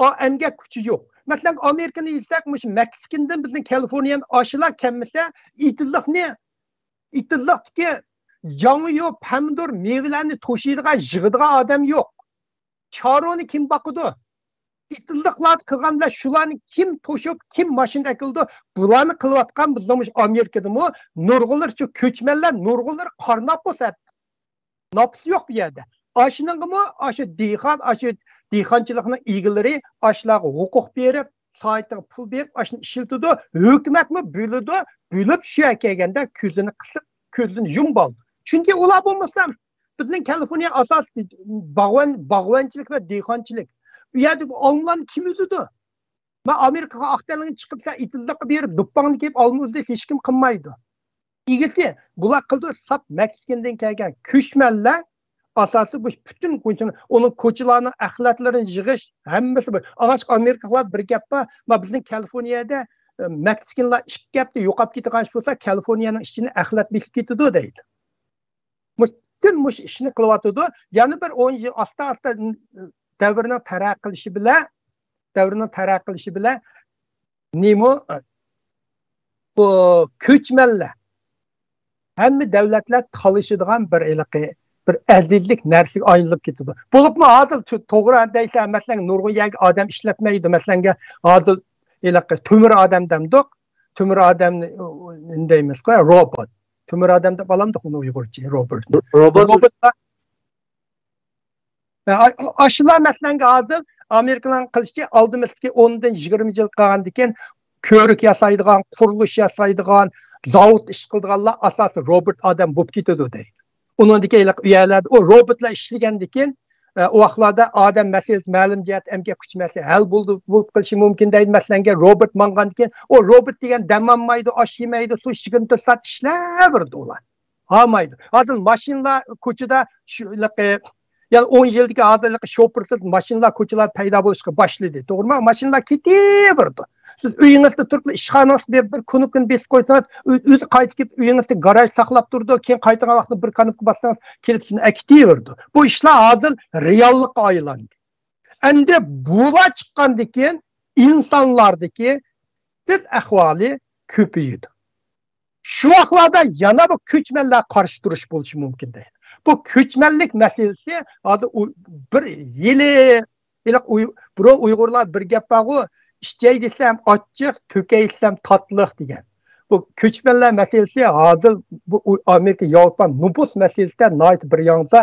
ئا، ئەمگەك كۈچى يوق. مەسىلەن، ئامېرىكىنى ئېلساق، مۇشۇ مەكسىكىندىن بىزنىڭ كالىفورنىيەنى ئاشىلا كەلمىسە، ئېتىزلىقنى، ئېتىزلىقتىكى ياڭيۇ، پەمىدۇر، مېۋىلەرنى توشۇيدىغان، يىغىدىغان ئادەم يوق. چارۋىنى كىم باقىدۇ؟ ئېتىزلىقلار قىلغان بىلەن شۇلارنى كىم توشۇپ، كىم ماشىنا ئەكېلىدۇ؟ بۇلارنى قىلىۋاتقان بىزنىڭ مۇشۇ ئامېرىكىدىمۇ نۇرغۇنلىرى شۇ كۆچمەنلەر، نۇرغۇنلىرى قارناپوس. ناپۇس يوق بۇ يەردە. ئاشۇنىڭغىمۇ ئاشۇ دېھقان، ئاشۇ دېھقانچىلىقنىڭ ئىگىلىرى ئاشۇلارغا ھوقۇق بېرىپ، سايىتىغا پۇل بېرىپ، ئاشۇنى ئىشلىتىدۇ. ھۆكۈمەتمۇ بۆلىدۇ. بۆلۈپ شۇ يەرگە كەلگەندە كۆزىنى قىسىپ، كۆزىنى يۇمۇپ ئالىدۇ. چۈنكى ئۇلار بولمىسا، بىزنىڭ كالىفورنىيە ئاساسىي باغۋەن-، باغۋەنچىلىك ۋە دېھقانچىلىك. ئۇ يەردە بۇ ئالمىلارنى كىم ئۈزىدۇ؟ مەن ئامېرىكىغا ئاق تەنلىگە چىقىپ، سەن ئېتىزلىققا بېرىپ، دوپپاڭنى كىيىپ، ئالما ئۈزدى، ھېچكىم قىلمايدۇ. ئىگىسى، بۇلار قىلىدۇ، ساپ مەكسىكىندىن كەلگەن كۆچمەنلەر ئاساسىي بۇ پۈتۈن كوچىنى، ئۇنىڭ كوچىلارنىڭ ئەخلەتلىرىنى يىغىش، ھەممىسى بۇ. ئاڭاش ئامېرىكىلىقلار بىر گەپ بار، ما بىزنىڭ كالىفورنىيەدە، ئە، مەكسىكىنلار ئىشقا كەپتۇ، يوقاپ كېتىدىغان ئىش بولسا، كالىفورنىيەنىڭ ئىچىنى ئەخلەت بېسىپ كېتىدۇ دەيدۇ. مۇشۇ پۈتۈن مۇشۇ ئىشنى قىلىۋاتىدۇ. يەنە بىر ئون يىل ئاستا-ئاستا دەۋرنىڭ تەرەققىي قىلىشى بىلەن، دەۋرنىڭ تەرەققىي قىلىشى بىلەن نېمە بۇ كۆچمەنلەر ھەممە دۆلەتلەر تالىشىدىغان بىر ھېلىقى بىر ئەزىزلىك نەرسىگە ئايلىنىپ كېتىدۇ. بولۇپمۇ ھازىر تو-، توغرا دەيسەن، مەسىلەن، نۇرغۇن يەرگە ئادەم ئىشلەتمەيدۇ. مەسىلەنگە، ھازىر ھېلىقى تۆمۈر ئادەم دەمدۇق. تۆمۈر ئادەمنى ئىندەيمىزغۇ، روبوت. تۆمۈر ئادەم دەپ ئالامدۇق ئۇنى ئۇيغۇرچە، روبوت. روبوت. روبوتلار، ئا-، ئا-، ئاشۇلار مەسىلەنگە ھازىر ئامېرىكىنىڭ قىلىشىچە ئالدىمىزدىكى ئوندىن يىگىرمە يىل قالغاندىن كېيىن كۆۋرۈك ياسايدىغان، قۇرۇلۇش ياسايدىغان، زاۋۇت ئىش قىلىدىغانلار ئاساسىي روبوت ئادەم بولۇپ كېتىدۇ دەيدۇ. ئۇنىڭدىكى ئۇ يەرلەردە ئۇ روبوتلار ئىشلىگەندىكىن، ئە، ئۇ ۋاقىتلاردا ئادەم مەسىلىسى مەلۇم جەھەتتە ئەمگەك كۈچى مەسىلىسى ھەل بولدى، بولۇپ قېلىشى مۇمكىن دەيدۇ. مەسىلەنگە روبوت ماڭغاندىكىن، ئۇ روبوت دېگەن دەم ئالمايدۇ، ئاش يېمەيدۇ، سۇ ئىچكىنى تۇرسا ئىشلەۋېرىدۇ ئۇلار. ھالمايدۇ. ھازىر ماشىنىلار كوچىدا شۇ، يەنى ئون يىلدىكى ھازىرقى شوپۇرسىز ماشىنىلار كوچىلاردا پەيدا بولۇشقا باشلىدى. توغرىمۇ؟ ماشىنىلار كېتىۋېرىدۇ. سىز ئۆيىڭىزدە تۇرۇپلا ئىشخانىڭىزغا بېرىپ بىر كۇنۇپكىنى بېسىپ قويسىڭىز، ئۆ-، ئۆزى قايتىپ كېلىپ ئۆيىڭىزدە گاراژ ساقلاپ تۇرىدۇ. كېيىن قايتىدىغان ۋاقتىدا بىر كۇنۇپكا باسسىڭىز، كېلىپ سىزنى ئەكېتىۋېرىدۇ. بۇ ئىشلار ھازىر رېئاللىققا ئايلاندى. ئەمدى بۇلار چىققاندىن كېيىن ئىنسانلاردىكى دىت ئەھۋالى كۆپىيىدۇ. شۇ ۋاقىتلاردا يەنە بۇ كۆچمەنلەر قارشى تۇرۇش بولۇشى مۇمكىن دەيدۇ. بۇ كۆچمەنلىك مەسىلىسى ھازىر ئۇ-، بىر ھېلى، ھېلىقى ئۇي-، بۇرۇن ئۇيغۇرلار بىر گەپ بارغۇ، «ئىچەي دېسەم ئاچچىق، تۆكەي دېسەم تاتلىق» دېگەن. بۇ كۆچمەنلەر مەسىلىسى ھازىر بۇ ئۇ-، ئامېرىكا ياۋروپا نوپۇس مەسىلىسىدە ناھايىتى بىر ياڭزا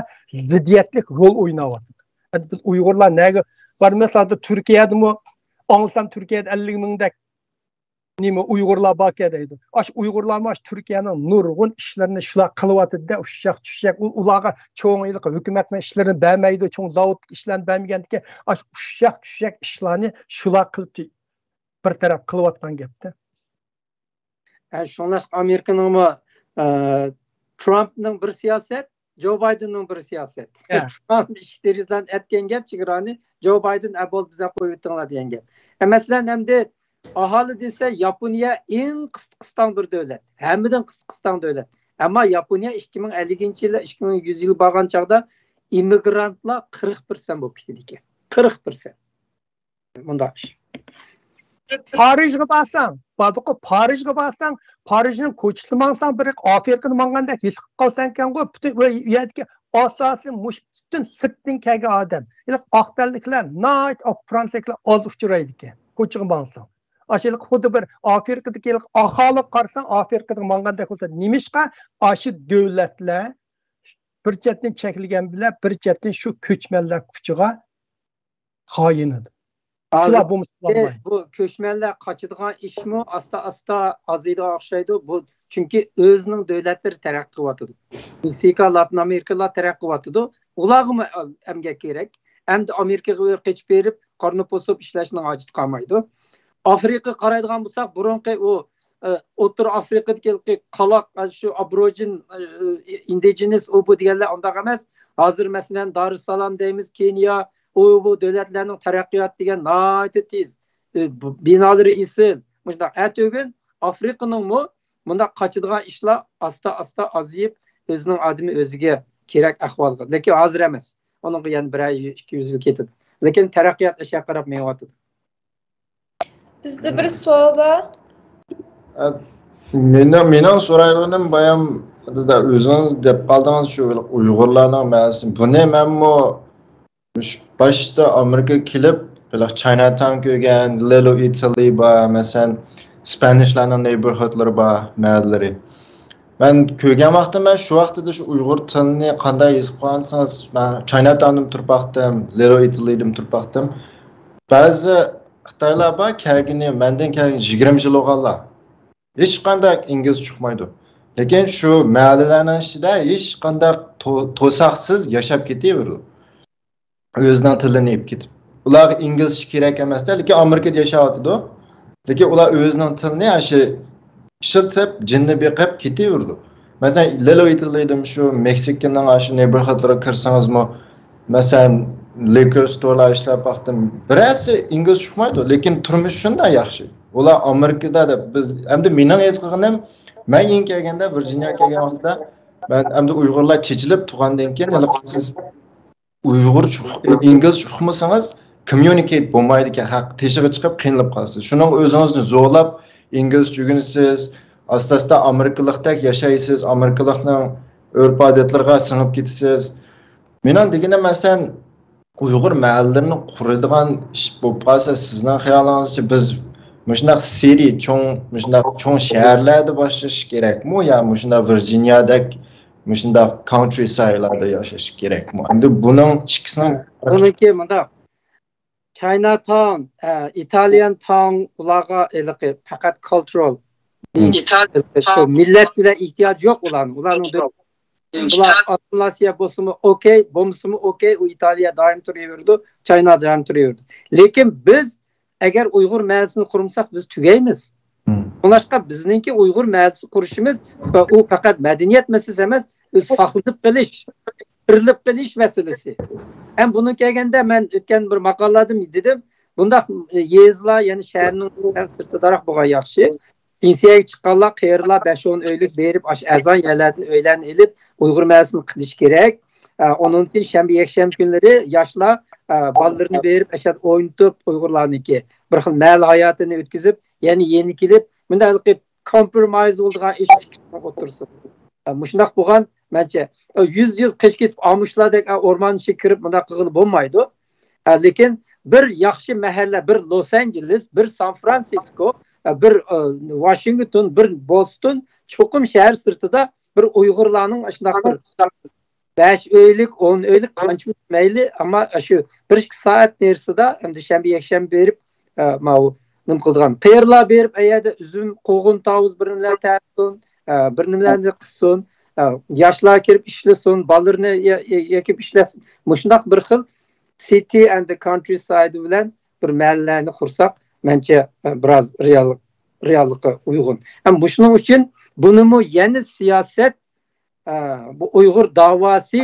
زىددىيەتلىك رول ئويناۋاتىدۇ. ئەمدى بىز ئۇيغۇرلار نەگە بارىمىز؟ ھازىر تۈركىيەدىمۇ ئاڭلىسام، تۈركىيەدە ئەللىك مىڭدەك نېمە ئۇيغۇرلار باركەن دەيدۇ. ئاشۇ ئۇيغۇرلارمۇ ئاشۇ تۈركىيەنىڭ نۇرغۇن ئىشلىرىنى شۇلار قىلىۋاتىدۇ-دە، ئۇششاق چۈششەك. ئۇ-، ئۇلارغا چوڭ ھېلىقى ھۆكۈمەتنىڭ ئىشلىرىنى بەرمەيدۇ، چوڭ زاۋۇتتىكى ئىشلارنى بەرمىگەندىكىن، ئاشۇ ئۇششاق چۈششەك ئىشلارنى شۇلار قىلىپ بىر تەرەپ قىلىۋاتقان گەپتە. ھە، شۇڭلاشقا ئامېرىكىنىڭمۇ، ئە، ترامپنىڭ بىر سىياسەت، جو بايدېننىڭ بىر سىياسەت. ترامپ ئىشىك دېرىزىلەرنى ئەتكەن گەپ، چېگرانى، جو بايدېن، «ئە، بولدى، بىزگە قويۇۋېتىڭلار» دېگەن گەپ. ئە، مەسىلەن، ئەمدى ئاھالە دېسە، ياپونىيە ئەڭ قىس-، قىستاڭ بىر دۆلەت. ھەممىدىن قىس-، قىستاڭ دۆلەت. ئەمما ياپونىيە ئىككى مىڭ ئەللىكىنچى يىلى، ئىككى مىڭ يۈز يىل بارغان چاغدا ئىممىگرانتلار قىرىق پىرسەنت بولۇپ كېتىدىكەن. قىرىق پىرسەنت. مۇنداق ئىش. پارىژغا بارساڭ، باردۇققۇ، پارىژغا بارساڭ، پارىژنىڭ كوچىسىدا ماڭساڭ، بىر ئافرىقىدا ماڭغاندەك ھېس قىلىپ قالسەنكەنغۇ، پۈتۈن ئۇ يەردىكى ئاساسىي مۇشۇ پۈتۈن سىرتتىن كەلگەن ئادەم. ھېلىقى ئاق تەنلىكلەر ناھايىتى، ئاق فرانسىيەلىكلەر ئاز ئۇچرايدىكەن كوچىغا ماڭساڭ. ئاشۇ ھېلىقى خۇددى بىر ئافرىقىدىكى ھېلىقى ئاھالىگە قارىساڭ، ئافرىقىدىن ماڭغاندەك بولسا، نېمىشقا؟ ئاشۇ دۆلەتلەر بىر چەتتىن چەكلىگەن بىلەن، بىر چەتتىن شۇ كۆچمەنلەر كۇچىغا تايىنىدۇ. شۇلار بولمىسا بولمايدۇ. بۇ كۆچمەنلەر قاچىدىغان ئىشمۇ ئاستا-ئاستا ئازىيىدىغان ئوخشايدۇ. بۇ چۈنكى ئۆزىنىڭ دۆلەتلىرى تەرەققىي قىلىۋاتىدۇ. مېكسىكا، لاتىن ئامېرىكىلار تەرەققىي قىلىۋاتىدۇ. ئۇلارغىمۇ ئەمگەك كېرەك. ئەمدى ئامېرىكىغا قېچىپ بېرىپ، قارنى بوسۇپ ئىشلەشنىڭ ھاجىتى قالمايدۇ. ئافرىقىغا قارايدىغان بولساق، بۇرۇنقى ئۇ، ئە، ئوتتۇرا ئافرىقىدىكى قالاق، ئە، شۇ ئابروجىن، ئە، ئىندىجېنس، ئۇ بۇ دېگەنلەر ئۇنداق ئەمەس. ھازىر، مەسىلەن، دارۇسسالام دەيمىز، كېنىيە، ئۇ بۇ دۆلەتلەرنىڭ تەرەققىياتى دېگەن ناھايىتى تېز. ئە، بۇ بىنالىرى ئېسىل. مۇشۇنداق. ئەتىگۈن ئافرىقىنىڭمۇ مۇنداق قاچىدىغان ئىشلار ئاستا-ئاستا ئازىيىپ، ئۆزىنىڭ ئادىمى ئۆزىگە كېرەك ئەھۋالغا. لېكىن ھازىر ئەمەس. ئۇنىڭغا يەنە بىرەر يىل، ئىككى يۈز يىل كېتىدۇ. لېكىن تەرەققىيات ئەشياغا قاراپ مېڭىۋاتىدۇ. بىزدە بىر سوئال بار. ئە، مېنىڭ، مېنىڭ سورايدىغىنىم بايام، دادا، ئۆزىڭىز دەپ قالدىڭىز شۇ ئۇيغۇرلارنىڭ مەسىلىسىنى. بۇنى مەنمۇ مۇشۇ باشتا ئامېرىكىغا كېلىپ، بىر چاينا تاون كۆرگەن، لىتل ئىتالى بار، مەسىلەن، سپانىشلارنىڭ نېيبورھۇدلىرى بار، مەھەللىلىرى. مەن كۆرگەن ۋاقتىم، مەن شۇ ۋاقتىدا شۇ ئۇيغۇر تىلىنى قانداق يېزىپ قالغان دېسىڭىز، مەن چاينا تاوندىمۇ تۇرۇپ باقتىم، لىتل ئىتالىدىمۇ تۇرۇپ باقتىم. بەزى خىتايلار بار، كەلگىنى، مەندىن كەلگىنى يىگىرمە يىل بولغانلار. ھېچقانداق ئىنگلىزچە ئۇقمايدۇ. لېكىن شۇ مەھەللىلەرنىڭ ئىچىدە ھېچقانداق تو-، توساقسىز ياشاپ كېتىۋېرىدۇ. ئۆزىنىڭ تىلىنى ئېلىپ كېتىپ. ئۇلارغا ئىنگلىزچە كېرەك ئەمەستە، لېكىن ئامېرىكىدا ياشاۋاتىدۇ. لېكىن ئۇلار ئۆزىنىڭ تىلىنى ئاشۇ ئىشلىتىپ، جىننى بېقىپ كېتىۋېرىدۇ. مەسىلەن، لىتل ئىتالىدىمۇ شۇ مېكسىكىنىڭ ئاشۇ نېيبورھۇدلىرىغا كىرسىڭىزمۇ، مەسىلەن، لىكور ستورلار ئىشلەپ باقتىم. بىرەرسى ئىنگلىزچە ئۇقمايدۇ، لېكىن تۇرمۇش شۇنداق ياخشى. ئۇلار ئامېرىكىدا دەپ بىز، ئەمدى مېنىڭ ھېس قىلغىنىم، مەن يېڭى كەلگەندە، ۋىرجىنىياغا كەلگەن ۋاقتىدا، مەن ئەمدى ئۇيغۇرلار چېچىلىپ تۇرغاندىن كېيىن، ھېلىقى سىز ئۇيغۇرچە، ئىنگلىزچە ئۇقمىسىڭىز، كوممۇنىكېيت بولمايدىكەن، ھەق تېشىغا چىقىپ قىينىلىپ قالىسىز. شۇنىڭغا ئۆزىڭىزنى زورلاپ، ئىنگلىزچە ئۆگىنىسىز، ئاستا-ئاستا ئامېرىكىلىقتەك ياشايسىز، ئامېرىكىلىقنىڭ ئۆرپ-ئادەتلىرىگە سىڭىپ كېتىسىز. مېنىڭ دېگىنىم، مەسىلەن، ئۇيغۇر مەھەللىلىرىنى قۇرىدىغان ئىش بولۇپ قالسا، سىزنىڭ خىيالىڭىزچە بىز مۇشۇنداق سىتى، چوڭ، مۇشۇنداق چوڭ شەھەرلەردە باشلاش كېرەكمۇ يا مۇشۇنداق ۋىرجىنىيادەك مۇشۇنداق كانترى سايدلاردا ياشاش كېرەكمۇ؟ ئەمدى بۇنىڭ ئىككىسىنىڭ بۇنىڭكى مۇنداق، چاينا تاون، ئە، ئىتالىيان تاون، ئۇلارغا ھېلىقى پەقەت كالترال، مم. ئىتال-، شۇ مىللەت بىلەن ئېھتىياجى يوق ئۇلارنىڭ. ئۇلارنىڭ دۆ-، بۇلار ئاسسىمىلياتسىيە بولسىمۇ ئوكەي، بولمىسىمۇ ئوكەي، ئۇ ئىتالىيە دائىم تۇرۇۋېرىدۇ، چاينا دائىم تۇرۇۋېرىدۇ. لېكىن بىز ئەگەر ئۇيغۇر مەھەللىسىنى قۇرمىساق، بىز تۈگەيمىز. شۇڭلاشقا بىزنىڭكى ئۇيغۇر مەھەللىسى قۇرۇشىمىز ۋە ئۇ پەقەت مەدەنىيەت مەسىلىسى ئەمەس، ئۇ ساقلىنىپ قېلىش، تىرىلىپ قېلىش مەسىلىسى. ھەم بۇنىڭ كەلگەندە مەن ئۆتكەن بىر ماقالىلەردە دېدىم، بۇنداق يېزىلار، يەنى شەھەرنىڭ سىرتىداراق بولغان ياخشى. پېنسىيەگە چىققانلار، قېرىلار بەش ئون ئۆيلۈك بېرىپ، ئاشۇ ئەرزان يەرلەردىن ئۆيلەرنى ئېلىپ، ئۇيغۇر مەھەللىسىنى قىلىش كېرەك. ئە، ئۇنىڭدىن كېيىن شەنبە، يەكشەنبە كۈنلىرى ياشلار، ئە، بالىلىرىنى بېرىپ، ئەشەدە ئوينىتىپ، ئۇيغۇرلارنىڭكى بىر خىل مەھەللە ھاياتىنى ئۆتكۈزۈپ، يەنە يېنىگە كېلىپ، مۇنداق قىلىپ كومپرومايز بولىدىغان ئىش ئوتتۇرىسىدا. ئە، مۇشۇنداق بولغان، مەنچە، ئە، يۈز يۈز قىش كېتىپ، ئامۇشلاردەك، ئە، ئورمان ئىچىگە كىرىپ، مۇنداق قىلغىلى بولمايدۇ. ئە، لېكىن بىر ياخشى مەھەللە، بىر لوس ئانژېلېس، بىر سان فرانسىسكو، ئە، بىر، ئە، ۋاشىنگتون، بىر بوستون، چوقۇم شەھەر سىرتىدا بىر ئۇيغۇرلارنىڭ ئاشۇنداق بىر بەش ئۆيلۈك، ئون ئۆيلۈك، قانچە ئۆي مەيلى، ئەمما شۇ بىر ئىككى سائەت نېرىسىدا، ئەمدى شەنبە، يەكشەنبە بېرىپ، ئە، ماۋۇ نېمە قىلىدىغان، قېرىلار بېرىپ، ئەيەردە ئۈزۈم، قوغۇن، تاۋۇز بىر نېمىلەر تەرسۇن، ئە، بىر نېمىلەرنى قىسسۇن، ئە، ياشلار كىرىپ ئىشلىسۇن، بالىلىرىنى يە-، يە-، يېكىپ ئىشلەسۇن. مۇشۇنداق بىر خىل سىتى ئەند كانترى سايد بىلەن بىر مەھەللىلەرنى قۇرساق، مەنچە، ئە، بىراز رېئال-، رېئاللىققا ئۇيغۇن. ھەم مۇشۇنىڭ ئۈچۈن بۇنىمۇ يەنە سىياسەت، ئە، بۇ ئۇيغۇر داۋاسى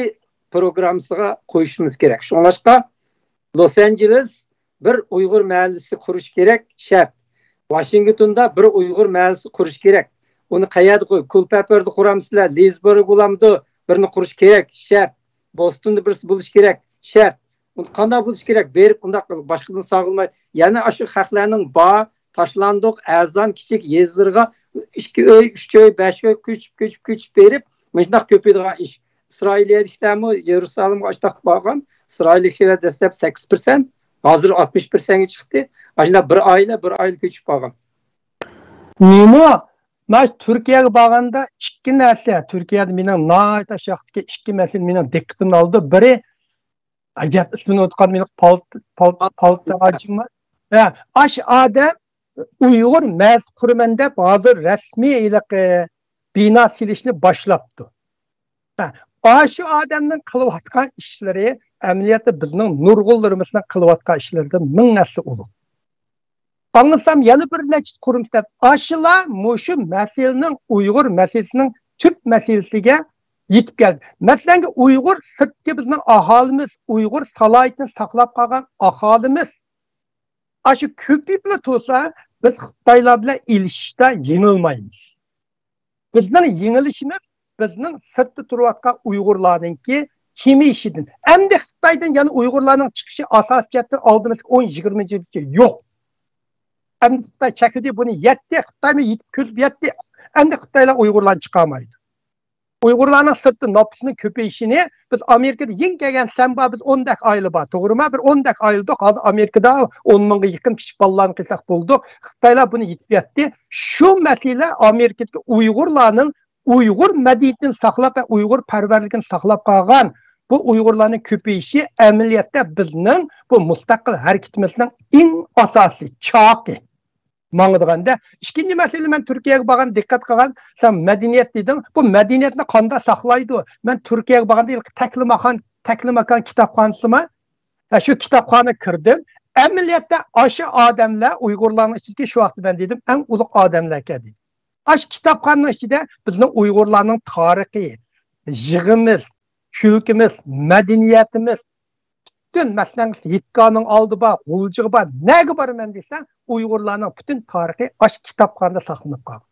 پروگراممىسىغا قويۇشىمىز كېرەك. شۇڭلاشقا، لوس ئانژېلېس بىر ئۇيغۇر مەھەللىسى قۇرۇش كېرەك، شەرت. ۋاشىنگتوندا بىر ئۇيغۇر مەھەللىسى قۇرۇش كېرەك. ئۇنى قەيەردە قۇر-، كۇلپەپەردە قۇرامسىلەر، لېزبورگ بولامدۇ؟ بىرنى قۇرۇش كېرەك، شەرت. بوستوندا بىرسى بولۇش كېرەك، شەرت. ئۇ قانداق بولۇشى كېرەك؟ بېرىپ ئۇنداق باشقىدىن ساغلىماي، يەنە ئاشۇ خەقلەرنىڭ بار، تاشلاندۇق، ئەرزان، كىچىك يېزىلىرىغا ئىككى ئۆي، ئۈچ ئۆي، بەش ئۆي كۆچۈپ، كۆچۈپ، كۆچۈپ بېرىپ، مۇشۇنداق كۆپىيىدىغان ئىش. ئىسرائىلىيەلىكلەرمۇ يېرۇسالىمغا ئاشۇنداق بارغان. ئىسرائىلىيەلىكلەر دەسلەپ سەككىز پىرسەنت، ھازىر ئاتمىش پىرسەنتكە چىقتى. ئاشۇنداق بىر ئائىلە، بىر ئائىلە كۆچۈپ بارغان. نېمە؟ مەن تۈركىيەگە بارغاندا ئىككى نەرسە، تۈركىيەدە مېنىڭ ناھايىتى ئاشۇ ۋاقىتتىكى ئىككى مەسىلە مېنىڭ دىققىتىمنى ئالدى. بىرى، ئەجەب ئىسمىنى ئۇنتۇپ قالدىم، مېنىڭ پال-، پال-، پالتا ھاجىم بار. ھە، ئاشۇ ئادەم ئۇيغۇر مەھەللىسى قۇرىمەن دەپ ھازىر رەسمىي ھېلىقى بىنا سېلىشنى باشلاپتۇ. ھە، ئاشۇ ئادەمنىڭ قىلىۋاتقان ئىشلىرى ئەمەلىيەتتە بىزنىڭ نۇرغۇنلىرىمىزنىڭ قىلىۋاتقان ئىشلىرىدىن مىڭ ھەسسە ئۇلۇق. ئاڭلىسام يەنە بىر نەچچە قۇرۇم ئىشلەپ، ئاشۇلار مۇشۇ مەسىلىنىڭ، ئۇيغۇر مەسىلىسىنىڭ تۈپ مەسىلىسىگە يېتىپ كەلدى. مەسىلەنكى، ئۇيغۇر سىرتتىكى بىزنىڭ ئاھالىمىز، ئۇيغۇر سالاھىيىتىنى ساقلاپ قالغان ئاھالىمىز ئاشۇ كۆپىيىپلا تۇرسا، بىز خىتايلار بىلەن ئېلىشىشتا يېڭىلمايمىز. بىزنىڭ يېڭىلىشىمىز بىزنىڭ سىرتتا تۇرۇۋاتقان ئۇيغۇرلارنىڭكى كېمىيىشىدىن. ئەمدى خىتايدىن يەنە ئۇيغۇرلارنىڭ چىقىشى ئاساسىي جەھەتتىن ئالدىمىزدىكى ئون يىگىرمە يىلغىچە يوق. ئەمدى خىتاي چەكلىدى، بۇنى يەتتى، خىتايمۇ يېتىپ كۆزۈپ يەتتى. ئەمدى خىتايلار ئۇيغۇرلارنى چىقارمايدۇ. ئۇيغۇرلارنىڭ سىرتتا ناپۇسنىڭ كۆپىيىشىنى بىز ئامېرىكىدا يېڭى كەلگەن سەن بار، بىز ئوندەك ئائىلە بار، توغرىما؟ بىر ئوندەك ئائىلە ئىدۇق. ھازىر ئامېرىكىدا ئون مىڭغا يېقىن كىشى بالىلارنى قىلساق بولدۇق. خىتايلار بۇنى يېتىپ يەتتى. شۇ مەسىلە ئامېرىكىدىكى ئۇيغۇرلارنىڭ ئۇيغۇر مەدەنىيىتىنى ساقلاپ ۋە ئۇيغۇر پەرۋەرلىكىنى ساقلاپ قالغان بۇ ئۇيغۇرلارنىڭ كۆپىيىشى ئەمەلىيەتتە بىزنىڭ بۇ مۇستەقىل ھەرىكىتىمىزنىڭ ئەڭ ئاساسىي چاقى ماڭىدىغاندا. ئىككىنچى مەسىلە، مەن تۈركىيەگە بارغان، دىققەت قىلغان، سەن مەدەنىيەت دېدىڭ. بۇ مەدەنىيەتنى قانداق ساقلايدۇ؟ مەن تۈركىيەگە بارغاندا ھېلىقى تەكلىماكان، تەكلىماكان كىتابخانىسىما، ھە، شۇ كىتابخانىغا كىردىم. ئەمەلىيەتتە ئاشۇ ئادەملەر ئۇيغۇرلارنىڭ ئىچىدىكى، شۇ ۋاقىتتا مەن دېدىم، ئەڭ ئۇلۇغ ئادەملەركەن دېدىم. ئاشۇ كىتابخانىنىڭ ئىچىدە بىزنىڭ ئۇيغۇرلارنىڭ تارىخى، يىغىمىز، كۈلكىمىز، مەدەنىيىتىمىز، پۈتۈن، مەسىلەن، ھېيتگاھنىڭ ئالدى بار، غۇلجىغا بار، نەگە بارىمەن دېسەڭ، ئۇيغۇرلارنىڭ پۈتۈن تارىخى ئاشۇ كىتابخانىدا ساقلىنىپ قالغان.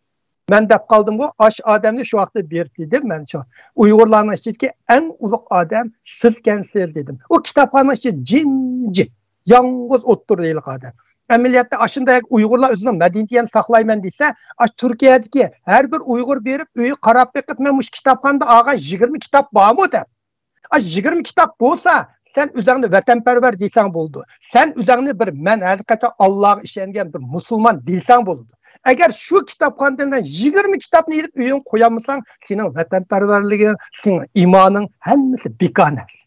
مەن دەپ قالدىمغۇ، ئاشۇ ئادەمنى شۇ ۋاقىتتا بېرىپ دېدىم، مەن شۇ ئۇيغۇرلارنىڭ ئىچىدىكى ئەڭ ئۇلۇغ ئادەم سىزكەنسىز دېدىم. ئۇ كىتابخانىنىڭ ئىچى جىمجىت، يالغۇز ئولتۇرىدۇ ھېلىقى ئادەم. ئەمەلىيەتتە ئاشۇنداق ئۇيغۇرلار ئۆزىنىڭ مەدەنىيىتىنى ساقلايمەن دېسە، ئاشۇ تۈركىيەدىكى ھەر بىر ئۇيغۇر بېرىپ ئۆيىگە قاراپ بېقىپ، مەن مۇشۇ كىتابخانىدا ئالغان يىگىرمە كىتاب بارمۇ دەپ، ئاشۇ يىگىرمە كىتاب بولسا، سەن ئۆزۈڭنى ۋەتەنپەرۋەر دېسەڭ بولىدۇ. سەن ئۆزۈڭنى بىر، مەن ھەقىقەتەن ئاللاغا ئىشەنگەن بىر مۇسۇلمان دېسەڭ بولىدۇ. ئەگەر شۇ كىتابخانىدىن يىگىرمە كىتابنى ئېلىپ ئۆيۈڭگە قويالمىساڭ، سېنىڭ ۋەتەنپەرۋەرلىكىڭ، سېنىڭ ئىمانىڭ ھەممىسى بىكار نەرسە.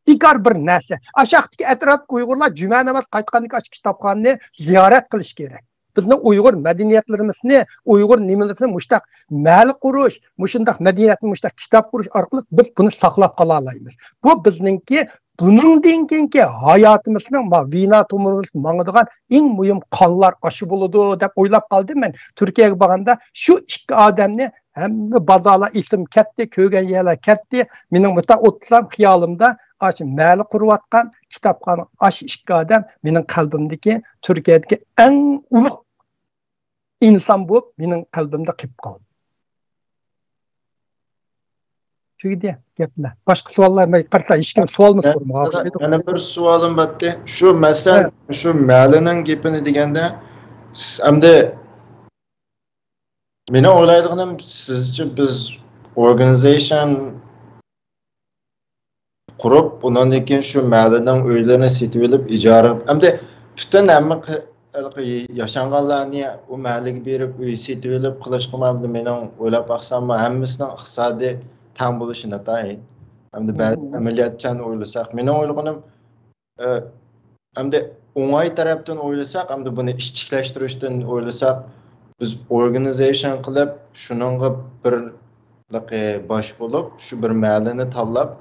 بىكار بىر نەرسە. ئاشاقتىكى ئەتراپتىكى ئۇيغۇرلار جۈمە ناماز قايتقاندىن كېيىن ئاشۇ كىتابخانىنى زىيارەت قىلىش كېرەك. بىزنىڭ ئۇيغۇر مەدەنىيەتلىرىمىزنى، ئۇيغۇر نېمىلىرىنى مۇشتاق مەھەل قۇرۇش، مۇشۇنداق مەدەنىيەتنى مۇشتاق كىتاب قۇرۇش ئارقىلىق بىز بۇنى ساقلاپ قالالايمىز. بۇ بىزنىڭكى بۇنىڭدىن كېيىنكى ھاياتىمىزنىڭ ما-، ۋېنا تومۇرىمىز ماڭىدىغان ئەڭ مۇھىم قانلار ئاشۇ بولىدۇ دەپ ئويلاپ قالدىم مەن. تۈركىيەگە بارغاندا شۇ ئىككى ئادەمنى ھەممە بازارلار ئېسىم كەتتى، كۆرگەن يەرلەر كەتتى. مېنىڭ مۇتا ئولتۇرسام خىيالىمدا ئاشۇ مەھەل قۇرۇۋاتقان، كىتابخانا، ئاشۇ ئىككى ئادەم مېنىڭ قەلبىمدىكى تۈركىيەدىكى ئەڭ ئۇلۇغ ئىنسان بولۇپ مېنىڭ قەلبىمدە قېلىپ قالدى. تۈگىدى گەپلەر. باشقا سوئاللار، مەن قارىسام ھېچكىم سوئالمۇ سورىمىغان ئوخشايدۇ. يەنە بىر سوئالىم بارتى. شۇ مەسىلەن، شۇ مەھەللىنىڭ گېپىنى دېگەندە، س-، ئەمدى مېنىڭ ئويلايدىغىنىم، سىزچە بىز ئورگانىزېيشن قۇرۇپ، ئۇنىڭدىن كېيىن شۇ مەھەللىنىڭ ئۆيلىرىنى سېتىۋېلىپ، ئىجارە، ئەمدى پۈتۈن ھەممە ق-، ھېلىقى ياشانغانلارنى ئۇ مەھەللىگە بېرىپ، ئۆي سېتىۋېلىپ قىلىشقىمۇ، ئەمدى مېنىڭ ئويلاپ باقساممۇ، ھەممىسىنىڭ ئىقتىسادى تەڭ بولۇشى ناتايىن. ئەمدى بەزى ئەمەلىيەتچان ئويلىساق، مېنىڭ ئويلىغىنىم، ئە، ئەمدى ئوڭاي تەرەپتىن ئويلىساق، ئەمدى بۇنى ئىشچىكلەشتۈرۈشتىن ئويلىساق، بىز ئورگانىزېيشن قىلىپ، شۇنىڭغا بىر باش بولۇپ، شۇ بىر مەھەللىنى تاللاپ،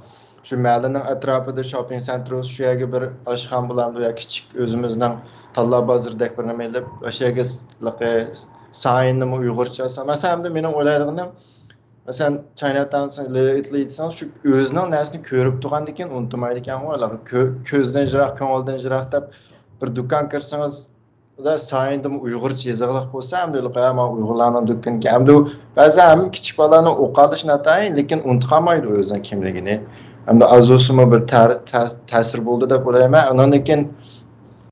شۇ مەھەللىنىڭ ئەتراپىدا شوپپىڭ سېنتىر بولسا، شۇ يەرگە بىر ئاشخانا بولامدۇ يا كىچىك ئۆزىمىزنىڭ تاللا بازىرىدەك بىر نېمە ئېلىپ، ئاشۇ يەرگە سايىننىمۇ ئۇيغۇرچە يازسا. مەسىلەن، ئەمدى مېنىڭ ئويلايدىغىنىم، مەسىلەن، چاينا تاون دېسەڭ، لىتل ئىتالى دېسەڭ، شۇ ئۆزىنىڭ نەرسىنى كۆرۈپ تۇرغاندىن كېيىن ئۇنتۇمايدىكەنغۇ، ھېلىقى كۆ-، كۆزدىن يىراق، كۆڭۈلدىن يىراق دەپ بىر دۇكان كىرسىڭىز، سايىندىمۇ ئۇيغۇرچە يېزىقلىق بولسا، ئەمدى ھېلىقى، ھە، مانا ئۇيغۇرلارنىڭ دۇكىنىكەن. ئەمدى بەزى ھەممە كىچىك بالىلارنىڭ ئوقۇۋېلىشى ناتايىن، لېكىن ئۇنتۇپ قالمايدۇ ئۆزىنىڭ كىملىكىنى. ئەمدى ئاز بولسىمۇ بىر تە-، تە-، تەسىر بولدى دەپ ئويلايمەن. ئۇنىڭدىن كېيىن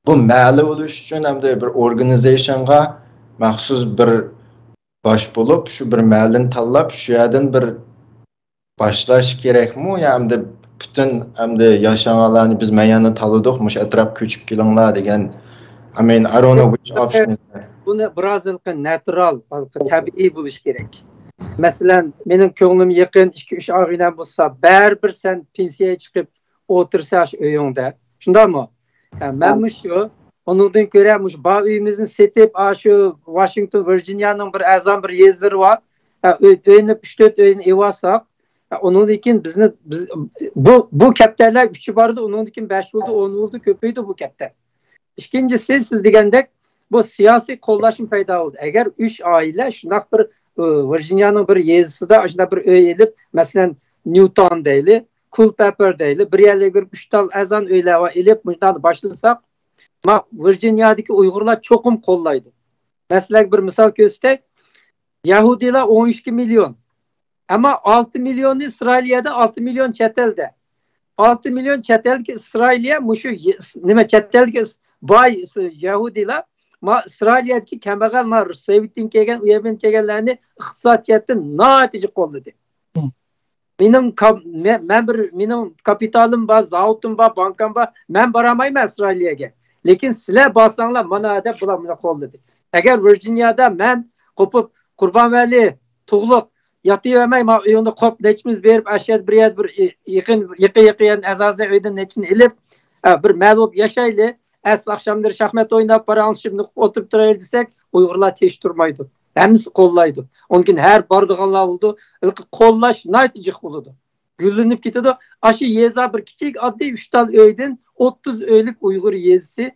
بۇ مەھەللە بولۇش ئۈچۈن ئەمدى بىر ئورگانىزېيشنغا مەخسۇس بىر باش بولۇپ، شۇ بىر مەھەللىنى تاللاپ، شۇ يەردىن بىر باشلاش كېرەكمۇ؟ يا ئەمدى پۈتۈن ئەمدى ياشانغانلارنى بىز مەيەننى تاللىدۇق، مۇشۇ ئەتراپقا كۆچۈپ كېلىڭلار دېگەن. I mean, I don't know which option is there. بۇنى بىر ئاز ھېلىقى ناتۇرال، ھېلىقى تەبىئىي بولۇشى كېرەك. مەسىلەن، مېنىڭ كۆڭلۈم يېقىن ئىككى، ئۈچ ئاغىنەم بولسا، بەرىبىر سەن پېنسىيەگە چىقىپ ئولتۇرسا شۇ ئۆيۈڭدە. شۇنداقمۇ؟ ھە، مەن مۇشۇ، ئۇنىڭدىن كۆرە مۇشۇ بار ئۆيىمىزنى سېتىپ، ئاشۇ ۋاشىنگتون، ۋىرجىنىيانىڭ بىر ئەرزان بىر يېزىلىرى بار. ھە، ئۆي، ئۆينى، ئۈچ، تۆت ئۆينى ئېلىۋالساق، ھە، ئۇنىڭدىن كېيىن بىزنى، بىز، بۇ، بۇ كەپتەرلەر ئۈچى بارىدۇ، ئۇنىڭدىن كېيىن بەش بولىدۇ، ئون بولىدۇ، كۆپىيىدۇ بۇ كەپتەر. ئىككىنچىسى، سىز دېگەندەك، بۇ سىياسىي قوللاشمۇ پەيدا بولدى. ئەگەر ئۈچ ئائىلە شۇنداق بىر، ئۇ، ۋىرجىنىيانىڭ بىر يېزىسىدا شۇنداق بىر ئۆي ئېلىپ، مەسىلەن، نيۇتاۋن دەيلى، كۇلپېپپېر دەيلى، بىر يەرلەرگە بېرىپ ئۈچ تال ئەرزان ئۆيلەر ئېلىپ، مۇشۇنداق باشلىساق، ما، ۋىرجىنىيادىكى ئۇيغۇرلار چوقۇم قوللايدۇ. مەسىلەن، بىر مىسال كۆرسىتەي. يەھۇدىيلار ئون ئىككى مىليون. ئەمما ئالتە مىليونى ئىسرائىلىيەدە، ئالتە مىليون چەت ئەلدە. ئالتە مىليون چەت ئەلدىكى ئىسرائىلىيە مۇشۇ يە-، نېمە، چەت ئەلدىكى ئىس-، باي ئىس-، يەھۇدىيلار ما ئىسرائىلىيەدىكى كەمبەغەل، ما سوۋېتتىن كەلگەن، ئۇ يەردىن كەلگەنلەرنى ئىقتىساد جەھەتتىن ناھايىتى جىق قوللىدى. مم. مېنىڭ كاپ-، مەن، مەن بىر، مېنىڭ كاپىتالىم بار، زاۋۇتۇم بار، بانكام بار. مەن بارالمايمەن ئىسرائىلىيەگە. لېكىن سىلەر بارساڭلار، مانا دەپ بۇلار مېنى قوللىدى. ئەگەر ۋىرجىنىيادا مەن قوپۇپ، قۇربانۋەلى، تۇغلۇق، ياتىۋەرمەي، ما ئۆيۈڭدە قوپ، نەچچىمىز بېرىپ، ئاشۇ يەردە بىر يەردە بىر ئى-، يېقىن، يېقىن، يېقىن يەرنى ئەزازە ئۆيدىن نەچچىنى ئېلىپ، ئە، بىر مەل بولۇپ ياشايلى، ئەتىسى ئاخشاملىرى شاخمات ئويناپ، پاراڭلىشىپ، نوقۇپ ئولتۇرۇپ تۇرايلى دېسەك، ئۇيغۇرلار تېش تۇرمايدۇ. ھەممىسى قوللايدۇ. ئۇنىڭ كېيىن ھەر بارىدىغانلار بولىدۇ. ھېلىقى قوللاش ناھايىتى جىق بولىدۇ. گۈللىنىپ كېتىدۇ. ئاشۇ يېزا بىر كىچىك ئاددىي ئۈچ تال ئۆيدىن ئوتتۇز ئۆيلۈك ئۇيغۇر يېزىسى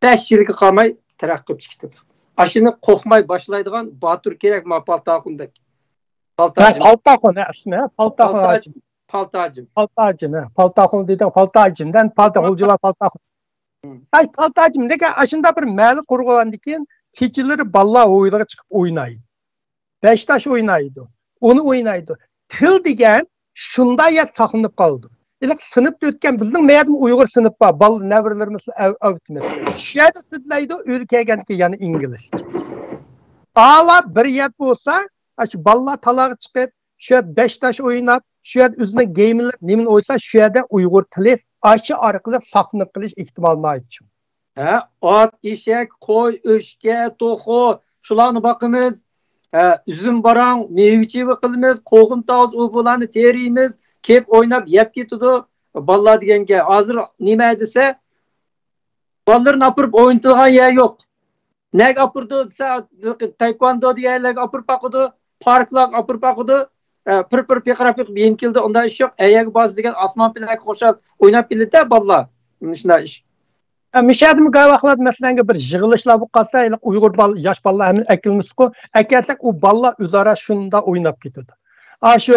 بەش يىلغا قالماي تەرەققىي قىلىپ چىقىپ كېتىدۇ. ئاشۇنى قورقماي باشلايدىغان باتۇر كېرەك، ما پالتاخۇندەك. ھە، پالتاخۇندەك. پالتاخۇن، ھە، ئىسمى، ھە، پالتاخۇن پالتا-، ھاجىم. پالتاجىم. پالتاجىم، ھە، پالتاخۇن دېدىڭ، پالتاجىم. دەن پالتا، غۇلجىلار پالتاخۇن. ھە، پالتاجىم دېگەن ئاشۇنداق بىر مەھەللە قۇرغاندىن كېيىن كېچىلىرى بالىلار ھويلىغا چىقىپ ئوينايدۇ. بەش تاش ئوينايدۇ. ئۇنى ئوينايدۇ. تىل دېگەن شۇنداق يەر ساقلىنىپ قالىدۇ. ھېلىقى سىنىپتا ئۆتكەن، بىزنىڭ مەيەردىمۇ ئۇيغۇر سىنىپ بار، بالىلار، نەۋرىلىرىمىز ئەۋ-، ئەۋېتىمىز. شۇ يەردە سۆزلەيدۇ، ئۆيگە كەلگەندىن كېيىن يەنە ئىنگلىزچە. ئالا بىر يەر بولسا، ئاشۇ بالىلار تالاغا چىقىپ، شۇ يەردە بەش تاش ئويناپ، شۇ يەردە ئۆزىنىڭ گېيملىرى نېمىنى ئوينىسا، شۇ يەردە ئۇيغۇر تىلى ئاشۇ ئارقىلىق ساقلىنىپ قېلىش ئېھتىمالى ناھايىتى چوڭ. ھە، ئات، ئېشەك، قوي، ئۆشكە، توخۇ، شۇلارنى باقىمىز. ھە، ئۈزۈم، باراڭ، مېۋە-چېۋە قىلىمىز، قوغۇن، تاۋۇز، ئۇ بۇلارنى تېرىيمىز، كېلىپ ئويناپ يەپ كېتىدۇ. بالىلار دېگەنگە ھازىر نېمە دېسە، بالىلىرىنى ئاپىرىپ ئوينىتىدىغان يەر يوق. نەگە ئاپىرىدۇ دېسە، تايكۋاندو دېگەنلەرگە ئاپىرىپ باقىدۇ، پاركلارغا ئاپىرىپ باقىدۇ. ئە، پىر-پىر پىقىراپ بېقىپ يېنىپ كېلىدۇ. ئۇنداق ئىش يوق. ئەيەرگە بارسا دېگەن ئاسمان بىلەن خۇشال ئويناپ كېلىدۇ-دە بالىلار. مۇشۇنداق ئىش. ئە، مۇشۇ يەردىمۇ گاي ۋاقىتلاردا مەسىلەنگە بىر يىغىلىشلار بولۇپ قالسا، ھېلىقى ئۇيغۇر بال-، ياش بالىلار ھەممىنى ئەكېلمىسىقۇ، ئەكەلسەك ئۇ بالىلار ئۆزئارا شۇنداق ئويناپ كېتىدۇ. ئا، شۇ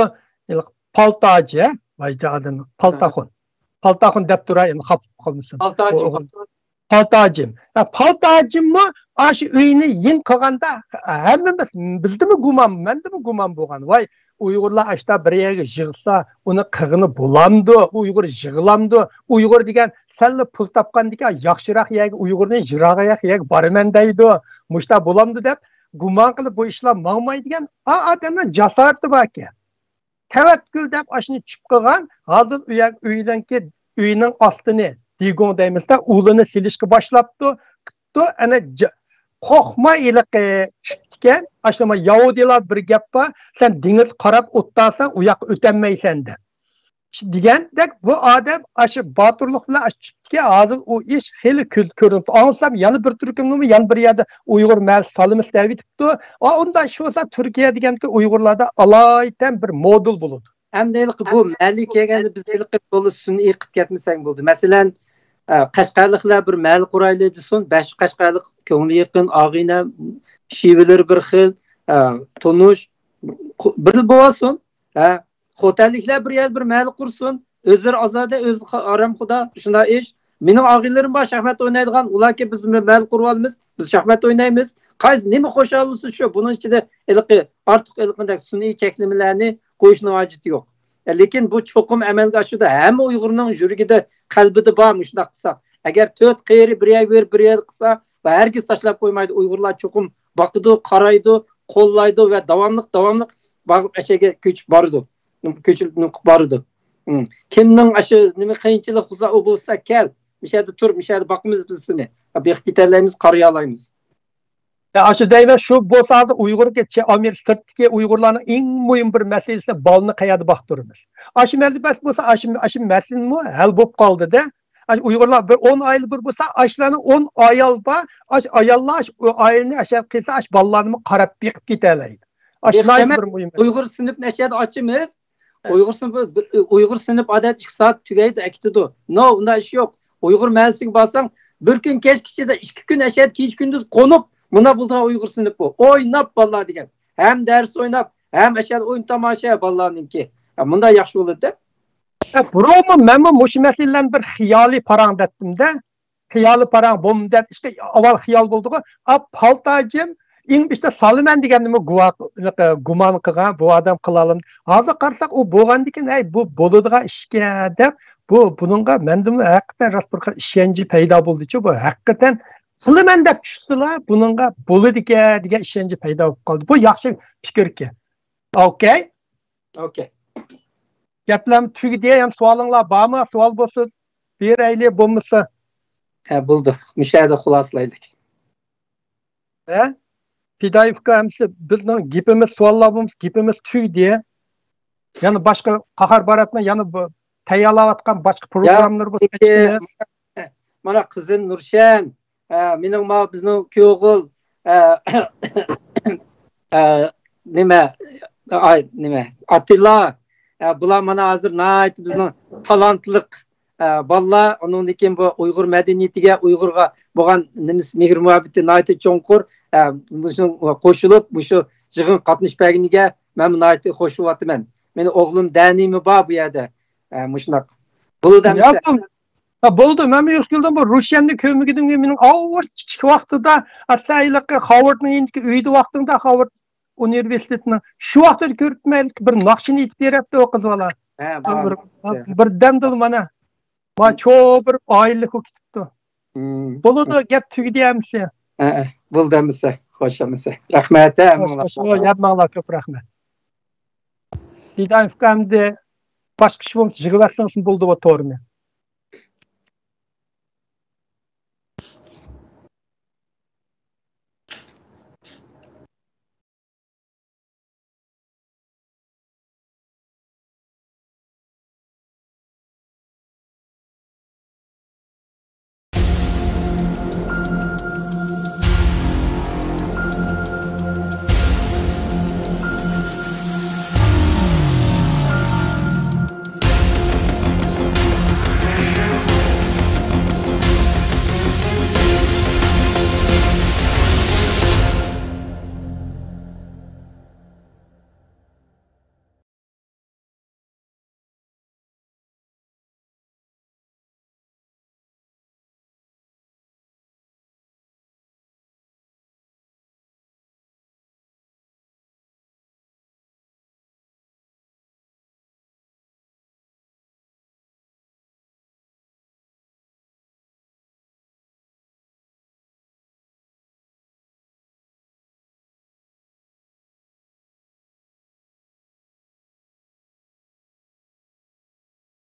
ھېلىقى پالتاجى، ۋايجان ئادەم، پالتاخۇن. پالتاخۇن دەپ تۇراي، ئەمدى خاپا قالمىسۇن. پالتاجى، ئۇ ئوغۇل. پالتاجى. پالتاجىم. ھە، پالتاجىممۇ ئاشۇ ئۆينى يېڭى قىلغاندا ھەممىمىز، بىزدىمۇ گۇمان، مەندىمۇ گۇمان بولغان. ۋاي، ئۇيغۇرلار ئاشتا بىر يەرگە يىغسا، ئۇنى قىلغىنى بولامدۇ؟ ئۇيغۇر يىغلامدۇ؟ ئۇيغۇر دېگەن سەللا پۇل تاپقاندىكىن ياخشىراق يەرگە، ئۇيغۇرنى يىراقراق يەرگە بارىمەن دەيدۇ. مۇشتا بولامدۇ دەپ گۇمان قىلىپ بۇ ئىشلار ماڭمايدىغان ئا-، ئادەمنىڭ جاسارىتى باركەن. تەۋەككۈل دەپ ئاشۇنى چۈپ قىلغان، ھازىر ئۆينىڭكى، ئۆينىڭ ئاستىنى دىگۇڭ دەيمىزدە، ئۇلىنى سېلىشقا باشلاپتۇ، قىپتۇ، ئەنە قورقماي ھېلىقى چۈشۈپتىكەن. ئاشۇ ياھۇدىيلار بىر گەپ بار، سەن دېڭىزغا قاراپ ئولتۇرساڭ، ئۇ ياققا ئۆتەلمەيسەن دەپ. دېگەندەك بۇ ئادەم ئاشۇ باتۇرلۇق بىلەن ئاشۇ چۈشۈپتىكەن. ھازىر ئۇ ئىش خېلى كۆز كۆرۈنۈپتۇ. ئاڭلىسام يەنە بىر تۈركۈمنىمۇ يەنە بىر يەردە ئۇيغۇر مەھەللىسى سالىمىز دەۋېتىپتۇ. ئا، ئۇنداق ئىش بولسا تۈركىيە دېگەنكى ئۇيغۇرلاردا ئالايىتەن بىر مودېل بولىدۇ. ئەمدى ھېلىقى بۇ مەھەللىگە كەلگەندە بىز ھېلىقى تولۇ سۈنئىي قىلىپ كەتمىسەك بولدى. مەسىلەن، ئە، قەشقەرلىكلەر بىر مەھەللە قۇرايلى دېسۇن، بەش قەشقەرلىك كۆڭلى يېقىن، ئاغىنە، شېۋىلىرى بىر خىل، ئە، تونۇش، قۇ-، بىر بولسۇن. ھە، خوتەنلىكلەر بىر يەردە بىر مەھەللە قۇرسۇن، ئۆزلىرى ئازادە، ئۆزى خا-، ئارام خۇدا، شۇنداق ئىش. مېنىڭ ئاغىنىلىرىم بار شاھمات ئوينايدىغان، ئۇلاركى بىز مەھەللە قۇرۇۋالىمىز، بىز شاھمات ئوينايمىز. قايسى نېمە خۇشال بولسا شۇ، بۇنىڭ ئىچىدە ھېلىقى ئارتۇق ھېلىقىدەك سۈنئىي چەكلىمىلەرنى قويۇشنىڭ ھاجىتى يوق. لېكىن بۇ چوقۇم ئەمەلگە ئاشىدۇ. ھەممە ئۇيغۇرنىڭ يۈرىكىدە، قەلبىدە بار مۇشۇنداق قىلساق. ئەگەر تۆت قېرى بىر يەرگە بېرىپ، بىر يەردە قىلسا، ۋە ھەرگىز تاشلاپ قويمايدۇ. ئۇيغۇرلار چوقۇم باقىدۇ، قارايدۇ، قوللايدۇ ۋە داۋاملىق، داۋاملىق بارغۇپ ئەشەگە كۆچۈپ بارىدۇ. كۆچۈپ نوقۇپ بارىدۇ. ھىم. كىمنىڭ ئاشۇ نېمە قىيىنچىلىق بولسا، ئۇ بولسا كەل. مۇشۇ يەردە تۇر، مۇشۇ يەردە باقىمىز بىز سېنى. بېقىپ كېتەلەيمىز، قارىيالايمىز. يا، ئاشۇ دەيمەن، شۇ بولسا ھازىر ئۇيغۇرغا چە-، ئامېرىكا سىرتتىكى ئۇيغۇرلارنىڭ ئەڭ مۇھىم بىر مەسىلىسى بالىنى قەيەردە باقتۇرىمىز. ئاشۇ مەسىلە بولسا، ئاشۇ، ئاشۇ مەسىلىمۇ ھەل بولۇپ قالدى-دە. ئاشۇ ئۇيغۇرلار بىر ئون ئائىلە بىر بولسا، ئاشۇلارنىڭ ئون ئايال بار، ئاشۇ ئاياللار ئاشۇ ئائىلىنى ئاشۇ قىلسا، ئاشۇ بالىلارنىمۇ قاراپ بېقىپ كېتەلەيدۇ. ئاشۇ بىر مۇھىم. ئۇيغۇر سىنىپنى ئاشۇ يەردە ئاچىمىز. ئۇيغۇر سىنىپى، بىر، ئۇيغۇر سىنىپ ئادەتتە ئىككى سائەت تۈگەيدۇ، ئەكېتىدۇ. نو، ئۇنداق ئىش يوق. ئۇيغۇر مەھەللىسىگە بارساڭ، بىر كۈن كەچكىچە، ئىككى كۈن ئەشەدە كېچە كۈندۈز قونۇپ، مۇنداق بولىدىغان ئۇيغۇر سىنىپى بۇ. ئويناپ بالىلار دېگەن. ھەم دەرس ئويناپ، ھەم ئەشەدە ئويۇن تاماشا بالىلارنىڭكى. ھە، مۇنداق ياخشى بولىدۇ. ھە، بۇرۇنمۇ مەنمۇ مۇشۇ مەسىلىلەرنى بىر خىيالىي پاراڭ دەتتىم-دە. خىيالىي پاراڭ بومدەت ئىشقا ئاۋۋال خىيال بولدىغۇ. ئا، پالتاجىم ئىڭ بېشىدا سالىمەن دېگەننىمۇ گۇۋا-، گۇمان قىلغان، بۇ ئادەم قىلالمىدى. ھازىر قارىساق، ئۇ بولغاندىكىن، ھەي، بۇ بولىدىغان ئىشكەن دەپ، بۇ، بۇنىڭغا مەندىمۇ ھەقىقەتەن راست بىر خىل ئىشەنچى پەيدا بولدىچۇ. بۇ ھەقىقەتەن قىلىمەن دەپ چۈشسىلا، بۇنىڭغا بولىدىكەن دېگەن ئىشەنچى پەيدا بولۇپ قالدى. بۇ ياخشى پىكىركەن. ئوكەي؟ ئوكەي. گەپلەرمۇ تۈگىدى. يەنە سوئالىڭلار بارمۇ؟ سوئال بولسا بېرەيلى، بولمىسا. ھە، بولدى. مۇشۇ يەردە خۇلاسىلايلى. ھە؟ پىدائىي ئۇكا، ئەمىسە بىزنىڭ گېپىمىز، سوئاللار بولمىسا، گېپىمىز تۈگىدى. يەنە باشقا قاھار باراتنىڭ يەنە بۇ تەييارلاۋاتقان باشقا پروگراممىلىرى بولسا، ئەچىقىمىز. مانا قىزىم نۇرشەن، ئە، مېنىڭ ما بىزنىڭ كۈيئوغۇل، ئە، ئە، نېمە، ئاي، نېمە، ئاتىلا، ئە، بۇلار مانا ھازىر ناھايىتى بىزنىڭ تالانتلىق، ئە، بالىلار. ئۇنىڭدىن كېيىن بۇ ئۇيغۇر مەدەنىيىتىگە، ئۇيغۇرغا بولغان نېمىسى، مېھىر مۇھەببىتى ناھايىتى چوڭقۇر. ئە، مۇشۇ قوشۇلۇپ، مۇشۇ يىغىنغا قاتنىشىپ بەرگىنىگە مەنمۇ ناھايىتى خوش بولۇۋاتىمەن. مېنىڭ ئوغلۇم دەنىمۇ بار بۇ يەردە. ئە، مۇشۇنداق. بولىدۇ يا، ئەمىسە. بول-، ھە، بولدى، مەنمۇ يۈز كېلدىم. بۇ روشەننى كۆرمىگىنىمگە مېنىڭ ئاۋۇ كىچىك ۋاقتىدا، ھەتتا ھېلىقى خارۋاردنىڭ يېنىدىكى ئۆيدە ۋاقتىڭدا، خارۋارد ئۇنىۋېرسىتېتىنىڭ شۇ ۋاقتىدا كۆرۈپتىمەن، بىر ناخشىنى ئېيتىپ بېرەتتى ئۇ قىز بالا. ھە، بىر، بار. بىردەمدىلا مانا، ما چوڭ بىر ئائىلىلىك بولۇپ كېتىپتۇ. مم. بولىدۇ، گەپ تۈگىدى ئەمىسە. ھە، ھە. بولدى ئەمىسە. خوش ئەمىسە. رەھمەت، ھە، خوش، ھەممىڭلار. خوش، ھە، ھەممىڭلار كۆپ رەھمەت. دىدار ئۇكا، ئەمدى باشقا ئىش بولمىسا يىغىۋەتسىڭىز بولدى بۇ تورنى.